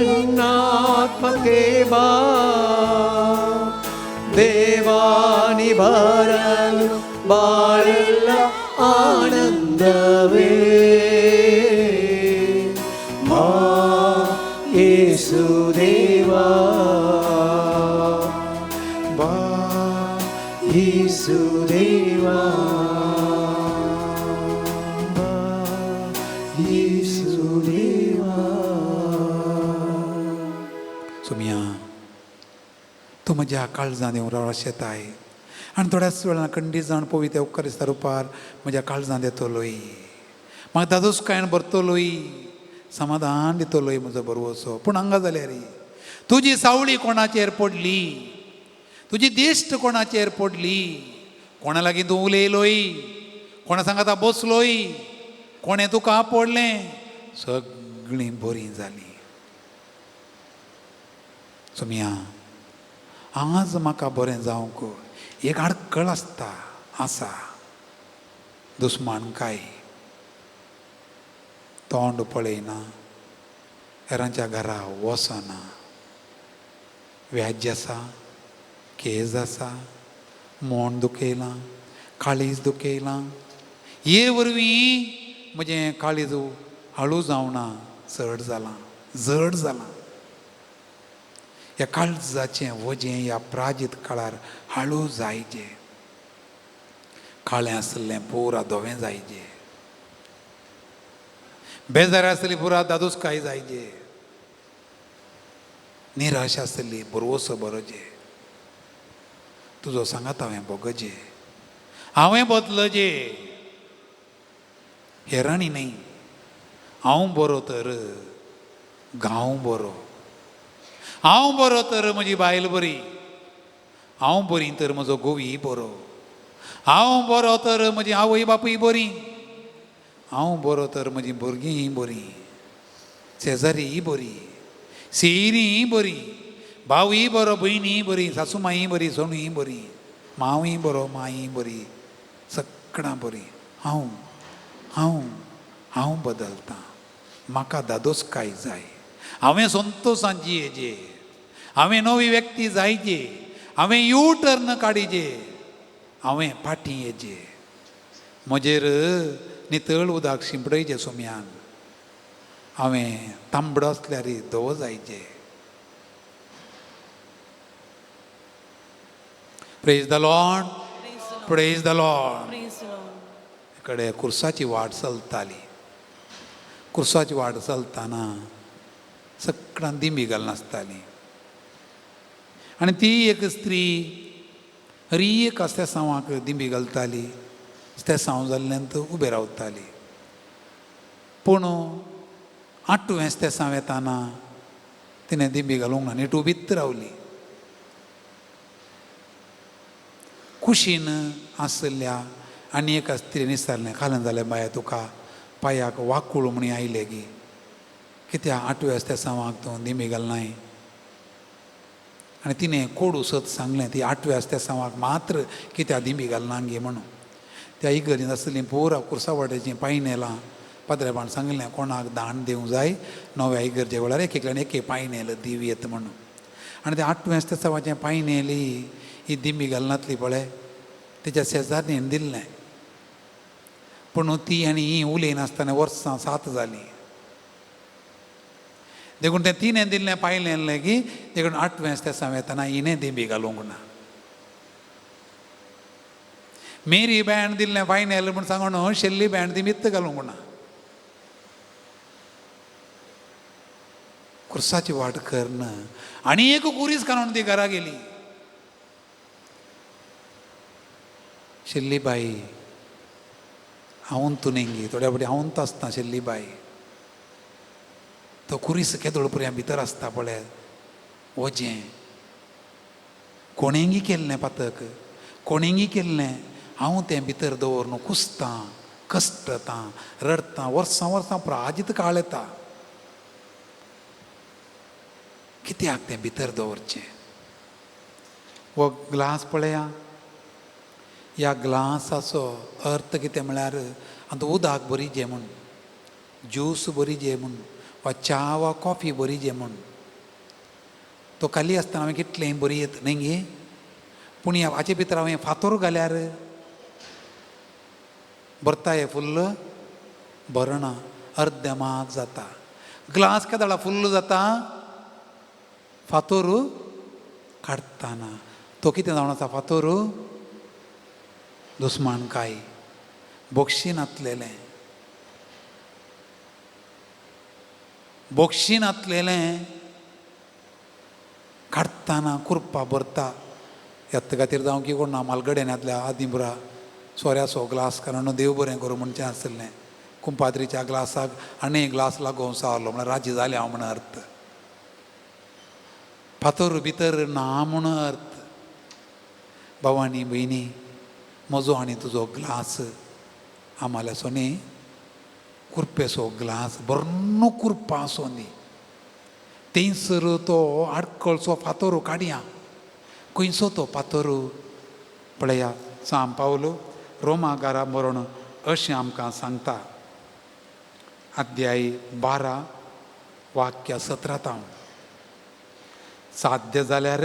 ಎನ್ನಾತ್ಮಕ್ಕೆ ಬಾ ದೇವಾನಿ ಬರಲು ಬಾಳೆಲ್ಲ ಆನಂದವೇ ಬಾ ಯೇಸು ದೇವಾ ಬಾ ಯೇಸು ದೇವಾ ಬಾ ಯೇಸು ದೇವಾ सोमिया तूं म्हज्या काळजान येवन रावळा शेताय आनी थोड्याच वेळान खंडीत जावन पवित्र उपकारिस्ता रुपार म्हज्या काळजान येतलोय म्हाका दादोसकायेन भरतलोय समाधान दितलोय म्हजो बरवसो. पूण हांगा जाल्यार तुजी सावळी कोणाचेर पडली, तुजी दिश्ट कोणाचेर पडली, कोणा लागीं तूं उलयलोय, कोणा सांगाता बसलोय, कोणें तुका आपडलें, सगळीं बरीं जालीं. सोमिया आज म्हाका बरें जावंक एक आडखळ आसता आसा दुस्मान काय तोंड पळयना, हेरांच्या घरा वचना, व्याज आसा, केज आसा, मोण दुखयलां, काळीज दुखयलां, हे वरवीं म्हजें काळीज हाळू जावना, चड जालां, जड जालां. ह्या काळजाचें वजें ह्या प्राजीत काळार हाळू जायचे, काळें आसलें पुरा धवें जायचे, बेजार आसली पुरा दादोसकाय जायचे, निराश आसली बरोसो बरोजे, तुजो सांगात हांवें भोगजे, हांवें बदलजे, हेरांनी न्हय. हांव बरो तर गांव बरो, हांव बरो तर म्हजी बायल बरी, हांव बरी तर म्हजो गोवी बरो, हांव बरो तर म्हजी आवय बापूय बरी, हांव बरो तर म्हजी भुरगीं बरीं, शेजारी बरी, सेरीं बरी, भावूय बरो, भयणीय बरी, सासू माई बरी, सोणूय बरी, मावूय बरो, माई बरी, सगळां बरी. हांव हांव हांव बदलतां, म्हाका दादोसकाय जाय, हांवें संतोशान जियेजे, हांवें नवी व्यक्ती जायजे, हांवें यू टर्न काडिजे, हांवें फाटीं येजे, म्हजेर नितळ उदक शिंपडयचें सोम्यान, हांवें तांबडो आसल्यार धवो जायचे. Praise the Lord, praise the Lord. कडे कुर्साची वाट चलताली, कुर्साची वाट चलतना सगळ्यां दिंबी घालनासताली आनी ती एक स्त्री हरी एक स्तेसांवाक दिंबी घालताली, स्तेसांव जाल्ल्यान उबें रावताली. पूण आठवें स्तेसांव येताना तिणें दिंबी घालूंक ना, नीट उबीत रावली. कुशीन आसल्या आनी एका स्त्रीन विचारलें, खालें जालें बाये तुका पांयाक वाकूळ म्हणी आयलें गी, कित्याक आठव्या स्तेसांवाक तूं दिंबी घालनाय? आनी तिणें कोडू सत सांगलें, ती आठव्या स्तेसांवाक मात्र कित्याक दिंबी घालना गे म्हणून. त्या इगर्जेंत आसलीं पुरा कुर्सा वाट्याचीं पायनेलां पाद्रेबान सांगलें कोणाक दान दिवंक जाय नव्या इगर्जे वेळार एक एकल्यान एक पायनेल दिवयेत म्हणून. आनी त्या आठव्या स्तेसांवाचें पायनेली ही दिंबी घालनातली पळय तिच्या शेजाऱ्यान दिल्लें. पूण ती आनी ही उलयनासतना वर्सां 7 जालीं. देखून तें तिणें दिल्लें पायलें की देखून आठवें स्तेसांव येतना हिणें दिंबी घालूंक ना. मेरी बँड दिल्लें फायनल म्हूण सांगून शेल्ली बँड दिमित्त घालूंक ना. खुर्साची वाट करन आनी एक कुरीस काडून ती घरा गेली. शेल्लीबाई हांवून तुनेंगी थोड्या फावटी हांवूंत आसता. शेल्लीबाई तो कुरीस केदोळ पर्यंत भितर आसता पळय वजें कोणेंगी केल्लें पातक कोणेंगी केल्लें हांव तें भितर दवरून कुसतां कश्टतां रडतां वर्सां वर्सां प्राजीत काळ येता. कित्याक तें भितर दवरचें? हो ग्लास पळया, ह्या ग्लासाचो अर्थ कितें म्हळ्यार आतां उदक बरी जे म्हूण, ज्यूस बरी जे म्हूण, वा च्या वा कॉफी बरी जे म्हूण. तो खाली आसतना हांवें कितलें बरी येत न्ही गे, पूण ह्या हाचे भितर हांवें फातोर घाल्यार भरता हे फुल्ल भरना, अर्दें मात जाता. ग्लास केदळा फुल्ल जाता फातोर काडटना. तो कितें जावन आसा फातोर दुस्मानकाय बोक्षी नातलेलें, बोक्षी नातलेलें काडटना कुरपा भरता. येत खातीर जावं की कोण ना मालगड्यान आदिपुरा सोऱ्याचो ग्लास कारण देव बरें करूं म्हणचें आसलें. कुंपाद्रीच्या ग्लासाक आनी ग्लास लागोवन सारलो म्हळ्यार राजी जालें हांव म्हण अर्थ. फातोर भितर ना म्हूण अर्थ. भावानी भयणी म्हजो आनी तुजो ग्लास आमाल्याचो न्ही कुरपेचो ग्लास बरो कुरपा आसो न्ही, थंयसर तो आडकळचो फातोर काडया. खंयचो तो फातोर पळया, सांत पावलो रोमागारा मरण अशें आमकां सांगता. अध्याय 12 वाक्य 17 तावन. साध्य जाल्यार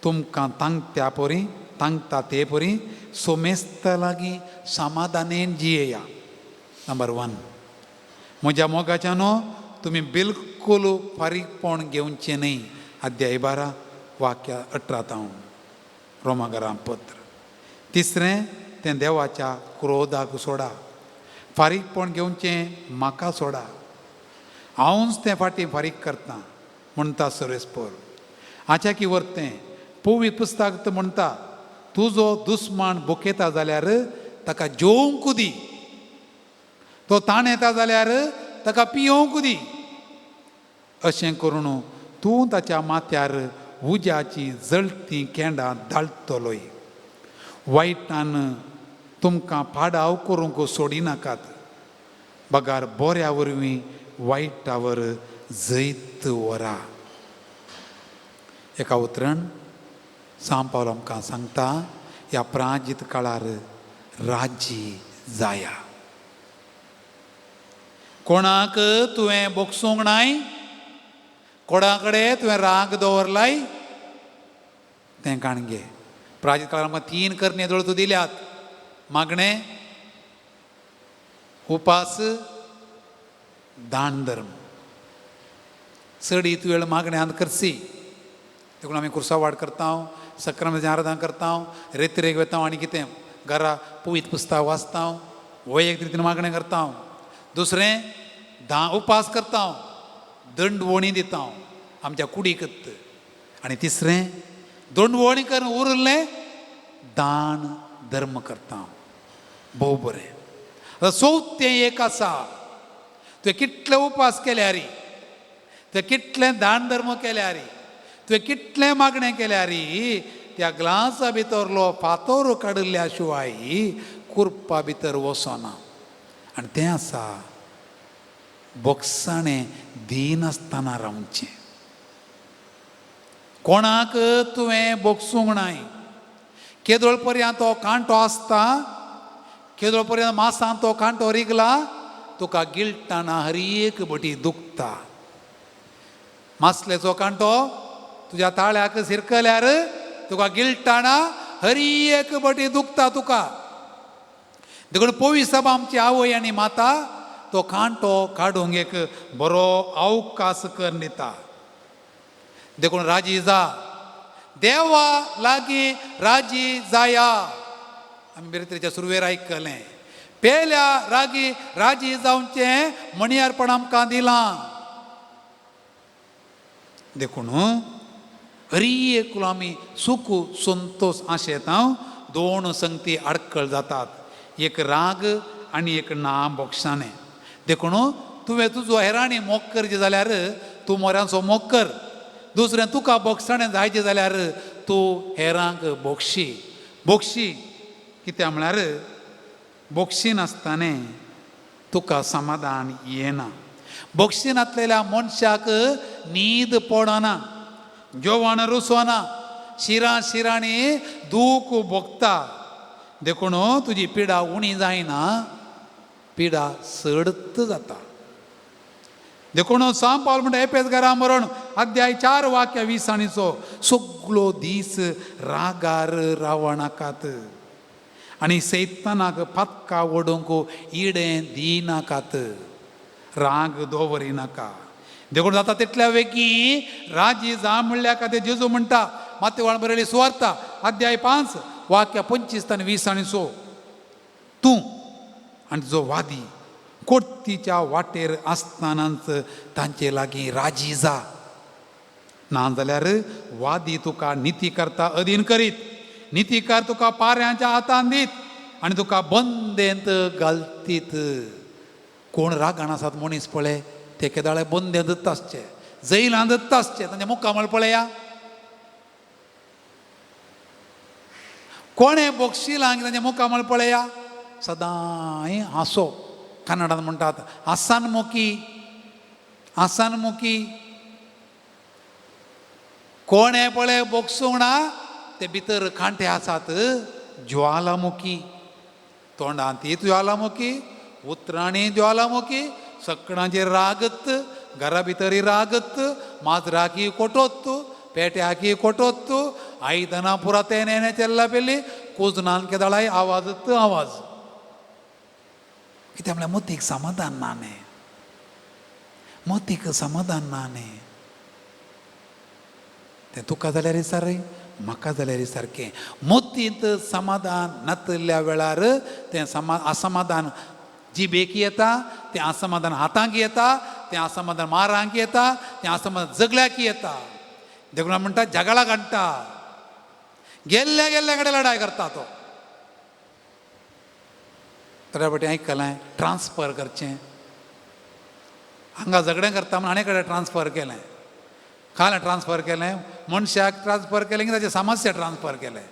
तुमकां तांकत्या परी तांकता ते परी सोमेस्त लागीं समाधानेन जियेया. नंबर 1, म्हज्या मोगाच्यानो तुमी बिलकूल फारीकपण घेवचें न्हय. अध्याय 12 वाक्य 18 तावन रोमागरां पत्र. तिसरें, तें देवाच्या क्रोधाक सोडा, फारीकपण घेवचें म्हाका सोडा, हांवूच तें फाटीं फारीक करतां म्हणटा सर्वेस्पर. आच्या की वरतें पवी पुस्तक म्हणटा, तुजो दुस्मान भुकेता जाल्यार ताका जेवंक दी, तो ताण येता जाल्यार ताका पियोवंक दी. अशें करून तूं ताच्या माथ्यार उज्याची जळती केंडां दाळटलोय. वायटान तुमकां पाडाव करूंक सोडिनाकात, बगार बऱ्या वरवीं वायटावर जैत व्हरा. एका उतरान सांत पावल आमकां सांगता, ह्या प्राजीत काळार राजी जाया. कोणाक तुवें बोगसूंक नाय, कोणा कडेन तुवें राग दवरलाय तें काण घे. प्राजीत काळार आमकां 3 करणे जवळ तूं दिल्यात, मागणें, उपास, दान धर्म. चडीत वेळ मागण्यांत करसी, देखून आमी खुर्सा वाड करता, सक्रामची आराधना करता, रेतिरेक वता आनी कितें घरा पवित्र पुस्तक वाचता, वैयक्तीक रितीन मागणें करता. दुसरें उपास करता, दंडवणी दिता आमच्या कुडीक. आनी तिसरें दंडवणी करून उरलें दान धर्म करता. भोव बरें. आतां चवथें एक आसा, तुवें कितले उपास केल्यार, तुवें कितलें दान धर्म केल्यार, तुवें कितलें मागणें केल्यार, त्या ग्लासा भितरलो फातोर काडिल्ल्या शिवाय कुरपा भितर वचना. आनी तें आसा बोगसाणें दिनासतना रावचें. कोणाक तुवें बोगसूंक नाय. केदोळ पर्यंत तो कांटो आसता, केदोळ पर्यंत मासान तो कांटो रिगला, तुका गिळटाना हर एक बटी दुखता. मासलेचो कांटो तुज्या ताळ्याक शिरकल्यार तुका गिळटाना हर एक बटी दुखता तुका. देखून पवी सभा आमची आवय आनी माता तो कांटो काडूंक एक बरो अवकाश करून दिता. देखून राजी जा, देवा लागीं राजी जाया. आमी बिरेस्ताराच्या सुरवेर आयकलें, पेल्या रागी राजी जावचें म्हणयारपण आमकां दिलां. देखून हरी एकलो आमी सुख संतोश आशेता दोन संगती आडखळ जातात, एक राग आनी एक ना बोक्षाणें. देखून तुवें तुजो हेरांनी मोग करचें जाल्यार तूं मोऱ्यांचो मोग कर, दुसरें तुका बोगसाणें जायचें जाल्यार तूं हेरांक बोगशी. बोगशी कित्याक म्हळ्यार बोगशी नासतना तुका समाधान येना. बोगशी नासलेल्या मनशाक न्हीद पडना, जेवण रुसना, शिरां शिरांनी दूख भोगता. देखून तुजी पिडा उणी जायना, पिडा चडत जाता. देखून सांव पावल म्हणटा एपेसकारां बरोवन अध्याय 4 वाक्य 20 आनी सगलो दीस रागार रावनाकात आनी सैतानाक पातका ओडूंक इडें दिनाकात, राग दवरिनाका. देखून जाता तितल्या वेगीं राजी जा म्हणल्या खातीर जेजू म्हणटा मातेवाळ बरयली सुवार्ता अध्याय 5 वाक्य 25 आनी 20 आनी 100, तूं आनी तुजो वादी कोर्तीच्या वाटेर आसतनाच तांचे लागीं राजी जा, ना जाल्यार वादी तुका निती करता अधीन करीत, नितीकार तुका पाऱ्यांच्या हातान दीत आनी तुका बंदेंत घालतीत. कोण रागान आसात मनीस पळय ते केदाळे बंदेंत आसचे, जैलांत आसचे, तांच्या मुखामळ पळया. कोणें बोगशिलां तांच्या मुखामळ पळया, सदांय हांसो. कन्नडान म्हणटात आसानमुखी, आसानमुखी. कोणें पळय बोगसूंक ना ते भितर कांटे आसात ज्वालामुखी, तोंडांत ज्वालामुखी, उतरांनी ज्वालामुखी, सकडांचेर रागत, घरा भितरय रागत, माजराकी कोटोत्तू, पेट्याकी कोटोत्तू, आयदनां पुरा तें चेल्ला पेली, कुजनान केदाळाय आवाजत आवाज. कित्याक म्हळ्यार मोतीक समाधान ना न्ही, मोतीक समाधान ना न्ही. तें तुका जाल्यार सारकें, म्हाका जाल्यार सारकें. मोतींत समाधान नातल्या वेळार तें असमाधान जिबेक येता, तें असमाधान हातांक येता, तें असमाधान मारांक येता, तें असमाधान जगल्याक येता. देखून म्हणटा झगडा काडटा, गेल्ल्या गेल्ल्या कडेन लढाय करता तो. थोड्या फावटी आयकलें ट्रान्सफर करचें, हांगा झगडें करता म्हूण आनी कडेन ट्रान्सफर केलें, काल ट्रान्सफर केलें, मनशाक ट्रान्सफर केलें की ताचें समस्या ट्रान्सफर केलें,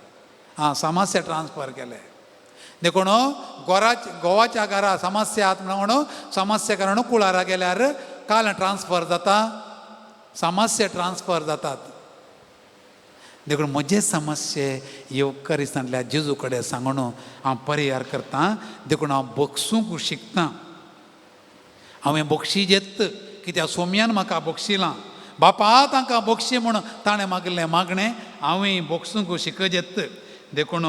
आं समस्या ट्रान्सफर केलें. देखून गोवाच्या घरा समस्या आहात म्हणून समस्या कारण कुळारा गेल्यार काल ट्रान्सफर जाता, समस्या ट्रान्सफर जातात. देखून म्हजे समस्ये येवकारिस्तांतल्या जेजू कडेन सांगून हांव परिहार करता. देखून हांव बक्षूंक शिकतां, हांवें बक्षी जेत कित्याक सोम्यान म्हाका बक्षिलां, बापा तांकां बक्षी म्हूण ताणें मागिल्लें मागणें हांवें बक्षूंक शिकजेत. देखून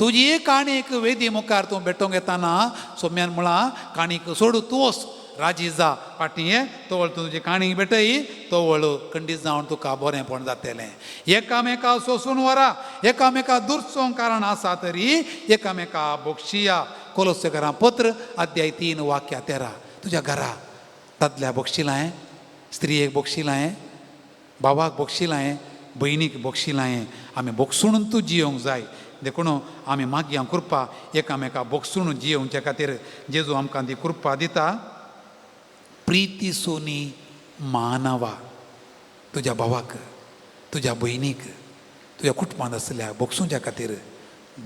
तुजी काणीक वेदी मुखार तूं भेटोवंक येताना सोम्यान म्हळां काणीक सोडू तूं वच राजी जा फाटीं ये, तवळ तूं तुजी काणी भेटय, तवळ खंडीत जावन तुका बरेंपण जातलें. एकामेका सोसून व्हरा, एकामेका दुरसोंक कारण आसा तरी एकामेका बक्षिया. कोलोसेकरां पत्र अध्याय 3 वाक्या 13. तुज्या घरा दादल्या बक्षिलां, स्त्रियेक बक्षिलां, भावाक बक्षिलां, भयणीक बक्षिलां, आमी बक्षून तूं जियोंक जाय. देखून आमी मागया कृपा एकामेका बक्षून जियोवच्या खातीर जेजू आमकां ती कृपा दिता. प्रिती सोनी मानवा, तुज्या भावाक, तुज्या भयणीक, तुज्या कुटुंबांत आसल्या बक्षुच्या खातीर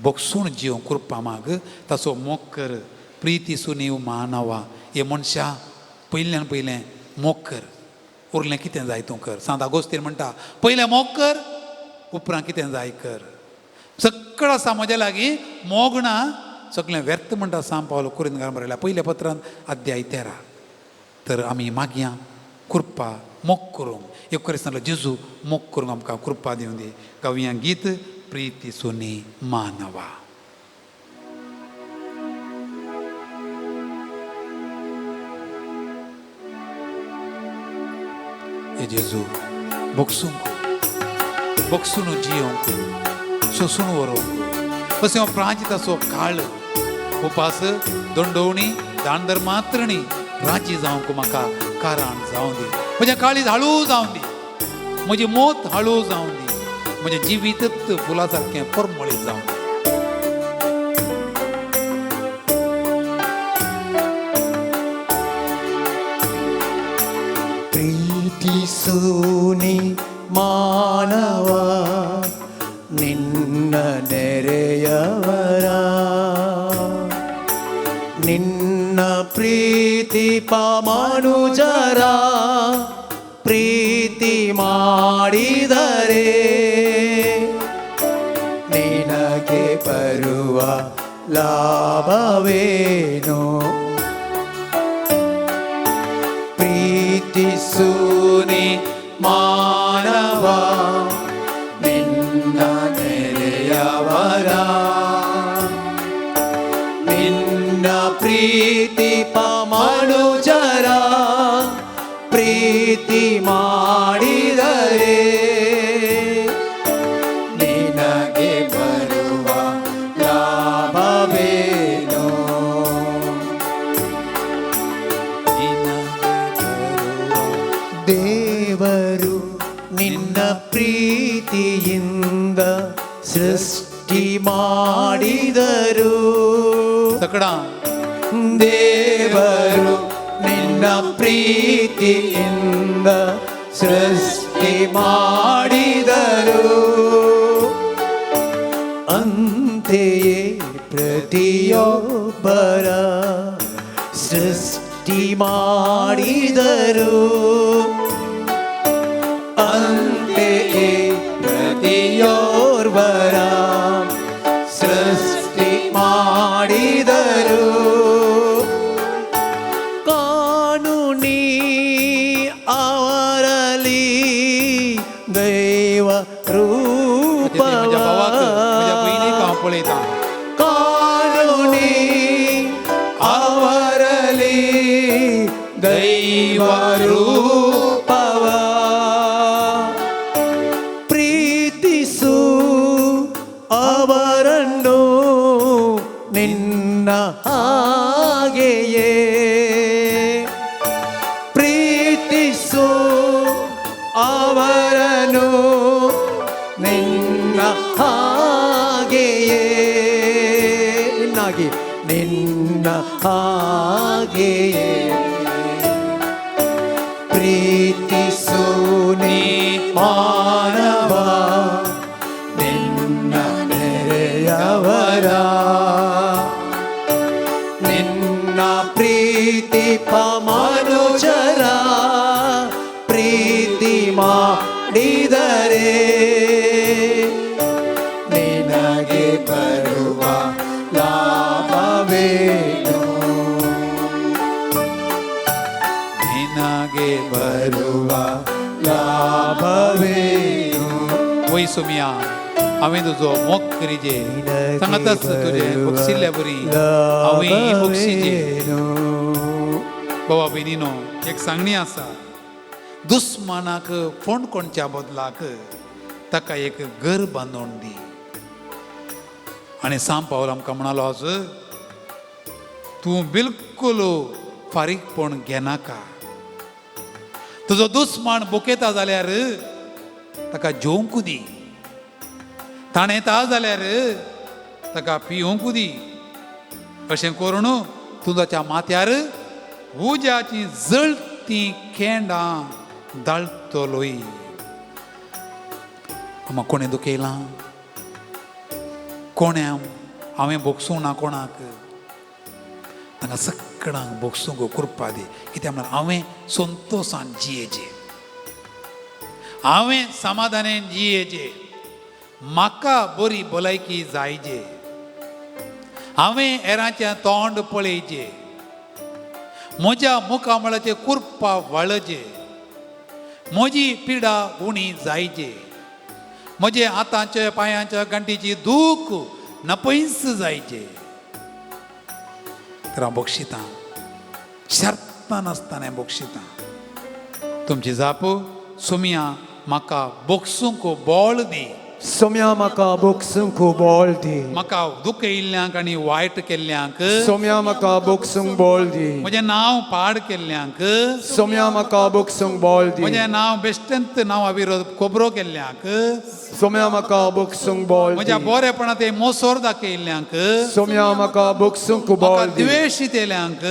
बक्षून जियोंक कृपा माग, ताचो मोग कर. प्रिती सुनी मानवा, हे मनशा पयल्यान पयलें मोग कर, उरलें कितें जाय तूं कर. सांत आगोस्तीन म्हणटा पयलें मोग कर, उपरांत कितें जाय कर. सगळं आसा म्हज्या लागीं मोग ना, सगळें व्यर्थ म्हणटा सांव पावल कुरिंदगार बरयल्या पयल्या पत्रांत अध्याय 13. तर आमी मागया कृपा मोग करूंक, येवकारिस्तांतलो जेजू मोग करूंक आमकां कृपा दिवं दी. गावया गीत प्रिती सुनी मानवा. हे जेजू बक्षूंक, बक्षून जियोंक, सोसून व्हरूंक, अशें हांव प्रांजिताचो काळ उपास दंडोवणी दान धर्मात्र न्ही राजी जावंक म्हाका कारण जावं दी, म्हज्या काळीज हाळू जावं दी, म्हजी मौत हळू जावं दी, म्हजें जिवीतच फुला सारकें परमळीत जावं दी. ಪ್ರೀತಿಸೂನಿ ಮಾನವ ನಿನ್ನ ನೆರೆಯವರ, ನಿನ್ನ ಪ್ರೀತಿ ಪಮನುಜರ ಪ್ರೀತಿ ಮಾಡಿದರೆ ನಿನಗೆ ಬರುವ ಲಾಭವೇನು? ಪ್ರೀತಿಸೂನಿ ಮಾನವ ನಿನ್ನ ನೆರೆಯವರ, ನಿನ್ನ ಪ್ರೀತಿ ಪಮನುಜರ ಪ್ರೀತಿ ಮಾಡಿದರೆ ನಿನಗೆ ಬರುವ ಲಾಭವೇನು? ದೇವರು ನಿನ್ನ ಪ್ರೀತಿಯಿಂದ ಸೃಷ್ಟಿ ಮಾಡಿದರು. ಸಕಡ ದೇವರು ನಿನ್ನ ಪ್ರೀತಿಯಿಂದ ಸೃಷ್ಟಿ ಮಾಡಿದರು. ಅಂತೆಯೇ ಪ್ರತಿಯೊಬ್ಬರ ಸೃಷ್ಟಿ ಮಾಡಿದರು. ಅಂತೆಯೇ ಪ್ರತಿಯೋರ್ವರ ಸೃಷ್ಟಿ ಮಾಡಿದರು. ಕಾನೂನಿ ಅವರಲ್ಲಿ ದೈವ ರೂಪವ, म्हज्या भावाक म्हज्या भयणीक हांव पळयतां. ಕಾನೂನಿ ಅವರಲ್ಲಿ ದೈವ ರೂಪವ, ಪ್ರೀತಿಸು ಅವರನ್ನು ನಿನ್ನ ಹಾಗೆಯೇ, ಪ್ರೀತಿಸು ಅವರನ್ನು ನಿನ್ನ ಹಾಗೆಯೇ, ನಿನ್ನಾಗಿ ನಿನ್ನ ಹಾಗೆಯೇ. ಪ್ರೀತಿಸು ನೀ ಮಾನವ ನಿನ್ನ ನೆರೆಯವರ, ನಿನ್ನ ಪ್ರೀತಿ ಪಮನುಜರ ಪ್ರೀತಿ ಮಾಡಿದರೆ ನಿನಗೆ ಬರುವ ಲಾಭವೇನು? ನಿನಗೆ ಬರುವ ಲಾಭವೇನು? वय सोमिया, हांवें तुजो मोग करीजे, सांगाताच तुजें बक्षिल्ल्या बरी हांवें बक्षिजे. बाबा भयणीनो, एक सांगणी आसा, दुस्मानाक फोंड कोणच्या बदलाक ताका एक घर बांदून दी. आनी सांव पावल आमकां म्हणालो आज, तूं बिलकुल फारीकपण घेनाका. तुजो दुस्मान बुकेता जाल्यार ताका जेवंक दी, ताणेता जाल्यार ताका पिवंक दी. अशें करून तूं ताच्या माथ्यार उज्याची जळती केंडां दाळटलोय. आमा कोणें दुखयलां, कोणें हांवें भोगसूंक ना कोणाक, तांकां सगळ्यांक भोगसूंक कृपा दी. कित्याक म्हळ्यार हांवें संतोशान जियेचें, हांवें समाधानेन जियेचें, म्हाका बरी भलायकी जायजे, हांवें हेरांचें तोंड पळयचें, म्हज्या मुखामळाचें कुरपा वाळचे, म्हजी पिडा उणी जायचे, म्हजे हाताचे पांयांच्या गांठीची दूख नपयस जायचे. तर हांव बक्षितां, शर्तां नासतना बक्षितां. तुमची जाप, सुमिया म्हाका बक्षूंक बळ दी. सोम्या म्हाका बोगसूंक बोल दी. म्हाका दुखयिल्ल्यांक आनी वायट केल्ल्यांक. सोम्या म्हाका बोगसूंक बोल दी. म्हजें नांव पाड केल्ल्यांक. सोम्या म्हाका बोगसूंक बोल दी. म्हजें नांव बेश्टेंत नांवा विरोध खबरो केल्ल्यांक. सोम्या म्हाका बोगसूंक बोल दी. म्हज्या बरेपणांत मोसोर दाखयिल्ल्यांक. सोम्या म्हाका बोगसूंक म्हाका बोल दी. द्वेश केल्यांक.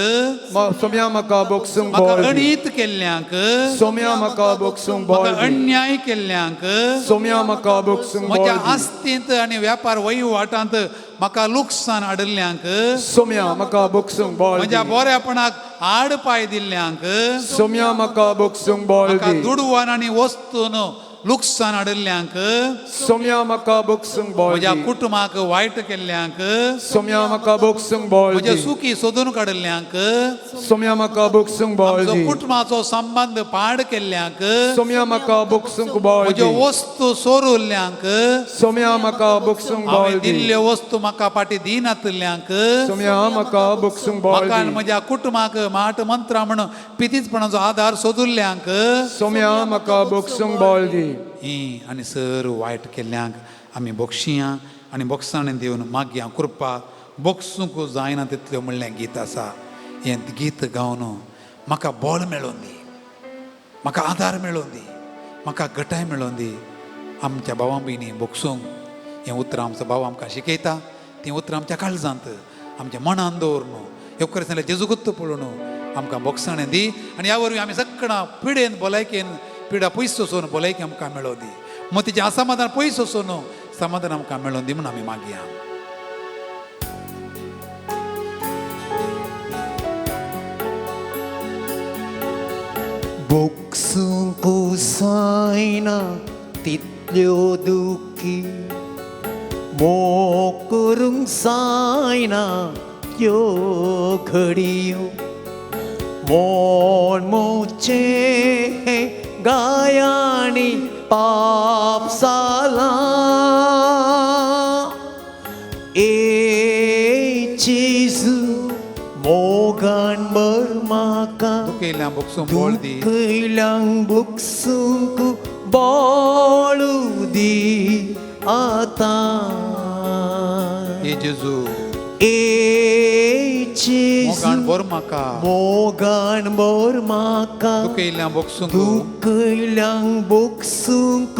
सोम्या म्हाका बोगसूंक म्हाका बोल दी. अणीत केल्ल्यांक. सोम्या म्हाका बोगसूंक बोल म्हाका दी. अन्याय केल्ल्यांक. सोम्या म्हाका बोगसूंक बोल म्हज्या दी. आस्तींत आनी व्यापार वहिवाटांत म्हाका लुकसाण हाडिल्ल्यांक. सोम्या म्हाका बोगसूंक बोल दी. म्हज्या बरेपणाक आड पांय दिल्ल्यांक. सोम्या म्हाका बोगसूंक बोल म्हाका दी. दुडवान आनी वस्तून लुकसाण हाडिल्ल्यांक. सोम्या म्हाका बोगसूंक बोल म्हज्या दी. कुटुंबाक वायट केल्ल्यांक. सोम्या म्हाका बोगसूंक बोल म्हज्या दी. सुखी सोदून काडिल्ल्यांक. सोम्या म्हाका बोगसूंक बोल आमचो दी. कुटुंबाचो संबंद पाड केल्ल्यांक. सोम्या म्हाका बोगसूंक बोल म्हज्यो दी. वस्तू सोरुल्ल्यांक. सोम्या म्हाका बोगसूंक हांवें बोल दी. दिल्ल्यो वस्तू म्हाका फाटीं दिनातिल्ल्यांक. सोम्या म्हाका बोगसूंक बोल म्हाका आनी दी. म्हज्या कुटुंबाक माट मंत्रां म्हण पितीचपणाचो आदार सोदुल्ल्यांक. सोम्या म्हाका बोगसूंक बोल दी. ही आनी सर वायट केल्ल्यांक आमी बोगशियां आनी बोगसाणें दिवन मागया कृपा बोगसूंक जायना तितल्यो म्हणलें गीत आसा. हें गीत गावन म्हाका बळ मेळोन दी, म्हाका आदार मेळोन दी, म्हाका घटाय मेळोन दी. आमच्या भावां भयणी बोगसूंक हें उतरां आमचो भाव आमकां शिकयता. तीं उतरां आमच्या काळजांत आमच्या मनान दवरून येवकर जेजूगुत्त पळोवन आमकां बोगसाणें दी. आनी ह्या वरवीं आमी सगळां पिडेन भलायकेन पिडा पयस वचून भलायकी आमकां मेळोन दी. मतीचें असमाधान पयस वचून समाधान आमकां मेळोन दी म्हूण आमी मागया. बोगसूंक जायना तितल्यो दुखी, मोग करूंक जायना त्यो घडयो. मोन मोचे गायानी पाप जाला. ए जेजू मोगान भर म्हाका. दुखयिल्ल्यांक बोगसूंक बोल दी. दुखयिल्ल्यांक बोगसूंक बोल दी आतां. ए जेजू ए जेजू मोगान भर म्हाका. मोगान भर म्हाका. दुखयिल्ल्यांक बोगसूंक दुखयिल्ल्यांक बोगसूंक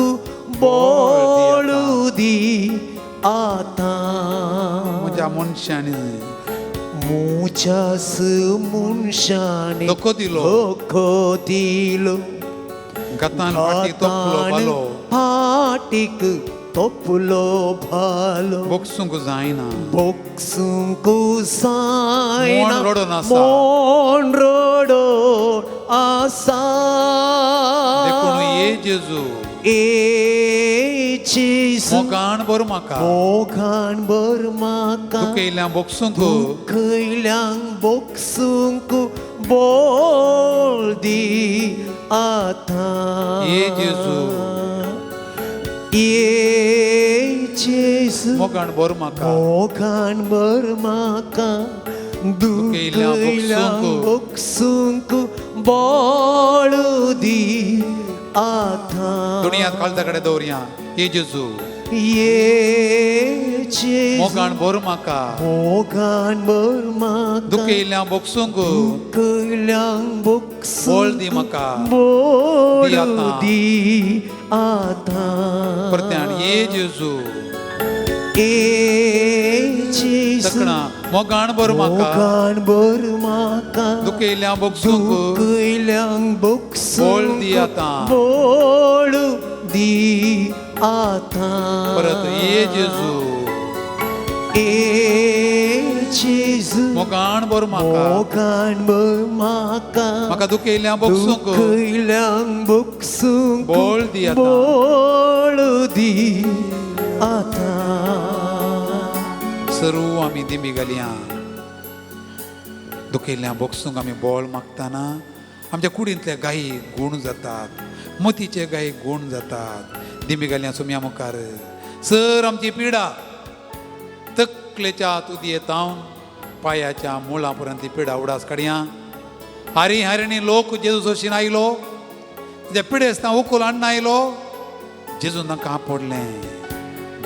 बोल दी आतां. म्हज्या मनशांनी म्हज्या मनशांनी धोको दिलो. धोको दिलो. घातान फाटीक तोपलो भालो. फाटीक तोपलो भालो. बोगसूंक जायना. बोगसूंक जायना. मोन रडोन आसा. मोन रडोन आसा. देखून ए जेजू ए जेजू मोगान भर म्हाका. मोगान भर म्हाका. दुखयिल्ल्यांक बोगसूंक दुखयिल्ल्यांक बोगसूंक बोल दी आतां. ए जेजू ए जेजू मोगान भर म्हाका. मोगान भर म्हाका. दुखयिल्ल्यांक बोगसूंक बोल दी आतां. दुनियांत काळजा कडेन दवरया. ए जेजू ए जेजू मोगान भर म्हाका. मोगान भर म्हाका. दुखयिल्ल्यांक बोगसूंक दुखयिल्ल्यांक बोगसूंक बोल दी म्हाका. बोल दी आतां. दी आतां. परत्यान ए जेजू ए जेजू तकणा मोगान भर म्हाका. मोगान भर म्हाका. दुखयिल्ल्यांक बोगसूंक दुखयिल्ल्यांक बोगसूंक बोल दी आतां. बोल दी आतां. परत ए जेजू ए जेजू मोगान भर म्हाका. मोगान भर म्हाका. म्हाका दुखयिल्ल्यांक बोगसूंक दुखयिल्ल्यांक बोगसूंक बोल दी आतां. बोल दी आतां. सर्व आमी दिमी घालया. दुखयिल्ल्यांक बोगसूंक आमी बोल मागतना आमच्या कुडींतले गायी गूण जातात, मतीचे गायी गूण जातात. दिमी घालया सुम्या मुखार. सर आमची पिडा तकलेच्या तुदयेतावन पांयाच्या मुळां पर्यंत ती पिडा उडास काडया. हारी हारिणी लोक जेजू सोशीन आयलो, ते पिडेस्तां उखूल हाडून आयलो. जेजून तांकां आपडलें.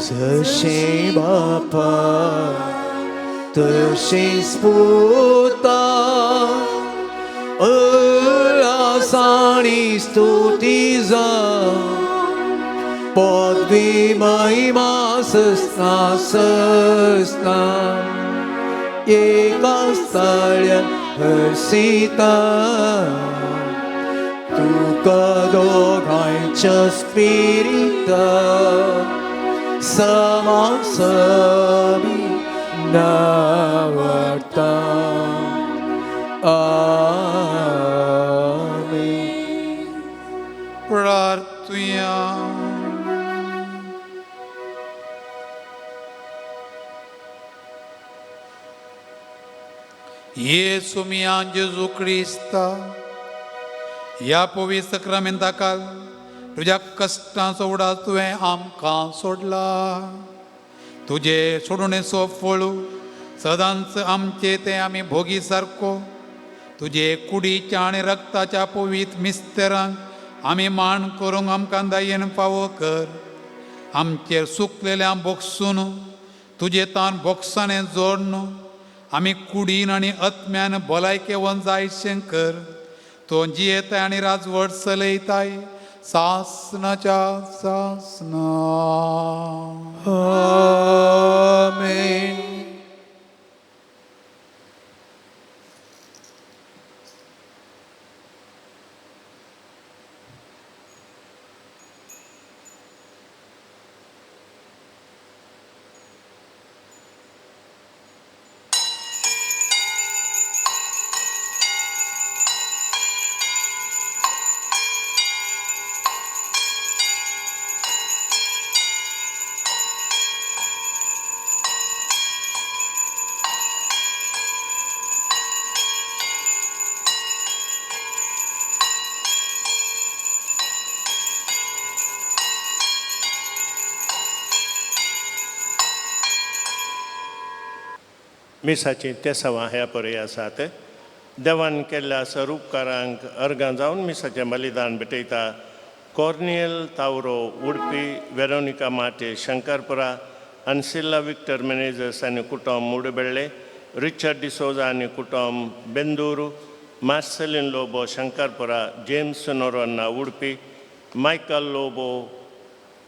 जशें बापा तशेंच पुता उल्हासानी स्तुती जावं पदवी महिमा सस्ना सस्ना एका स्थळ्या हर्षिता तुका दोगांयच्या स्पिरिता समासमी नावडता. आमेन. प्रार्थुया. येसू मिया जेजू क्रिस्ता, ह्या पवित्र सक्रामेंताकाल तुज्या कश्टांचो उडास तुवें आमकां सोडला. तुजे सोडणेचो फळ सदांच आमचे तें आमी भोगी सारको तुजे कुडीच्या आनी रक्ताच्या पवित्र मिस्तेरांक आमी मान करूंक आमकां दयेन फावो कर. आमचेर सुकलेल्या भोगसून तुजे तान भोगसाणें जोडन आमी कुडीन आनी आत्म्यान भलायकेवन जायशें कर. तो जियेताय आनी राजवट चलयताय सासनाच्या सासना. आमेन. मिसाचीं तेसांवां ह्या परी आसात. देवान केल्ल्या सरूपकारांक अर्गां जावन मिसाचें बलिदान भेटयता. Cornel Tauro Udupi, Veronica Mate Shankarpura, Ancilla Victor Menezes आनी कुटुंब मुडबेळ्ळे, रिचर्ड डिसोजा आनी कुटुंब Bendur, Marcelin Lobo Shankarpura, James Noronha Udupi, Michael Lobo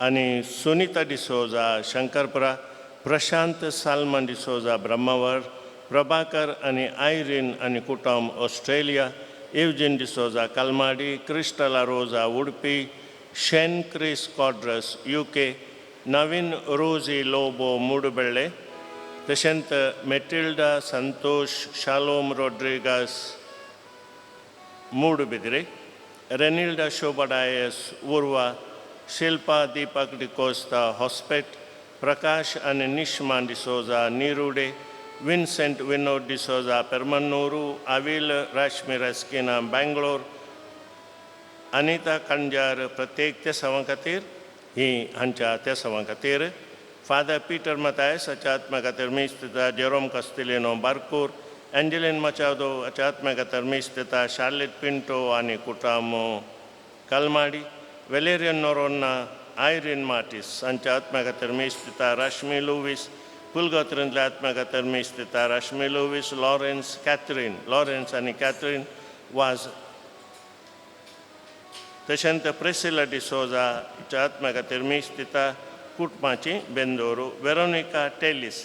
आनी सुनीता डिसोजा शंकरपुरा, प्रशांत सालमन डिसोजा ब्रह्मावर, प्रभाकर आनी आयरीन आनी कुटुंब Australia, Eugene D'Souza Kalmadi, Crystalla Rosa Udupi, Shane Chris Cordros UK, Naveen Rosy Lobo Moodubelle, तशेंच Matilda Santosh shalom रोड्रिगास Moodbidri, रेनिल्डा शोभा डायस उर्वा, शिल्पा दीपक डिकोस्ता हॉस्पेट, प्रकाश आनी निश्मा डिसोजा निरुडे, विन्सेंट विनोद डिसोजा पेरमन्नूरू, अविल राश्मी रस्किना बेंगलोर, अनिता कंजार प्रत्येक तेसांवां खातीर ही हांच्या तेसांवां खातीर फादर पीटर मतायस हाच्या आत्म्या खातीर मीस दिता. जेरोम कास्तिलिनो बारकूर, एंजलिन मचादो हाच्या आत्म्या खातीर मीस दिता. शार्लेट पिंटो आनी कुटामो कलमाडी, वेलेरियन नोरोन्ना, आयरीन मार्टीस हांच्या आत्म्या खातीर मीस दिता. राश्मी लुवीस पुलगोत्रींतल्या आत्म्या खातीर मीस दिता. राश्मी लुवीस, लॉरेन्स, कॅथरीन लॉरेन्स आनी कॅथरीन वाज, तशेंच प्रेसिला डिसोजा हिच्या आत्म्या खातीर मीस दिता. कुटुंबाची बेंदोरू वेरोनिका टेलीस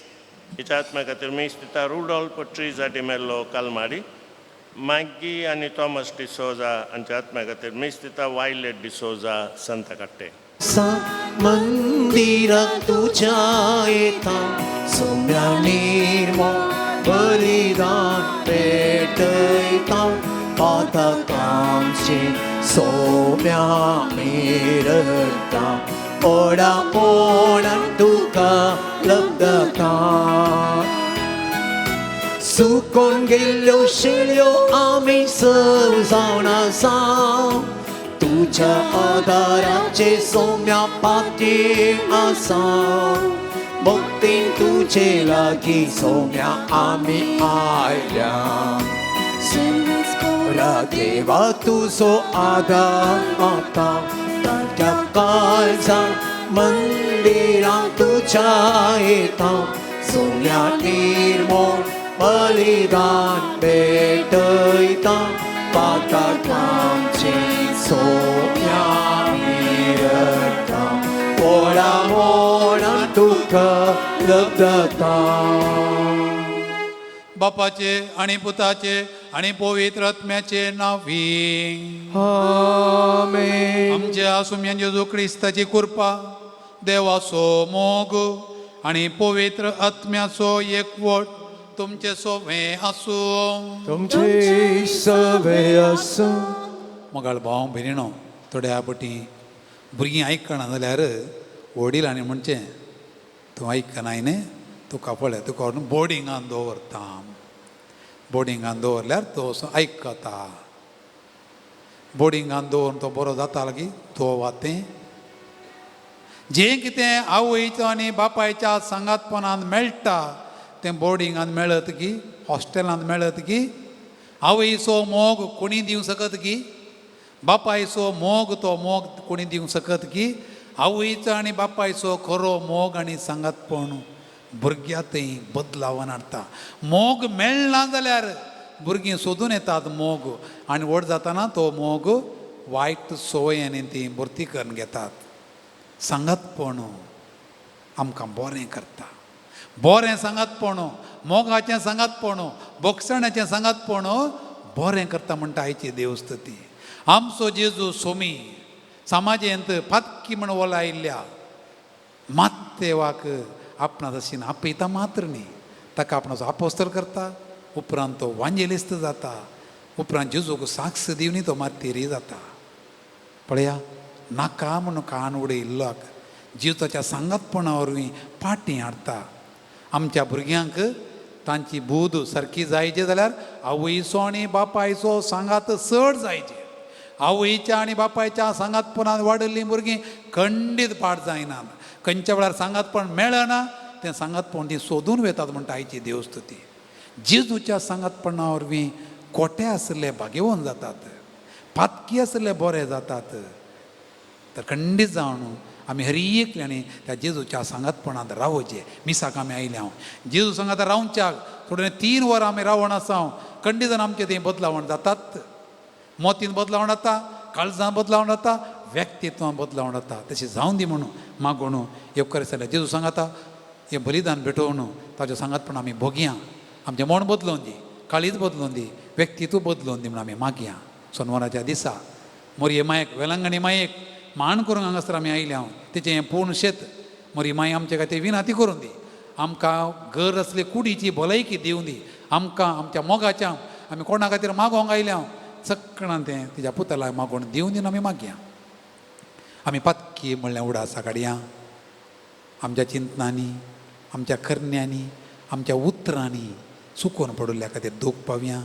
हिच्या आत्म्या खातीर मीस दिता. रुडॉल्फ ट्रिजा डिमेल्लो कलमाडी, मॅगी आनी थॉमस डिसोजा हांच्या आत्म्या खातीर मीस दिता. वायलेट डिसोजा संतकट्टे. सा मंदिराक तुज्या येता सोम्या निर्मो बलिदान पेटयता पातकांचे सोम्या मिरता ओडा पोणान तुका लब्धता. सुकोन गेल्ल्यो शेळ्यो आमी सव जावन आसा तुज्या आदाराचे सोम्या पाती आसा भक्तीन तुजे लागीं सोम्या आमी आयल्या. देवा तुजो आदार आतां ताच्या काळजा मंदिरांत. मंदिरां तुज्या येता सोम्या निर्मोण बलिदान भेटयता पातकांचें सोम्या मिरता पोळा मोणान तुका लब्धता. बापाचे आणि पुताचे आणि पवित्र आत्म्याचे नावी. आमेन. आमच्या सुम्यान जेजू क्रिस्ताची कृपा, देवाचो मोग आणि पवित्र आत्म्याचो एकवट तुमचे सोवे आसूं. तुमचे सवे आसूं. मोगाळ भाव भयणीनो, थोड्या पटी भुरगीं आयकना जाल्यार वडील आनी म्हणचें तूं आयकनाय न्ही, तुका पळय तुका व्हरून बोर्डिंगान दवरता. बोर्डिंगान दवरल्यार तो असो आयकता. बोर्डिंगान दवरून तो बरो जाता लागीं तो वा तें जें कितें आवयचो आनी बापायच्या सांगातपणान मेळटा तें बोर्डिंगान मेळत की, हॉस्टेलान मेळत की? आवयचो मोग कोणी दिवंक शकत की? बापायचो मोग तो मोग कोणी दिवंक शकत की? आवयचो आनी बापायचो खरो मोग आनी सांगातपण भुरग्या थंय बदलावन हाडटा. मोग मेळना जाल्यार भुरगीं सोदून येतात मोग, आनी व्हड जाताना तो मोग वायट संवयांनी ती भरती करून घेतात. सांगातपण आमकां बरें करता. बरें सांगातपण, मोगाचें सांगातपण, बोगसण्याचें सांगातपण बरें करता म्हणटा आयची देवस्तती. आमचो जेजू सोमी समाजेंत पातकी म्हण वलायिल्ल्या मात्तेवाक आपणा तशीन आपयता मात्र न्ही, ताका आपणाचो आपोस्तर करता. उपरांत तो वांजेलिस्त जाता. उपरांत जेजूक साक्ष दिवनी तो मात्तेरी जाता. पळया, नाका म्हणून कान उडयल्लो जिवताच्या सांगातपणा वरवीं पाटी हाडटा. आमच्या भुरग्यांक तांची बूद सारकी जायची जाल्यार आवयचो आनी बापायचो सांगात चड जायचे. आवयच्या आनी बापायच्या सांगातपणान वाडिल्लीं भुरगीं खंडीत पाड जायनात. खंयच्या वेळार सांगातपण मेळना तें सांगातपण ती सोदून वेतात म्हणटा आयची देवस्तुती. जेजूच्या सांगातपणा वरवीं कोटे आशिल्ले भागेवन जातात, पातकी आशिल्ले बरे जातात. तर खंडीत जावन आमी हर एकल्यानी त्या जेजूच्या सांगातपणांत रावचें. मिसाक आमी आयल्या हांव जेजू सांगात रावच्याक थोडे 3 वरां आमी रावण आसा. हांव खंडीत जावन आमचें तें बदलावण जातात. मोतीन बदलावण जाता, काळजान बदलावण जाता, व्यक्तित्वान बदलावण जाता. तशें जावन दी म्हणून मागोण येवकार जाल्यार जेजू सांगाता हें बलिदान भेटोवन ताज्या सांगातपण आमी भोगया. आमचें मन बदलोवन दी, काळीज बदलोवन दी, व्यक्तित्व बदलोवन दी म्हणून आमी मागया. सोनवाराच्या दिसा मोरये मायेक, वेलंगणी मायेक मान करूंक हांगासर आमी आयल्या. हांव तेचें हें पूर्ण शेत मोरये माई आमचे खातीर विनाती करून दी. आमकां गरज आसली कुडीची भलायकी दिवं दी. आमकां आमच्या मोगाच्या आमी कोणा खातीर मागोंक आयल्या हांव सगळ्यां तें तिच्या पुताला मागोवन दिवं दिवन आमी मागया. आमी पातकी म्हणल्यार उडासा काडया. आमच्या चिंतनांनी, आमच्या करण्यांनी, आमच्या उतरांनी चुकोवन पडिल्ल्या खातीर दूख पावया.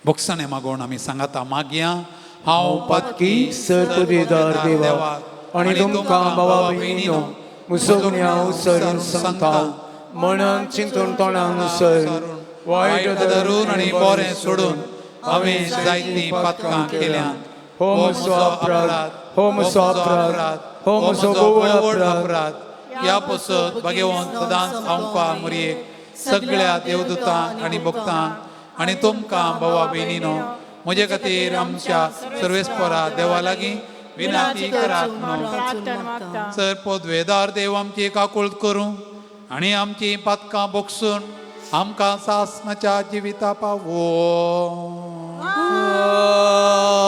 बोगसणें मागोवन आमी सांगाता मागया. हांव पातकी सर्पदेदार देवा आनी तुमकां भावा भयणीनो मुसोगण्या उसरून सांगता मनान चिंतून तोंडान उसरून वायट धरून आनी बरें सोडून हांवें जायतीं पातकां केल्यांत. हो म्हजो अपराध, हो म्हजो अपराध, हो म्हजो गोवड अपराध. ह्या पसत भगवंत सदांच आमकां मुरयेक सगळ्या देवदूतांक आनी भक्तांक आनी तुमकां भावा भयणीनो म्हजे खातीर आमच्या सर्वेस्परा देवा लागीं विनंती करात म्हणून. सर पदवेदार देव आमची काकूळत करूं आनी आमची पातकां बोगसून आमकां सासणाच्या जिविता पावो.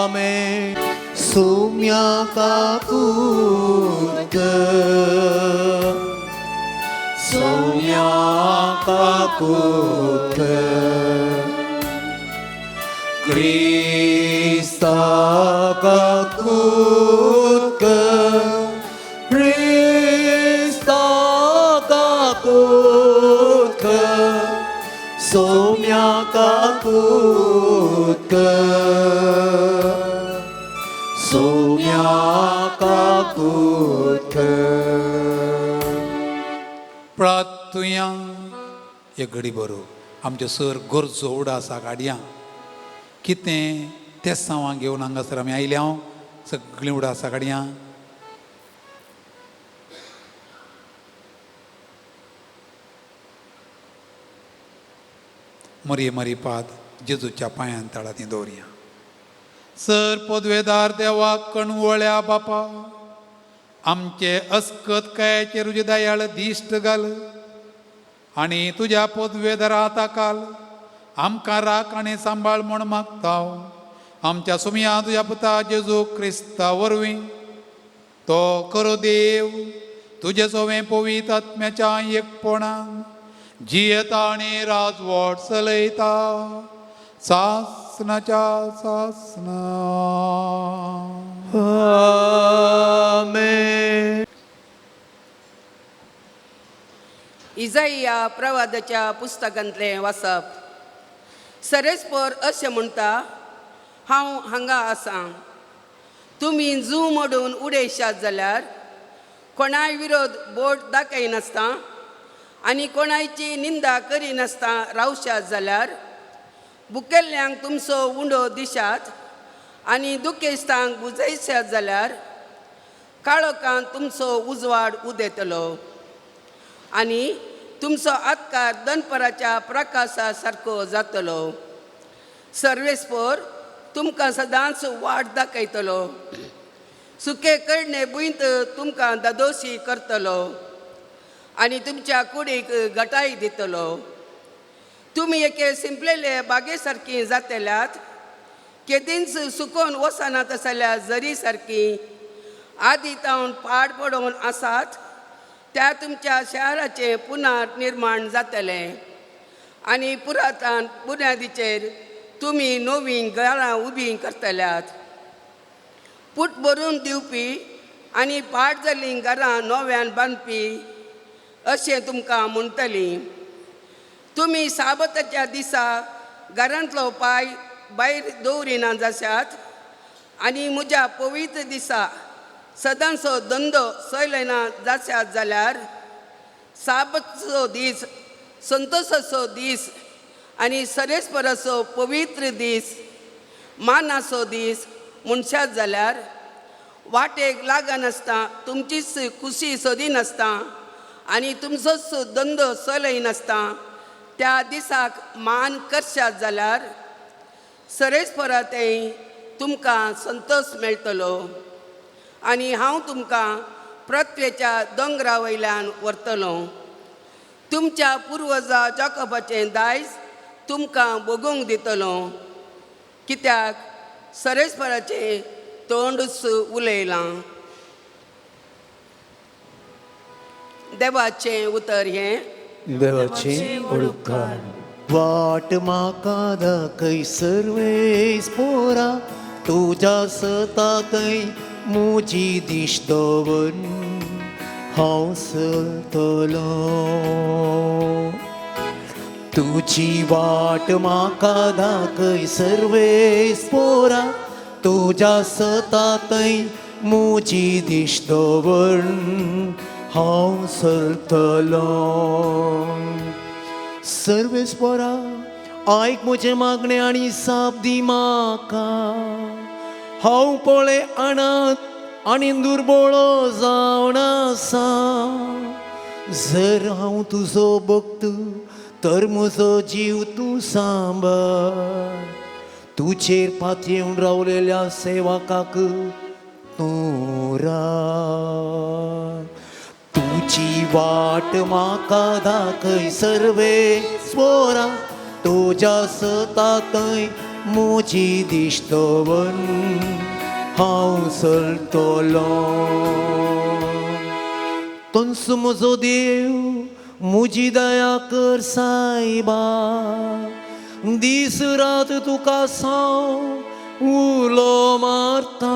आमेन. सोम्या काकूत, सोम्या काकूत, क्रिस्ता काकूत, क्रिस्ता काकूत, सोम्या काकूत, सोम्या काकूत. प्रार्थुया. एक घडी बरो आमच्यो सर गरजो उडासा काडया. कितें तेसांवां घेवन हांगासर आमी आयल्या हांव सगळीं उडासां काडया. मरी मरी पाद जेजूच्या पांयान तळा ती दवरया. सर पदवेदार देवा कणवळ्या बापा, आमचे अस्कत कायाचेर तुजे दयाळ दिश्ट घाल आनी तुज्या पदवेदारा ताकाल आमकां राख आनी सांबाळ म्हूण मागता. आमच्या सुमया तुज्या पुता जेजू क्रिस्ता वरवीं तो करो देव तुजे सोवें पवित्र आत्म्याच्या एकपणान जियेता आनी राजवट चलयता सासनाच्या सासना. आमेन. इजाइया प्रवादाच्या पुस्तकांतलें वाचप. सरेस्पर अशें म्हणटा, हांव हांगा आसा. तुमी जू मोडून उडयशात जाल्यार कोणाय विरोध बोट दाखयनासता आनी कोणायची निंदा करिनासता रावशात जाल्यार बुकेल्ल्यांक तुमचो उंडो दिशात आनी दुखेस्तांक बुजयशात जाल्यार काळोखांत तुमचो उजवाड उदेतलो आनी तुमचो आत्कार दनपराच्या प्रकाशा सारको जातलो. सर्वेस्पोर तुमकां सदांच वाट दाखयतलो, सुके करणे भुंयत तुमकां दादोशी करतलो आनी तुमच्या कुडीक गटाय दितलो. तुमी एके सिंपलेले बागे सारकी जातल्यात, केदींच सुकोन वचनात आसल्या जरी सारकी आदी तावन पाड पडोवन आसात त्या तुमच्या शहराचें पुनर्निर्माण जातलें आनी पुरातन बुन्यादीचेर तुमी नवीं घरां उबीं करतल्यात. पूट भरून दिवपी आनी पाड जाल्लीं घरां नव्यान बांदपी अशें तुमकां म्हणटलीं. तुमी साबताच्या दिसा घरांतलो पांय भायर दवरिना जाशात आनी म्हज्या पवित्र दिसा सदांचो धंदो सयलना जाशात जाल्यार साबतचो दीस संतोशाचो दीस आनी सरेस्पराचो पवित्र दीस मानाचो दीस म्हणशात जाल्यार वाटेक लागनासतना तुमचीच खुशी सोदिनासतना आनी तुमचोच धंदो चलयनासतना त्या दिसाक मान करशात जाल्यार सरेस्परातय तुमकां संतोश मेळटलो आनी हांव तुमकां पृथ्वेच्या दोंगरा वयल्यान व्हरतलो. तुमच्या पुर्वजा जाकोबाचें दायज तुमकां भोगूंक दितलो, कित्याक सरेस्पराचें तोंडूच उलयलां. देवाचें उतर हें. देवाचें उपकार. वाट म्हाका दाखय सर्वेस्पोरा, तुज्या सतातय म्हजी दिश्ट दवर हांव चलतलो. तुजी वाट म्हाका दाखय सर्वेस्पोरा, तुज्या सतातय म्हजी दिश्ट दवर हांव चलतलो. सर्वेस्पोरा आयक म्हजें मागणें आनी जाप दी म्हाका. हांव पळय अनाथ आनी दुर्बळो जावन आसा. जर हांव तुजो भक्त तर म्हजो जीव तूं सांबाळ. तुजेर पातयेवन रावलेल्या सेवकाक तूं राव. तुजी वाट म्हाका दाखय सर्वेस्पोरा, तुज्या सतातय म्हजी दिश्ट दवर हांव चलतलो. तूंच म्हजो देव म्हजी दया कर सायबा, दीस रात तुका हांव उलो मारता.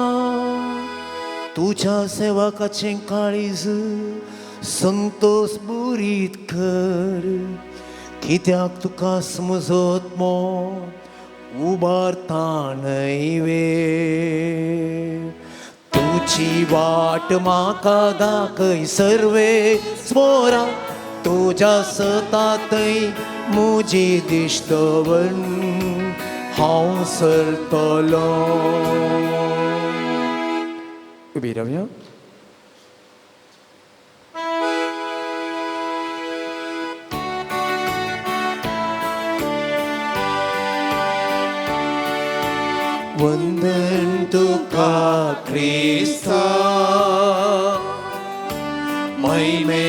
तुज्या सेवकाचें काळीज संतोष बुरीत कर, कित्याक तुका म्हजो आत्मो उबारता न्हय वे. तुजी वाट म्हाका दाखय सर्वेस्पोरा, तुज्या सतातय म्हजी दिश्ट दवर हांव चलतलो. उबी रावया. वंदन तुका क्रिस्ता महिमे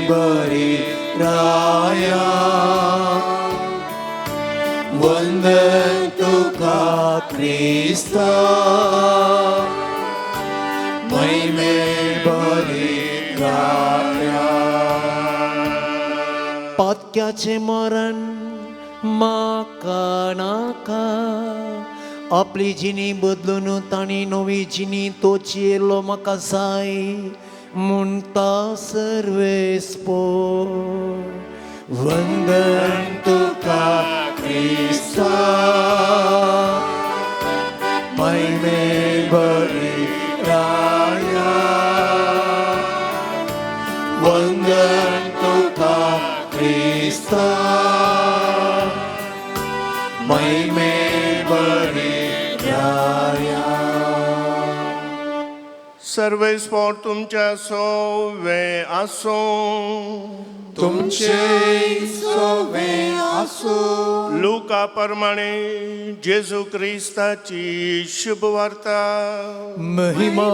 बरी राया, वंदन तुका क्रिस्ता महिमे बरी राया. पातक्याचें मरण म्हाका नाका, आपली जिणी बदलून तांणी नवी जिणी तोची येयलो म्हाका जाय म्हणटा सर्वेस्पो. वंदन तुका क्रिस्ता महिमे बरी राया, वंदन तुका क्रिस्ता महिमे बरी राया. सर्वेस्पोर तुमच्या सोवे आसूं. तुमचे सोवे आसूं. लुका प्रमाणे जेजू क्रिस्ताची शुभवार्ता. महिमा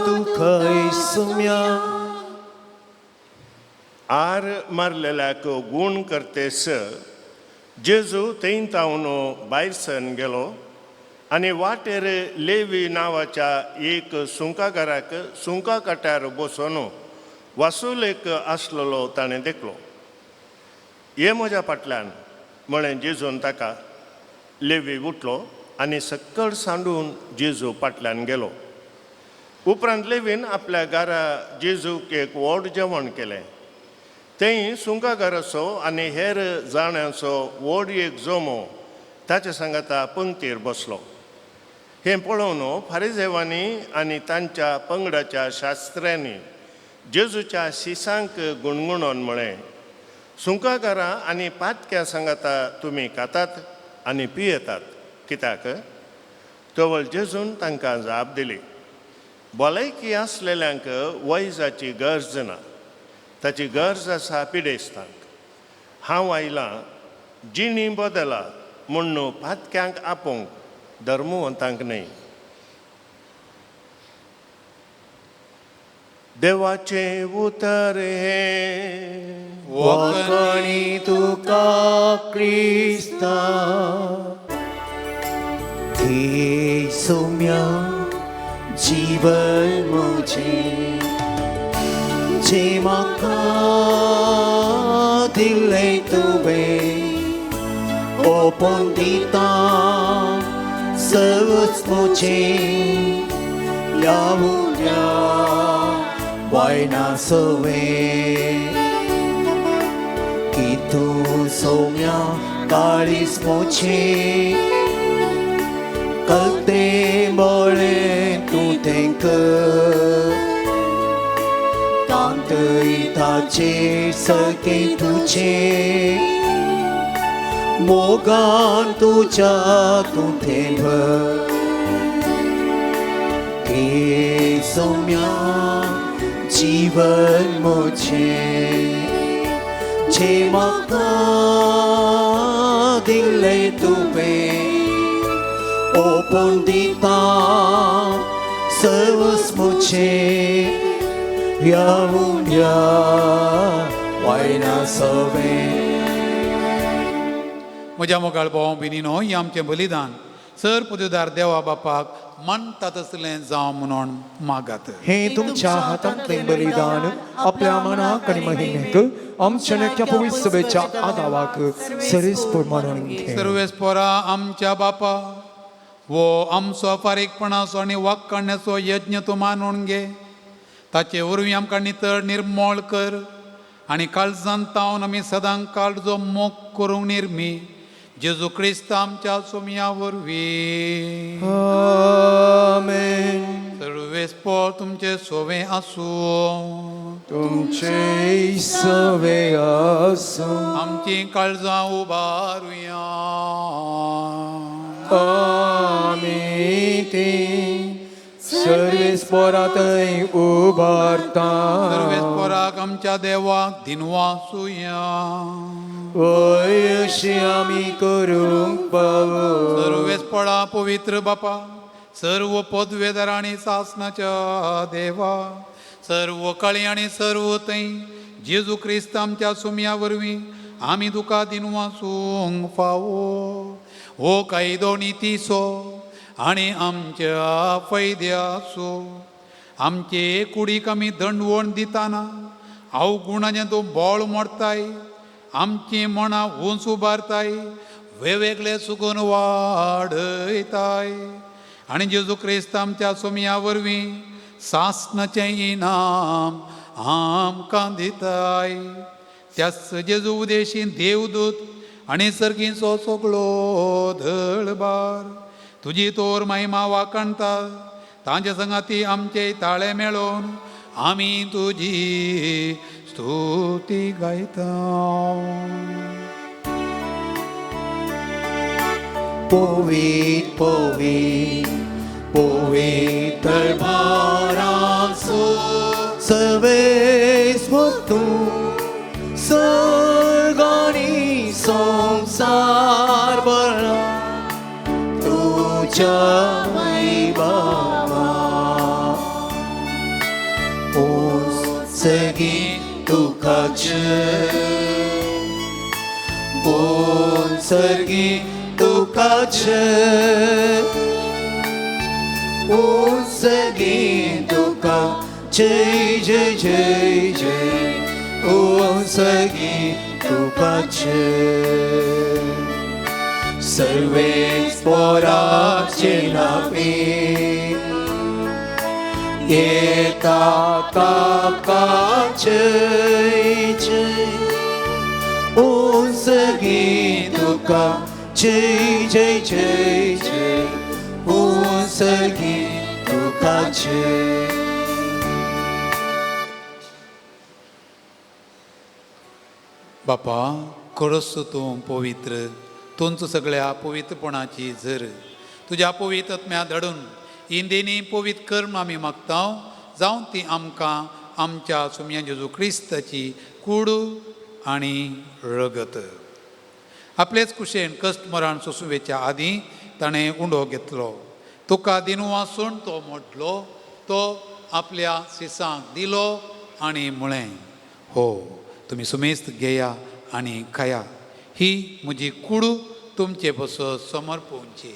तुका सुम्या. आर मारलेल्याक गूण करतेस जेजू थंय तावन भायर सरून गेलो आनी वाटेर लेवी नांवाच्या एक सुंकागाराक सुंका काट्यार बसोन वासुलेक आसलेलो ताणें देखलो. ये म्हज्या फाटल्यान म्हळें जेजून ताका. लेवी उठलो आनी सक्कड सांडून जेजू फाटल्यान गेलो. उपरांत लेवीन आपल्या घरा जेजूक एक व्हड जेवण केलें. थंय सुंकागाराचो आनी हेर जाणांचो व्हड एक जमो ताच्या सांगाता पंक्तीर बसलो. हें पळोवन फारिजेवांनी आनी तांच्या पंगडाच्या शास्त्र्यांनी जेजूच्या शिसांक गुणगुणोन म्हळें, सुंकागारां आनी पातक्यां सांगाता तुमी खातात आनी पियेतात कित्याक? तवळ जेजून तांकां जाप दिली, भलायकी आसलेल्यांक वैजाची गरज ना, ताची गरज आसा पिडेस्तांक. हांव आयलां जिणी बदला म्हूण पातक्यांक आपोवंक, धर्मवंतांक न्हय. देवाचें उतर हें. वाकणी तुका क्रिस्ता घे सोम्या जीवन म्हजें, जें म्हाका दिलें तुवें ओपून दिता सर्वच म्हजें, ह्या उल्या वायना सवें की तूं सोम्या काळीज म्हजें, कळतें बळें तूं तेंकर तांतयताचेर सगळें तुजें, मोगान तुज्या तूं तें भर. घे सोम्या जीवन म्हजें, जें म्हाका दिलें तुवें ओपून दिता सर्वच म्हजें, ह्या उल्या वायना सवें. म्हज्या मोगाळ भाव भयणीनो, हें आमचें बलिदान सर पदवीदार देवा बापाक मानता तसलें जावं म्हणून मागात. हे तुमच्या हातांतलें बलिदान आपल्या मनाक आनी महिमेक आमच्या नेक्या पवित्र सभेच्या आदावाक सरेस्पोर मानून घे. सर्वेस्पोरा आमच्या बापा, वो आमचो फारीकपणाचो आनी वाक्काडण्याचो यज्ञ तूं मानून घे. ताचे वरवीं आमकां नितळ निर्मोळ कर आनी काळजान तावन आमी सदां काळजो मोग करूंक निर्मी जेजू क्रिस्त आमच्या सोमया वरवीं. आमेन. सर्वेस्पोर तुमचे सोवे आसूं. तुमचे सवे आसूं. आमची काळजां उबारुया. आमी ती सर्वेस पोरातय उबारता. सर्वेस पोराक आमच्या देवाक दिनवासुया. वय अशी आमी करूंक पावो. सर्वेस पडा पवित्र बापा, सर्व पदवेदार आनी सासनाच्या देवा, सर्व कळी आनी सर्व थंय जेजू क्रिस्त आमच्या सुमया वरवीं आमी तुका दिनवासूंक फावो. हो कायदो नितीचो आनी आमच्या फैद्याचो. आमचे कुडीक आमी दंडवण दिताना अवगुणाचें तूं बोळ मोडताय, आमचीं मनां उंच उबारताय, वेगवेगळे सुगून वाडयताय. आनी जेजू क्रिस्त आमच्या सोमया वरवीं सासनाचें इनाम आमकां दिताय. त्याच जेजू उदेशी देवदूत आनी सर्गीचो सगळो धळबार तुजी तोर महिमा वाखाणता. तांचे संगाती आमचे ताळे मेळोवन आमी तुजी स्तुती गायता. पवित्र पवित्र पवित्र बारासो सर्वेस्पर तूं स्वर्ग आनी संवसार भरला तुज्या महिमा. उंचगी तुका जय, उंचगी तुका जय, उंचगी तुका जय जय जय जय, उंचगी तुका जय. सर्वेस पोराचे नावे येता ताका जय जय, उंचगी तुका जय जय जय जय, उंचगी तुका जय. बापा, खरोच तूं पवित्र, तुमचो सगळ्या पवित्रपणाची झर. तुज्या पवित्र आत्म्या धाडून इंदेनी पवित्र कर्म आमी मागता, जावन ती आमकां आमच्या सुमया जेजू क्रिस्ताची कूड आनी रगत. आपलेच कुशेन कश्ट मरण सोंसुवेच्या आदीं ताणें उंडो घेतलो, तुका दिनू वासून तो मोडलो, तो आपल्या सिसांक दिलो आनी म्हळें, हो तुमी सुमेस्त घेया आनी खाया, ही म्हजी कूड तुमचे पसत समर्पोवची.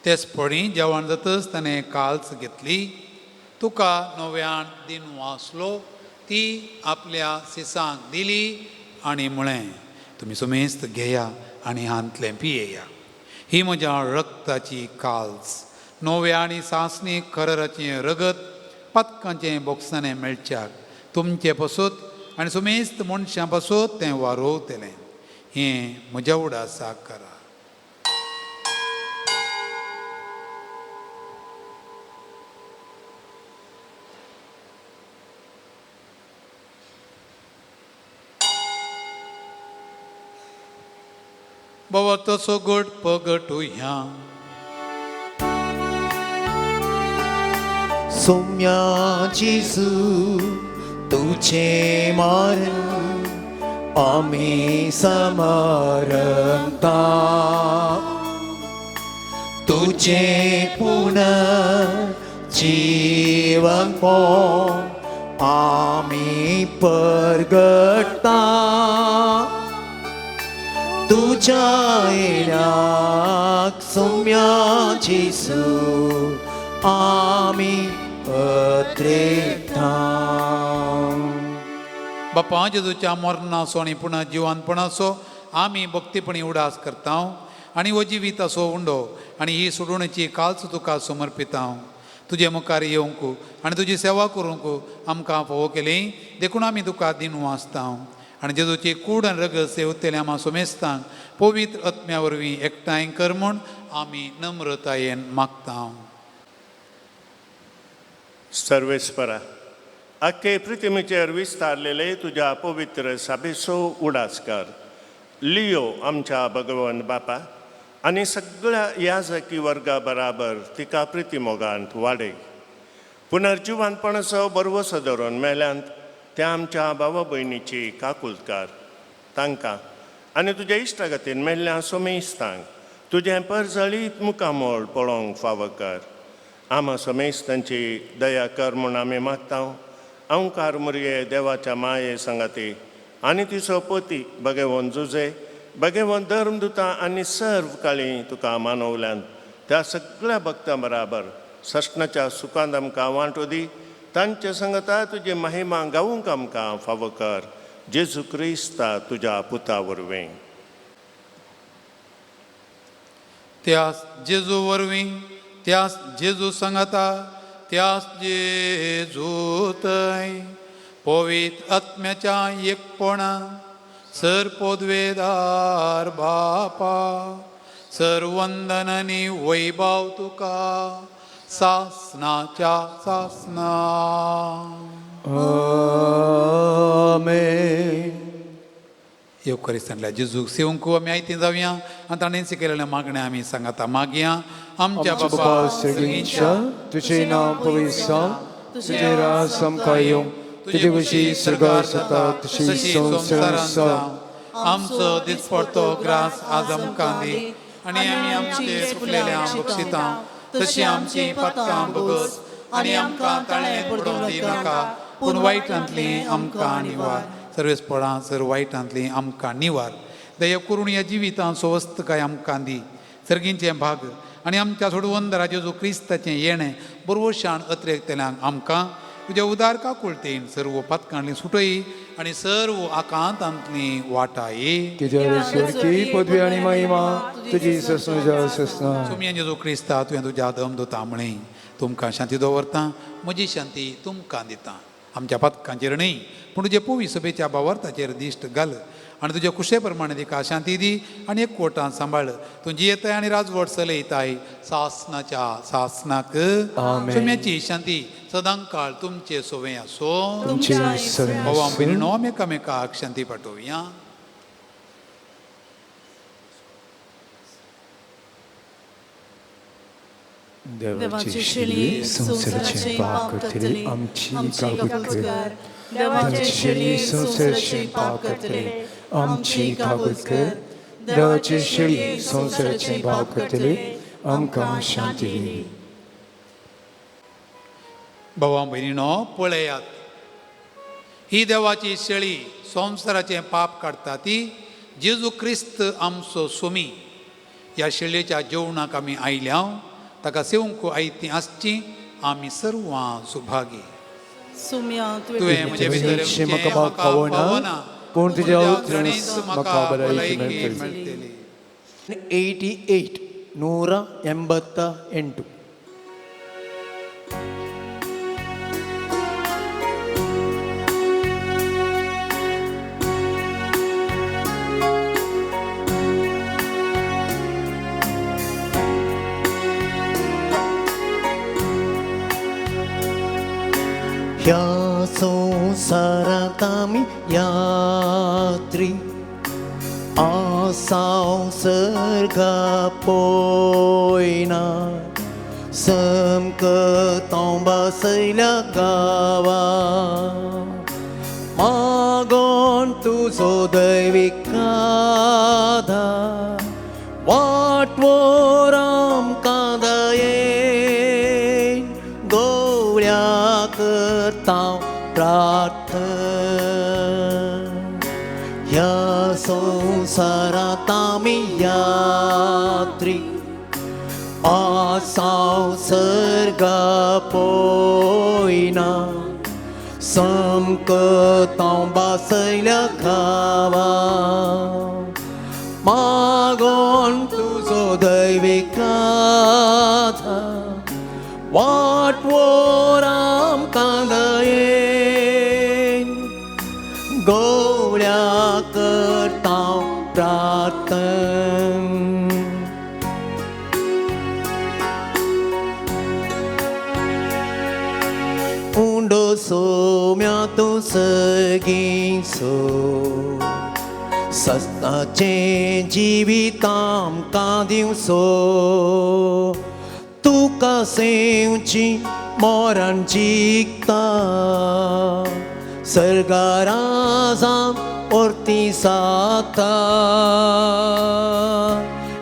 तेच पणी जेवण जातच ताणें काल्च घेतली, तुका नव्यान दिन वाचलो, ती आपल्या सिसांक दिली आनी म्हळें, तुमी सुमेस्त घेया आनी हांतलें पियेया, ही म्हज्या रक्ताची काल्च, नव्या आनी सासणी खरराचें रगत पातकांचें बोक्साणें मेळच्याक तुमचे पसत आनी सुमेस्त मनशां पसत तें वारोवतलें. हें म्हज्या उडासाक करा. बाबा तसो गोड पगटुया. सोम्या जेजू तुझे मरण आमी समरता, तुझे पुनर्जीवन आमी परगटता, तुझ्या येण्याक सोम्या जेजू आमी पत्रेता. बापा जेजूच्या मरणाचो आनी पुनः जिवानपणाचो आमी भक्तीपणी उडास करता आनी हो जिविताचो उंडो आनी ही सोडवणेची कालच तुका समर्पिता. तुजे मुखार येवंक आनी तुजी सेवा करूंक आमकां फावो केली, देखून आमी तुका दिनू आसता. आनी जेजूची कूड आनी रगत सेवतले आमा सोमेस्तांक पवित्र आत्म्या वरवीं एकठांय कर म्हूण आमी नम्रतायेन मागता. सर्वेस्परा आख्खे पृथ्वीचेर विस्तारलेले तुज्या पवित्र साबेचो उडास कर. लियो आमच्या भगवन बापा आनी सगळ्या याजकी वर्गा बराबर तिका प्रितीमोगांत वाडय. पुनर्जिवानपणाचो बरवसो धरून मेल्यांत त्या आमच्या भावा भयणीची काकुलकार तांकां आनी तुज्या इश्टागतीन मेल्ल्या सोमेस्तांक तुजें परजळीत मुखामोळ पळोवंक फावो कर. आमा समेस्तांची दया कर म्हूण आमी मागता. अंकार मुरये देवाच्या माये सांगाती आनी तिचो पती भगेवन जुजे भगेवन धर्मदुतां आनी सर्व काळी तुका मानवल्यान त्या सगळ्या भक्तां बराबर सस्नाच्या सुखांत आमकां वांटो दी. तांचे संगता तुजी महिमा गावूंक आमकां फावो कर. जेजू क्रिस्ता तुज्या पुता वरवीं. त्यास जेजू वरवीं, त्यास जेजू सांगाता, त्यास जेजूतय पवित्र आत्म्याच्या एकपणा सर पोदवेदार बापा सर वंदन आनी वैभव तुका सासनाच्या सासना. आमेन. येवकारिस्तांतल्या जेजूक सेवंक आमी आयती जावया आनी ताणें शिकयलेल्या मागण्या आमी सांगाता मागया. आमच्या आमच्या बाबा बाबा सर्गींच्या, तुजें नांव पवित्र जावं, तुजें राज आमकां येवं, तुजी खुशी स्वर्गार जाता तशी संवसारांत जावं. आमचो दिसपडतो ग्रास आज आमकां दी आनी आमी आमचे चुकलेल्या बक्षितां तशी आमची पातकां बगस आनी आमकां ताळें पडोवन दी नाका पूण वायटांतली आमकां निवार. सर्वेस पडां सर वायटांतली आमकां निवार. दया करून ह्या जिवितांत स्वस्थकाय आमकां दी. सर्गींचें भाग आनी आमच्या सोडवंदरा जेजू क्रिस्ताचें येणें बरवशान अत्रेकतल्यांक आमकां तुज्या उदार काकुळतेन सर्व पातकांतली सुटय आनी सर्व आकांतांतली वाटाय. कित्याक स्वर्गी पदवी आनी महिमा तुजी ससनुजा ससना. तुमी जेजू क्रिस्ता तुवें तुज्या दम दुता म्हळें तुमकां शांती दवरता, म्हजी शांती तुमकां दिता. आमच्या पातकांचेर न्हय पूण तुजे पोवी सभेच्या बावर्ताचेर दिश्ट घाल आनी तुज्या कुशे प्रमाणे तिका शांती दी आनी एक कोटान सांबाळ. तूं जियेताय आनी राजवट चलयताय सासनाच्या सासनाक. आमेन. सुम्याची शांती सदांकाळ तुमचे सोवे आसो. तुमचे सदां भावा आसूं. भयणीनो आमी एकामेकाक शांती पाठोवया. देवाची शेळी संवसाराचें पाप करतली आमची काकूत कर. देवाची शेळी संवसाराचें पाप करतली आमची काकूत कर. देवाची शेळी संवसाराचें पाप करतली आमकां शांती दी. भावा भयणीनो पळयात, ही देवाची शेळी संवसाराचें पाप काडटा ती जेजू क्रिस्त आमचो सोमी. ह्या शेळयेच्या जेवणाक आमी आयल्या, ताका सेवंक आयती आसची आमी सर्वां सुभागी. सुम्या तुवें म्हजे भितर तुजें म्हाका पावना, पूण तुज्या उतरांनीच म्हाका भलायकी मेळटली. मेळटली. 88 188. ह्या संवसारांत आमी यात्री आसाव सर्गा पोयना समकतां बसयल्या गांवा मागोन तुजो दैवीक आधार वाटवोर आमकां दयेन गोवळ्या करता प्रार्थना. ह्या संवसारांत आमी यात्री आसाव सर्गा पोयना समकतां बसयल्या गांवा मागोन तुजो दैवीक आधार वाटवोर आमकां दयेन गोवळ्या करता प्रार्थना. सोम्या तूं सगींचो सस्ताचें जिवीत आमकां दिवचो तुका सेवची मोरान जिखता सर्गाराजां ओर्ती साता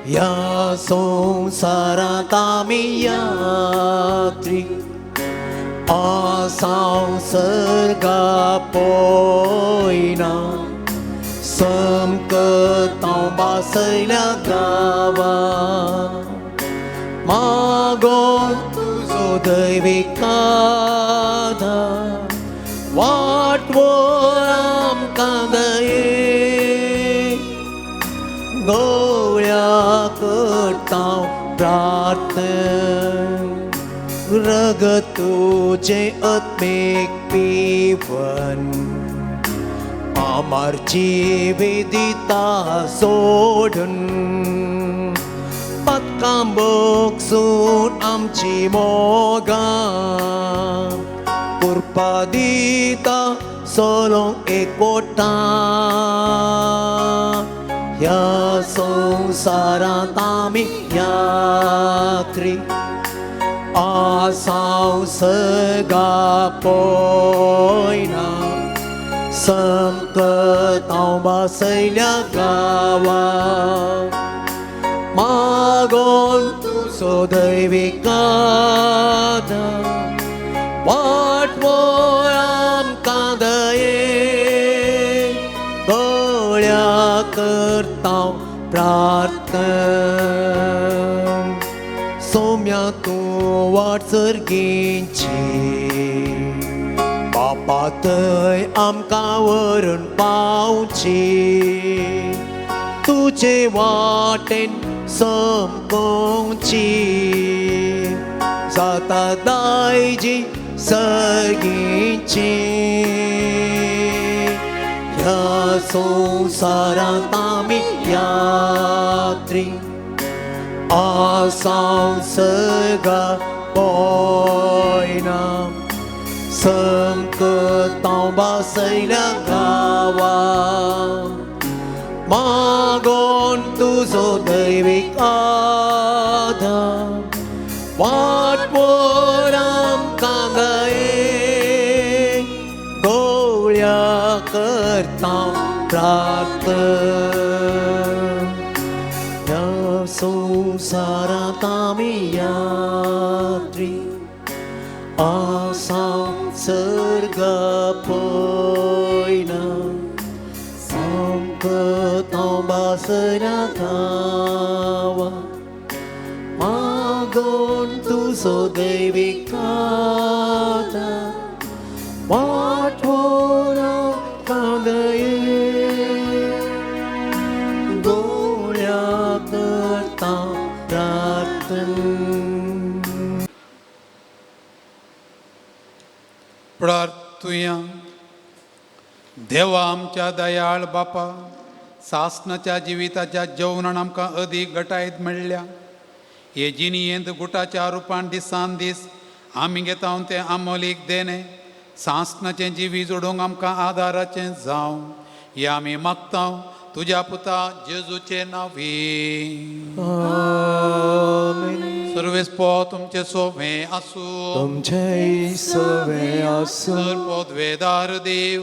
ह्या संवसारांत आमी यात्री आसांव सर्गा पोयना संकतां बासयल्या गांवा मागोन तुजो दैवीक आधार वाट व्हर आमकां दये गोळ्या करता प्रार्थना रगत तुजें आत्मीक पिवन आमार जिविता सोडून पातकां भोगसून आमची मोगां कृपा दिता सोलोंक एकवटान ह्या संवसारांत आमी यात्री आसांव सर्गा पोयना संकतां बासयल्या गांवा मागोन तुजो दैवीक आधार वाट व्हर आमकां दये गोळ्या करता प्रार्थना सोम्या तूं वाट सर्गींची बापा थंय आमकां व्हरून पावची तुजे वाटेन समकोवची जाता दायजी सर्गींची ह्या संवसारांत आमी यात्री आसांव सर्गा पोयना संकतां बासयल्या गांवा मागोन तुजो दैवीक आधार वाट व्हर आमकां दये गोळ्या करता प्रार्थना ह्या संवसारांत आमी यात्री आसांव सर्गा पोयना संकतां बासयल्या गांवा मागोन तुजो दैवीक आधार वाट व्हर आमकां दये गोळ्या करता प्रार्थना. प्रार्थुया. देवा आमच्या दयाळ बापा, सासणाच्या जिविताच्या जेवणान आमकां अदीक गटायत मेळ्ळ्या. हे जिणयेंत गुटाच्या रुपान दिसान दीस आमी घेता तें आमोलीक देणें सासणाचें जिवीत जोडूंक आमकां आदाराचें जावं हें आमी मागता तुज्या पुता जेजूचे नांवी. सर्वेस्पो तुमचें सोवें आसूं. तुमचें सवें आसूं. तर पदवेदार देव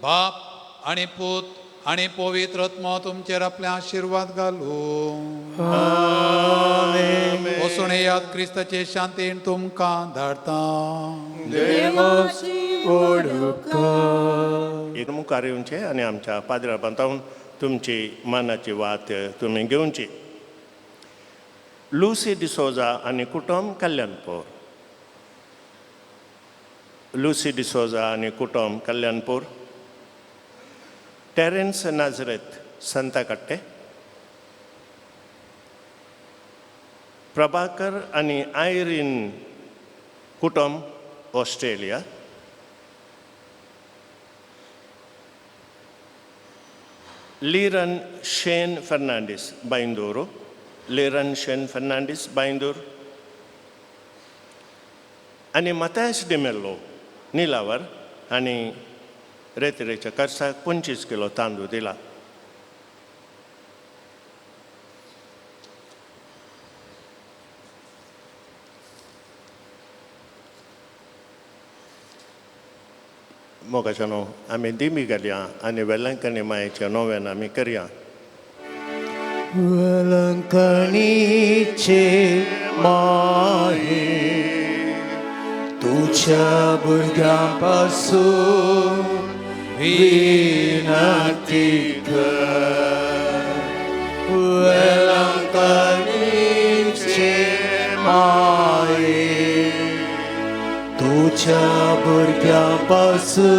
बाप आनी पूत आनी पवित्र आत्मो तुमचेर आपले आशिर्वाद घालूं. वचून येयात, क्रिस्ताचे शांतीन तुमकां धाडटा. देवाची वडूका. एक मुखार येवचें आनी आमच्या पाद्रा बांदावन तुमची मनाची वात तुमी घेवची. लुसी डिसोजा आनी कुटुंब, कल्याणपूर. लुसी डिसोजा आनी कुटुंब, कल्याणपूर. टेरन्स नाजरेत, संताकट्टे. प्रभाकर आनी आयरीन कुटुंब, ऑस्ट्रेलिया. लिरन शेन फर्नांडीस, बांयदूर. लिरन शेन फर्नांडीस, बांयदूर. आनी मतायस डिमेल्लो. निलावर आनी रेतिरेच्या खर्चाक 25 किलो तांदूळ दिला. मोगाच्यानो आमी दिमी घालया आनी वेलंकणी मायेच्या नोव्यान आमी करया. वेलंकणीचे माये तुझ्या भुरग्यांपासून विनंती कर. वेलंकणीचे माये तुझ्या भुरग्यांपासून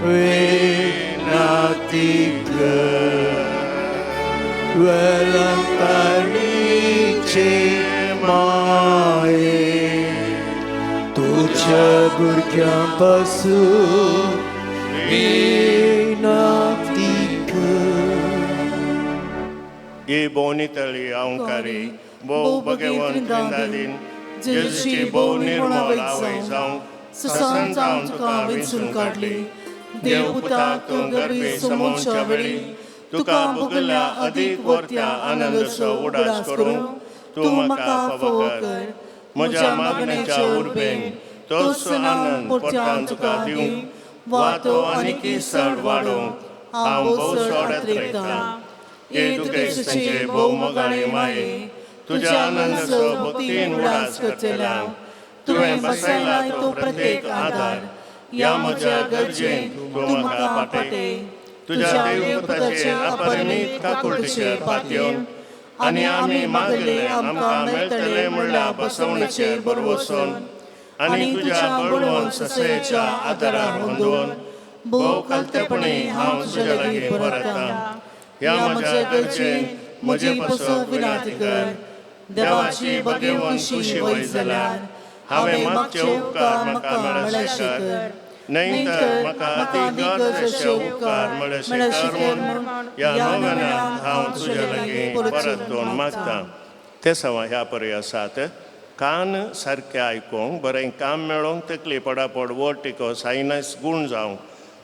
विनंती कर. वेलंकणीचे माये तुझ्या भुरग्यांपासून विनंती कर. ही भोवनितळी अहंकारी भोव भगवंत त्रिंदादीन जेजूची भोव निर्मळ आवय जावंक ससांत तुका विंचून काडली. देव पुताक तूं गर्भी समोवच्या वेळी तुका भोगल्या अदीक वर्त्या आनंदाचो उडास करूंक तूं म्हाका फावो कर. म्हज्या मागण्याच्या उर्बेन तोच आनंद परत्यान तुका दिवंक वा तो आनीकी चड वाडोवंक हांव भोव चड अत्रेकतां. हे दुखेस्तांचे भोव मोगाळे माये तुज्या आनंदाचो भक्तीन उडास करतल्यांक तुवें बसयला तो प्रत्येक आदार ह्या म्हज्या गरजेन तूं म्हाका पाटय. तुज्या देवपुताचे अपरिमीत काकुळटीचेर पातयेवन आनी आमी मागले आमकां मेळटले म्हणल्यार बसवणेचेर बरवसून आनी तुज्या बळवंत ससेच्या आदारार होंदोवन भोव खालतेपणी हांव तुज्या लागीं परतां. ह्या म्हज्या गरजेन म्हजे पासत विनंती कर. देवाची भगेवन खुशी वय जाल्यार हांवें मागचे उपकार म्हाका मेळशे कर, न्हय तर म्हाका अती गरजेचे उपकार मेळशे कर म्हूण ह्या नव्यान हांव तुज्या लागीं परतून मागतां. ते सवा ह्या परी आसात. कान सारकें आयकूंक बरें काम मेळोवंक तकली पडापड व्हड टिको सायनस गूण जावंक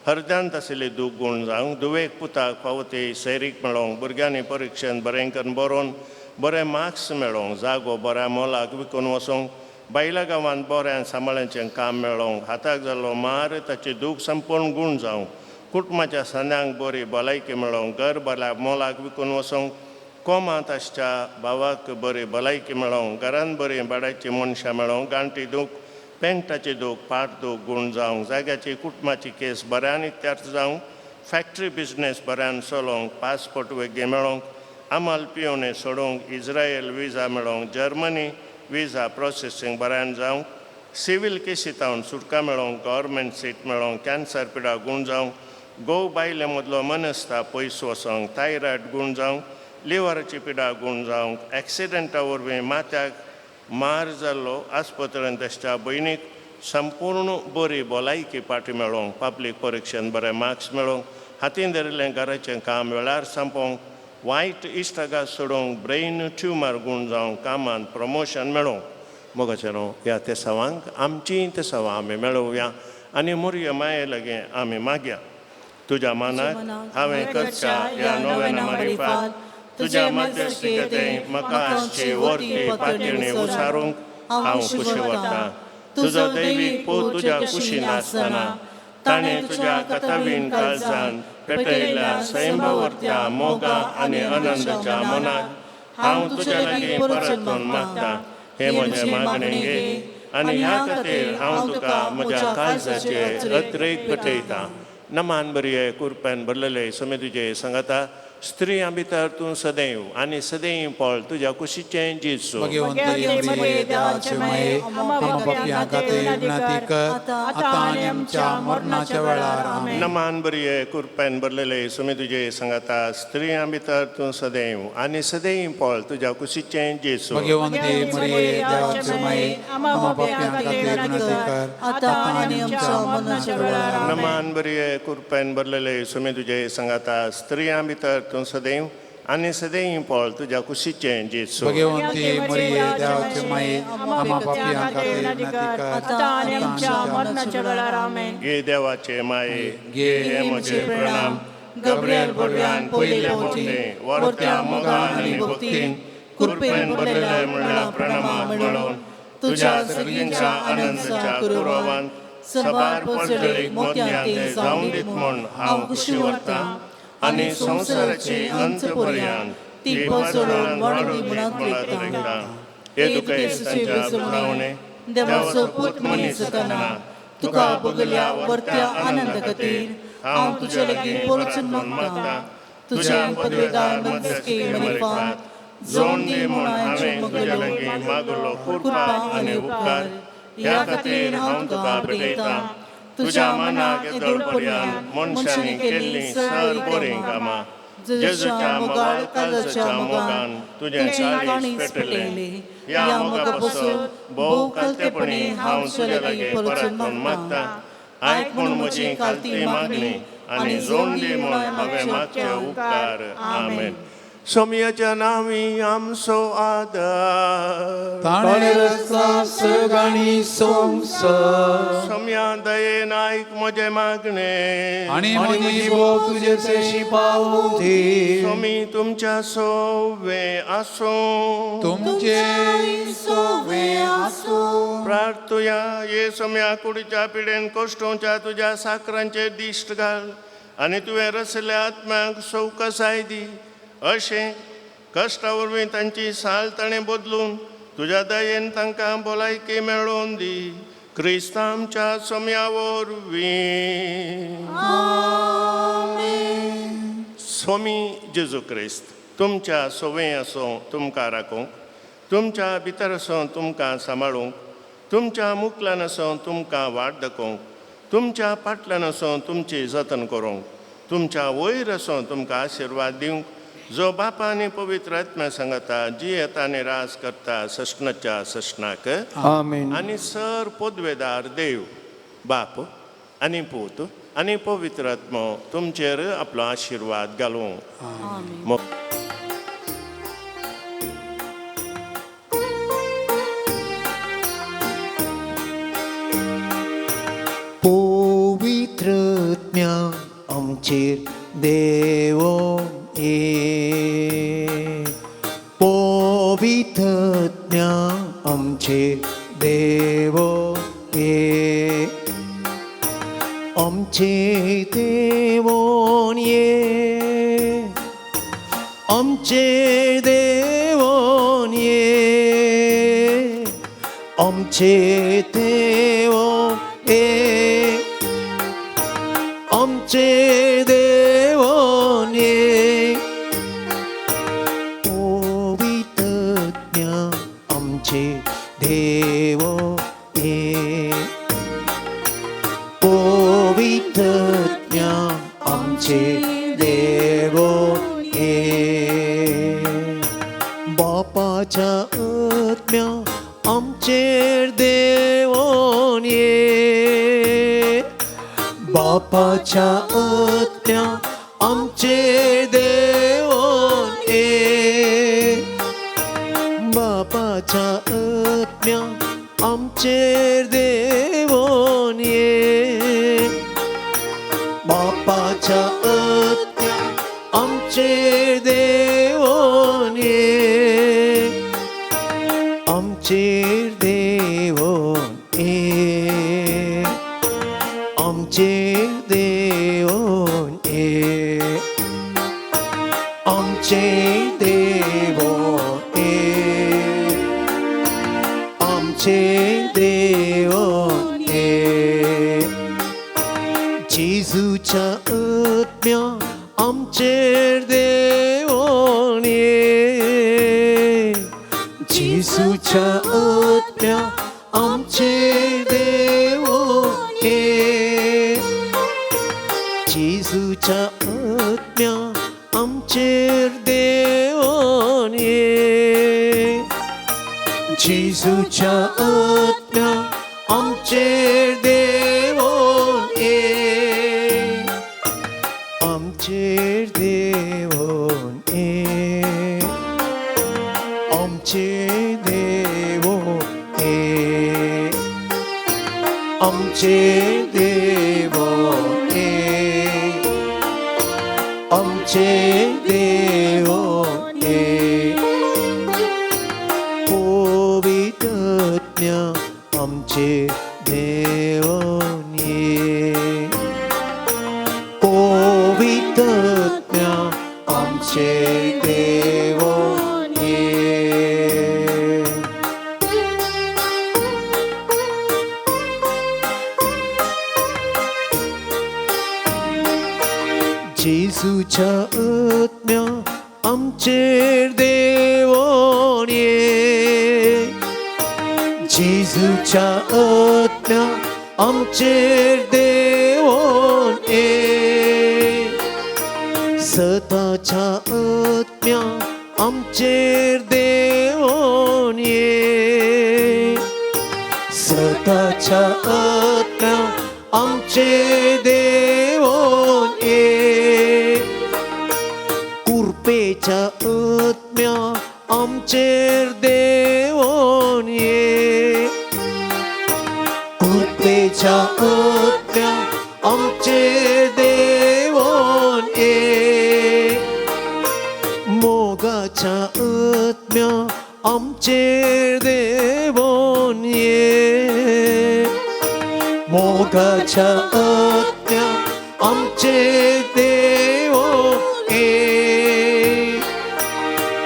हरद्यांत आशिल्ली दूख गूण जावंक दुवेक पुताक फावो ती सैरीक मेळोवंक भुरग्यांनी परिक्षेंत बरें करून बरोवन बरे मार्क्स मेळोवंक जागो बऱ्या मोलाक विकून वचोंक बायला गांवांत बऱ्यान सांबाळ्याचें काम मेळोवंक हाताक जाल्लो मार ताची दूख संपूर्ण गूण जावंक कुटुंबाच्या सांद्यांक बरी भलायकी मेळोवंक घर बऱ्या मोलाक विकून वचोंक कोमांत आसच्या भावाक बरी भलायकी मेळोवंक घरान बरी भाड्याची मनशां मेळोवंक गांठी दूख पेंटाची दूख पाट दूख गूण जावंक जाग्याची कुटुंबाची केस बऱ्यान इत्यार्थ जावंक फॅक्टरी बिजनेस बऱ्यान चलोवंक पासपोर्ट वेगळी मेळोवंक आमाल पिवणे सोडोवंक इज्रायल विजा मेळोवंक जर्मनी विजा प्रोसेसींग बऱ्यान जावंक सिवील केसी तावन सुटका मेळोवंक गव्हर्मेंट सीट मेळोवंक कॅन्सर पिडा गूण जावंक घोव बायले मदलो मनस्ता पयस वचोंक थायरॉयड गूण जावंक लिवराची पिडा गूण जावंक एक्सिडंटा वरवीं माथ्याक मार जाल्लो आस्पत्रेंत आसच्या भयणीक संपूर्ण बरी भलायकी पाटी मेळोवंक पब्लीक परिक्षेंत बरे मार्क्स मेळोवंक हातीन धरिल्लें घराचें काम वेळार सोंपोवंक वायट इश्टागात सोडोवंक ब्रेन ट्युमर गूण जावंक कामांत प्रमोशन मेळोवंक. मोगाचें न्हू ह्या तेसावांक आमचीं तेसावां आमी मेळोवया आनी मोरये माये लागीं आमी मागया. तुज्या मानाक हांवें करच्या ह्या नव्याना मारिफात तुज्या मध्यस्थीकतें म्हाका आसची वर्ती पातयेणी उसारूंक हांव खुशी वता. तुजो दैवीक पूत तुज्या कुशीन आसतना ताणें तुज्या कथवीन काळजान पेटयल्ल्या सैमावरत्या मोगा आनी आनंदाच्या मनाक हांव तुज्या लागीं परतून मागतां. हें म्हजें मागणें घे आनी ह्या खातीर हांव तुका म्हज्या काळजाचे अत्रेक पेटयतां. नमान बरये कुरप्यान भरलेले समे तुजे सांगाता स्त्रियां भितर तूं सदैव आनी सदैव पळ तुज्या कुशीचें जेजू. भगवंत मरिये देवाचे माये आम्हा पापयां खातीर विनंती कर आतां आनी आमच्या मरणाच्या वेळार. आमेन. नमान बरये कुरप्यान भरलेले सुमे तुजे सांगाता स्त्रियां भितर तूं सदैव आनी सदैव पळ तुज्या कुशीचें जेजू. भगवंत मरिये देवाचे माये आम्हा पापयां खातीर विनंती कर आतां आनी आमच्या मरणाच्या वेळार. आमेन. नमान बरये कुरप्यान भरलेले सुमे तुजे सांगाता स्त्रियां भितर तूं सदैव आनी सदैव पळ तुज्या कुशीचें जेजू. भगवंती मरिये देवाचे माये आमा पापयां खातीर विनंती कर आतां आनी आमच्या मरणाच्या वेळार. आमेन. गे देवाचे माये, गे हे म्हजे प्रणाम. गब्रियल भुरग्यान पयले फावटी वर्त्या मोगान आनी भक्तीन कृपेन भरलेले म्हणल्या प्रणामाक मेळोवन तुज्या सगळींच्या आनंदाच्या कुरवान सबार परजळीक मोतयांत जावन दीत म्हूण हांव खुशी व्हरतां आनी संवसाराची अंत पर्यंत ती परजळून वाडून दी म्हणत लेखता. हे दुखेस्तांच्या पुरावणे देवाचो पूत मनीस जातना तुका बगल्या वर्त्या आनंद खातीर हांव तुजे लागीं परतून मागता. तुज्या पदवेदार मध्यस्की मरिफात जोन दी म्हूण हांवें तुज्या लागीं मागलो कृपा आनी उपकार. ह्या खातीर हांव तुका भेटयतां तुज्या मनाक येदोळ पर्यंत मनशांनी केल्लीं सर बरीं कामां. जेजूच्या मोगाळ काळजाच्या मोगान तुजें चाळीस पेटयलें. ह्या मोगा पासून भोव कालतेपणी हांव तुज्या लागीं परतून मागता. आयक म्हूण म्हजी कालती मागणी आनी जोन दी म्हूण हांवें मागचे उपकार. आमेन. सोमयाच्या नांवी आमचो आदार. ताणें रचला सर्ग आनी संवसार. सोमया दयेन आयक म्हजें मागणें आनी आनी म्हजी म्हजी बोव तुजे सरशी पावूं दी. सोमी तुमच्या सोवे आसूं. तुमचे सोवे आसूं. प्रार्थुया. ये सोम्या कुडीच्या पिडेन कोश्टोवच्या तुज्या साकरांचेर दिश्ट घाल आनी तुवें रचल्या आत्म्याक सवकसाय दी. अशें कश्टा वरवीं तांची साल ताणें बदलून तुज्या दयेन तांकां भलायकी मेळोवन दी. क्रिस्त आमच्या सोम्या वरवीं. स्वामी जेजू क्रिस्त तुमच्या सोवे आसूं तुमकां राखूंक, तुमच्या भितर आसूं तुमकां सांबाळूंक, तुमच्या मुखल्यान आसूं तुमकां वाट दाखोवंक, तुमच्या फाटल्यान आसूं तुमची जतन करूंक, तुमच्या वयर आसूं तुमकां आशिर्वाद दिवंक, जो बापा आनी पवित्र आत्म्या सांगता जियेता आनी राज करता सश्णाच्या सश्णाक. आमेन. आनी सर पदवेदार देव बाप आनी पूत आनी पवित्र आत्मो तुमचेर आपलो आशिर्वाद घालूं. पवित्र आत्म्या आमचेर देवो ये. पवित्र आत्म्या आमचेर देवो ये. आमचे देवोन ये. आमचे देवोन ये. आमचे देवो ये. आमचे देवोन ये. पवित्र आत्म्या आमचे देवो ये. पवित्र आत्म्या आमचे देवो ये. बापाच्या आत्म्या आमचेर देवोन ये. बापाच्या आत्म्या आमचेर देवोन ये. बापाच्या आत्म्या आमचेर देवोन ये. बापाच्या आत्म्या आमचेर देवोन ये. आमचेर देवोन ये. आमचेर देवोन ये. आमचेर देवोन ये. आमचेर देवोन ये. जेजूच्या आत्म्या आमचेर देवोन ये. जेजूच्या आत्म्या आमचेर देवोन ये. जेजूच्या आत्म्या आमचेर देवोन ये. जेजूच्या आत्म्या आमचेर देवोन ये. आमचेर देवोन ये. आमचेर देवोन ये, आमचेर देवोन ये. पवित्र आत्म्या आमचेर देवोन ये, पवित्र आत्म्या आमचेर देवोन ये. जेजूच्या आत्म्या आमचेर देवोन ये, जेजूच्या आत्म्या आमचेर देवोन ये. सताच्या आत्म्या आमचेर देवोन ये, सताच्या आत्म्या आमचेर देवोन ये. कृपेच्या आत्म्या आमचेर देवोन ये, कृपेच्या आत्म्या आमचेर देवोन ये. मोगाच्या आत्म्या आमचेर देवोन ये, मोगाच्या आत्म्या आमचेर देवोन ये,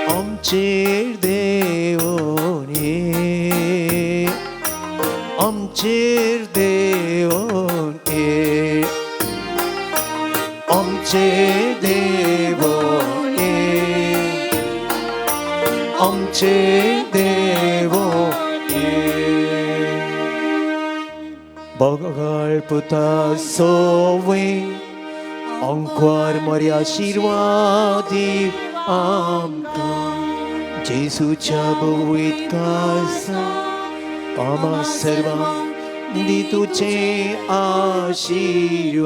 आमचेर देवोन ये, आमचेर देवोन ये, आमचेर देवोन ये, आमचेर देवोन ये. बगळ पुता सोवे अंकुर मरी आशिर्वादी आमकां, जेजूच्या भोवीत कासा आमा सर्वांक दी तुझे आशिर्वाद.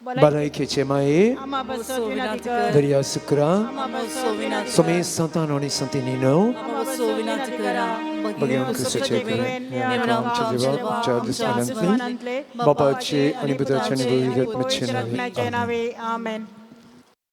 भलायकेचे माये आमा बसो विनंती कर, दर्या सुक्रा आमा बसो विनंती कर, सोमे संतान आनी संतिनीनो आमा बसो विनंती करा. बघेवन क्रिस्ताचे आमच्या जिवाक आमच्या दुस्मानांतली बापाचे आनी पुताचे आनी पवित्र आत्म्याचे नावे. नावे आमेन.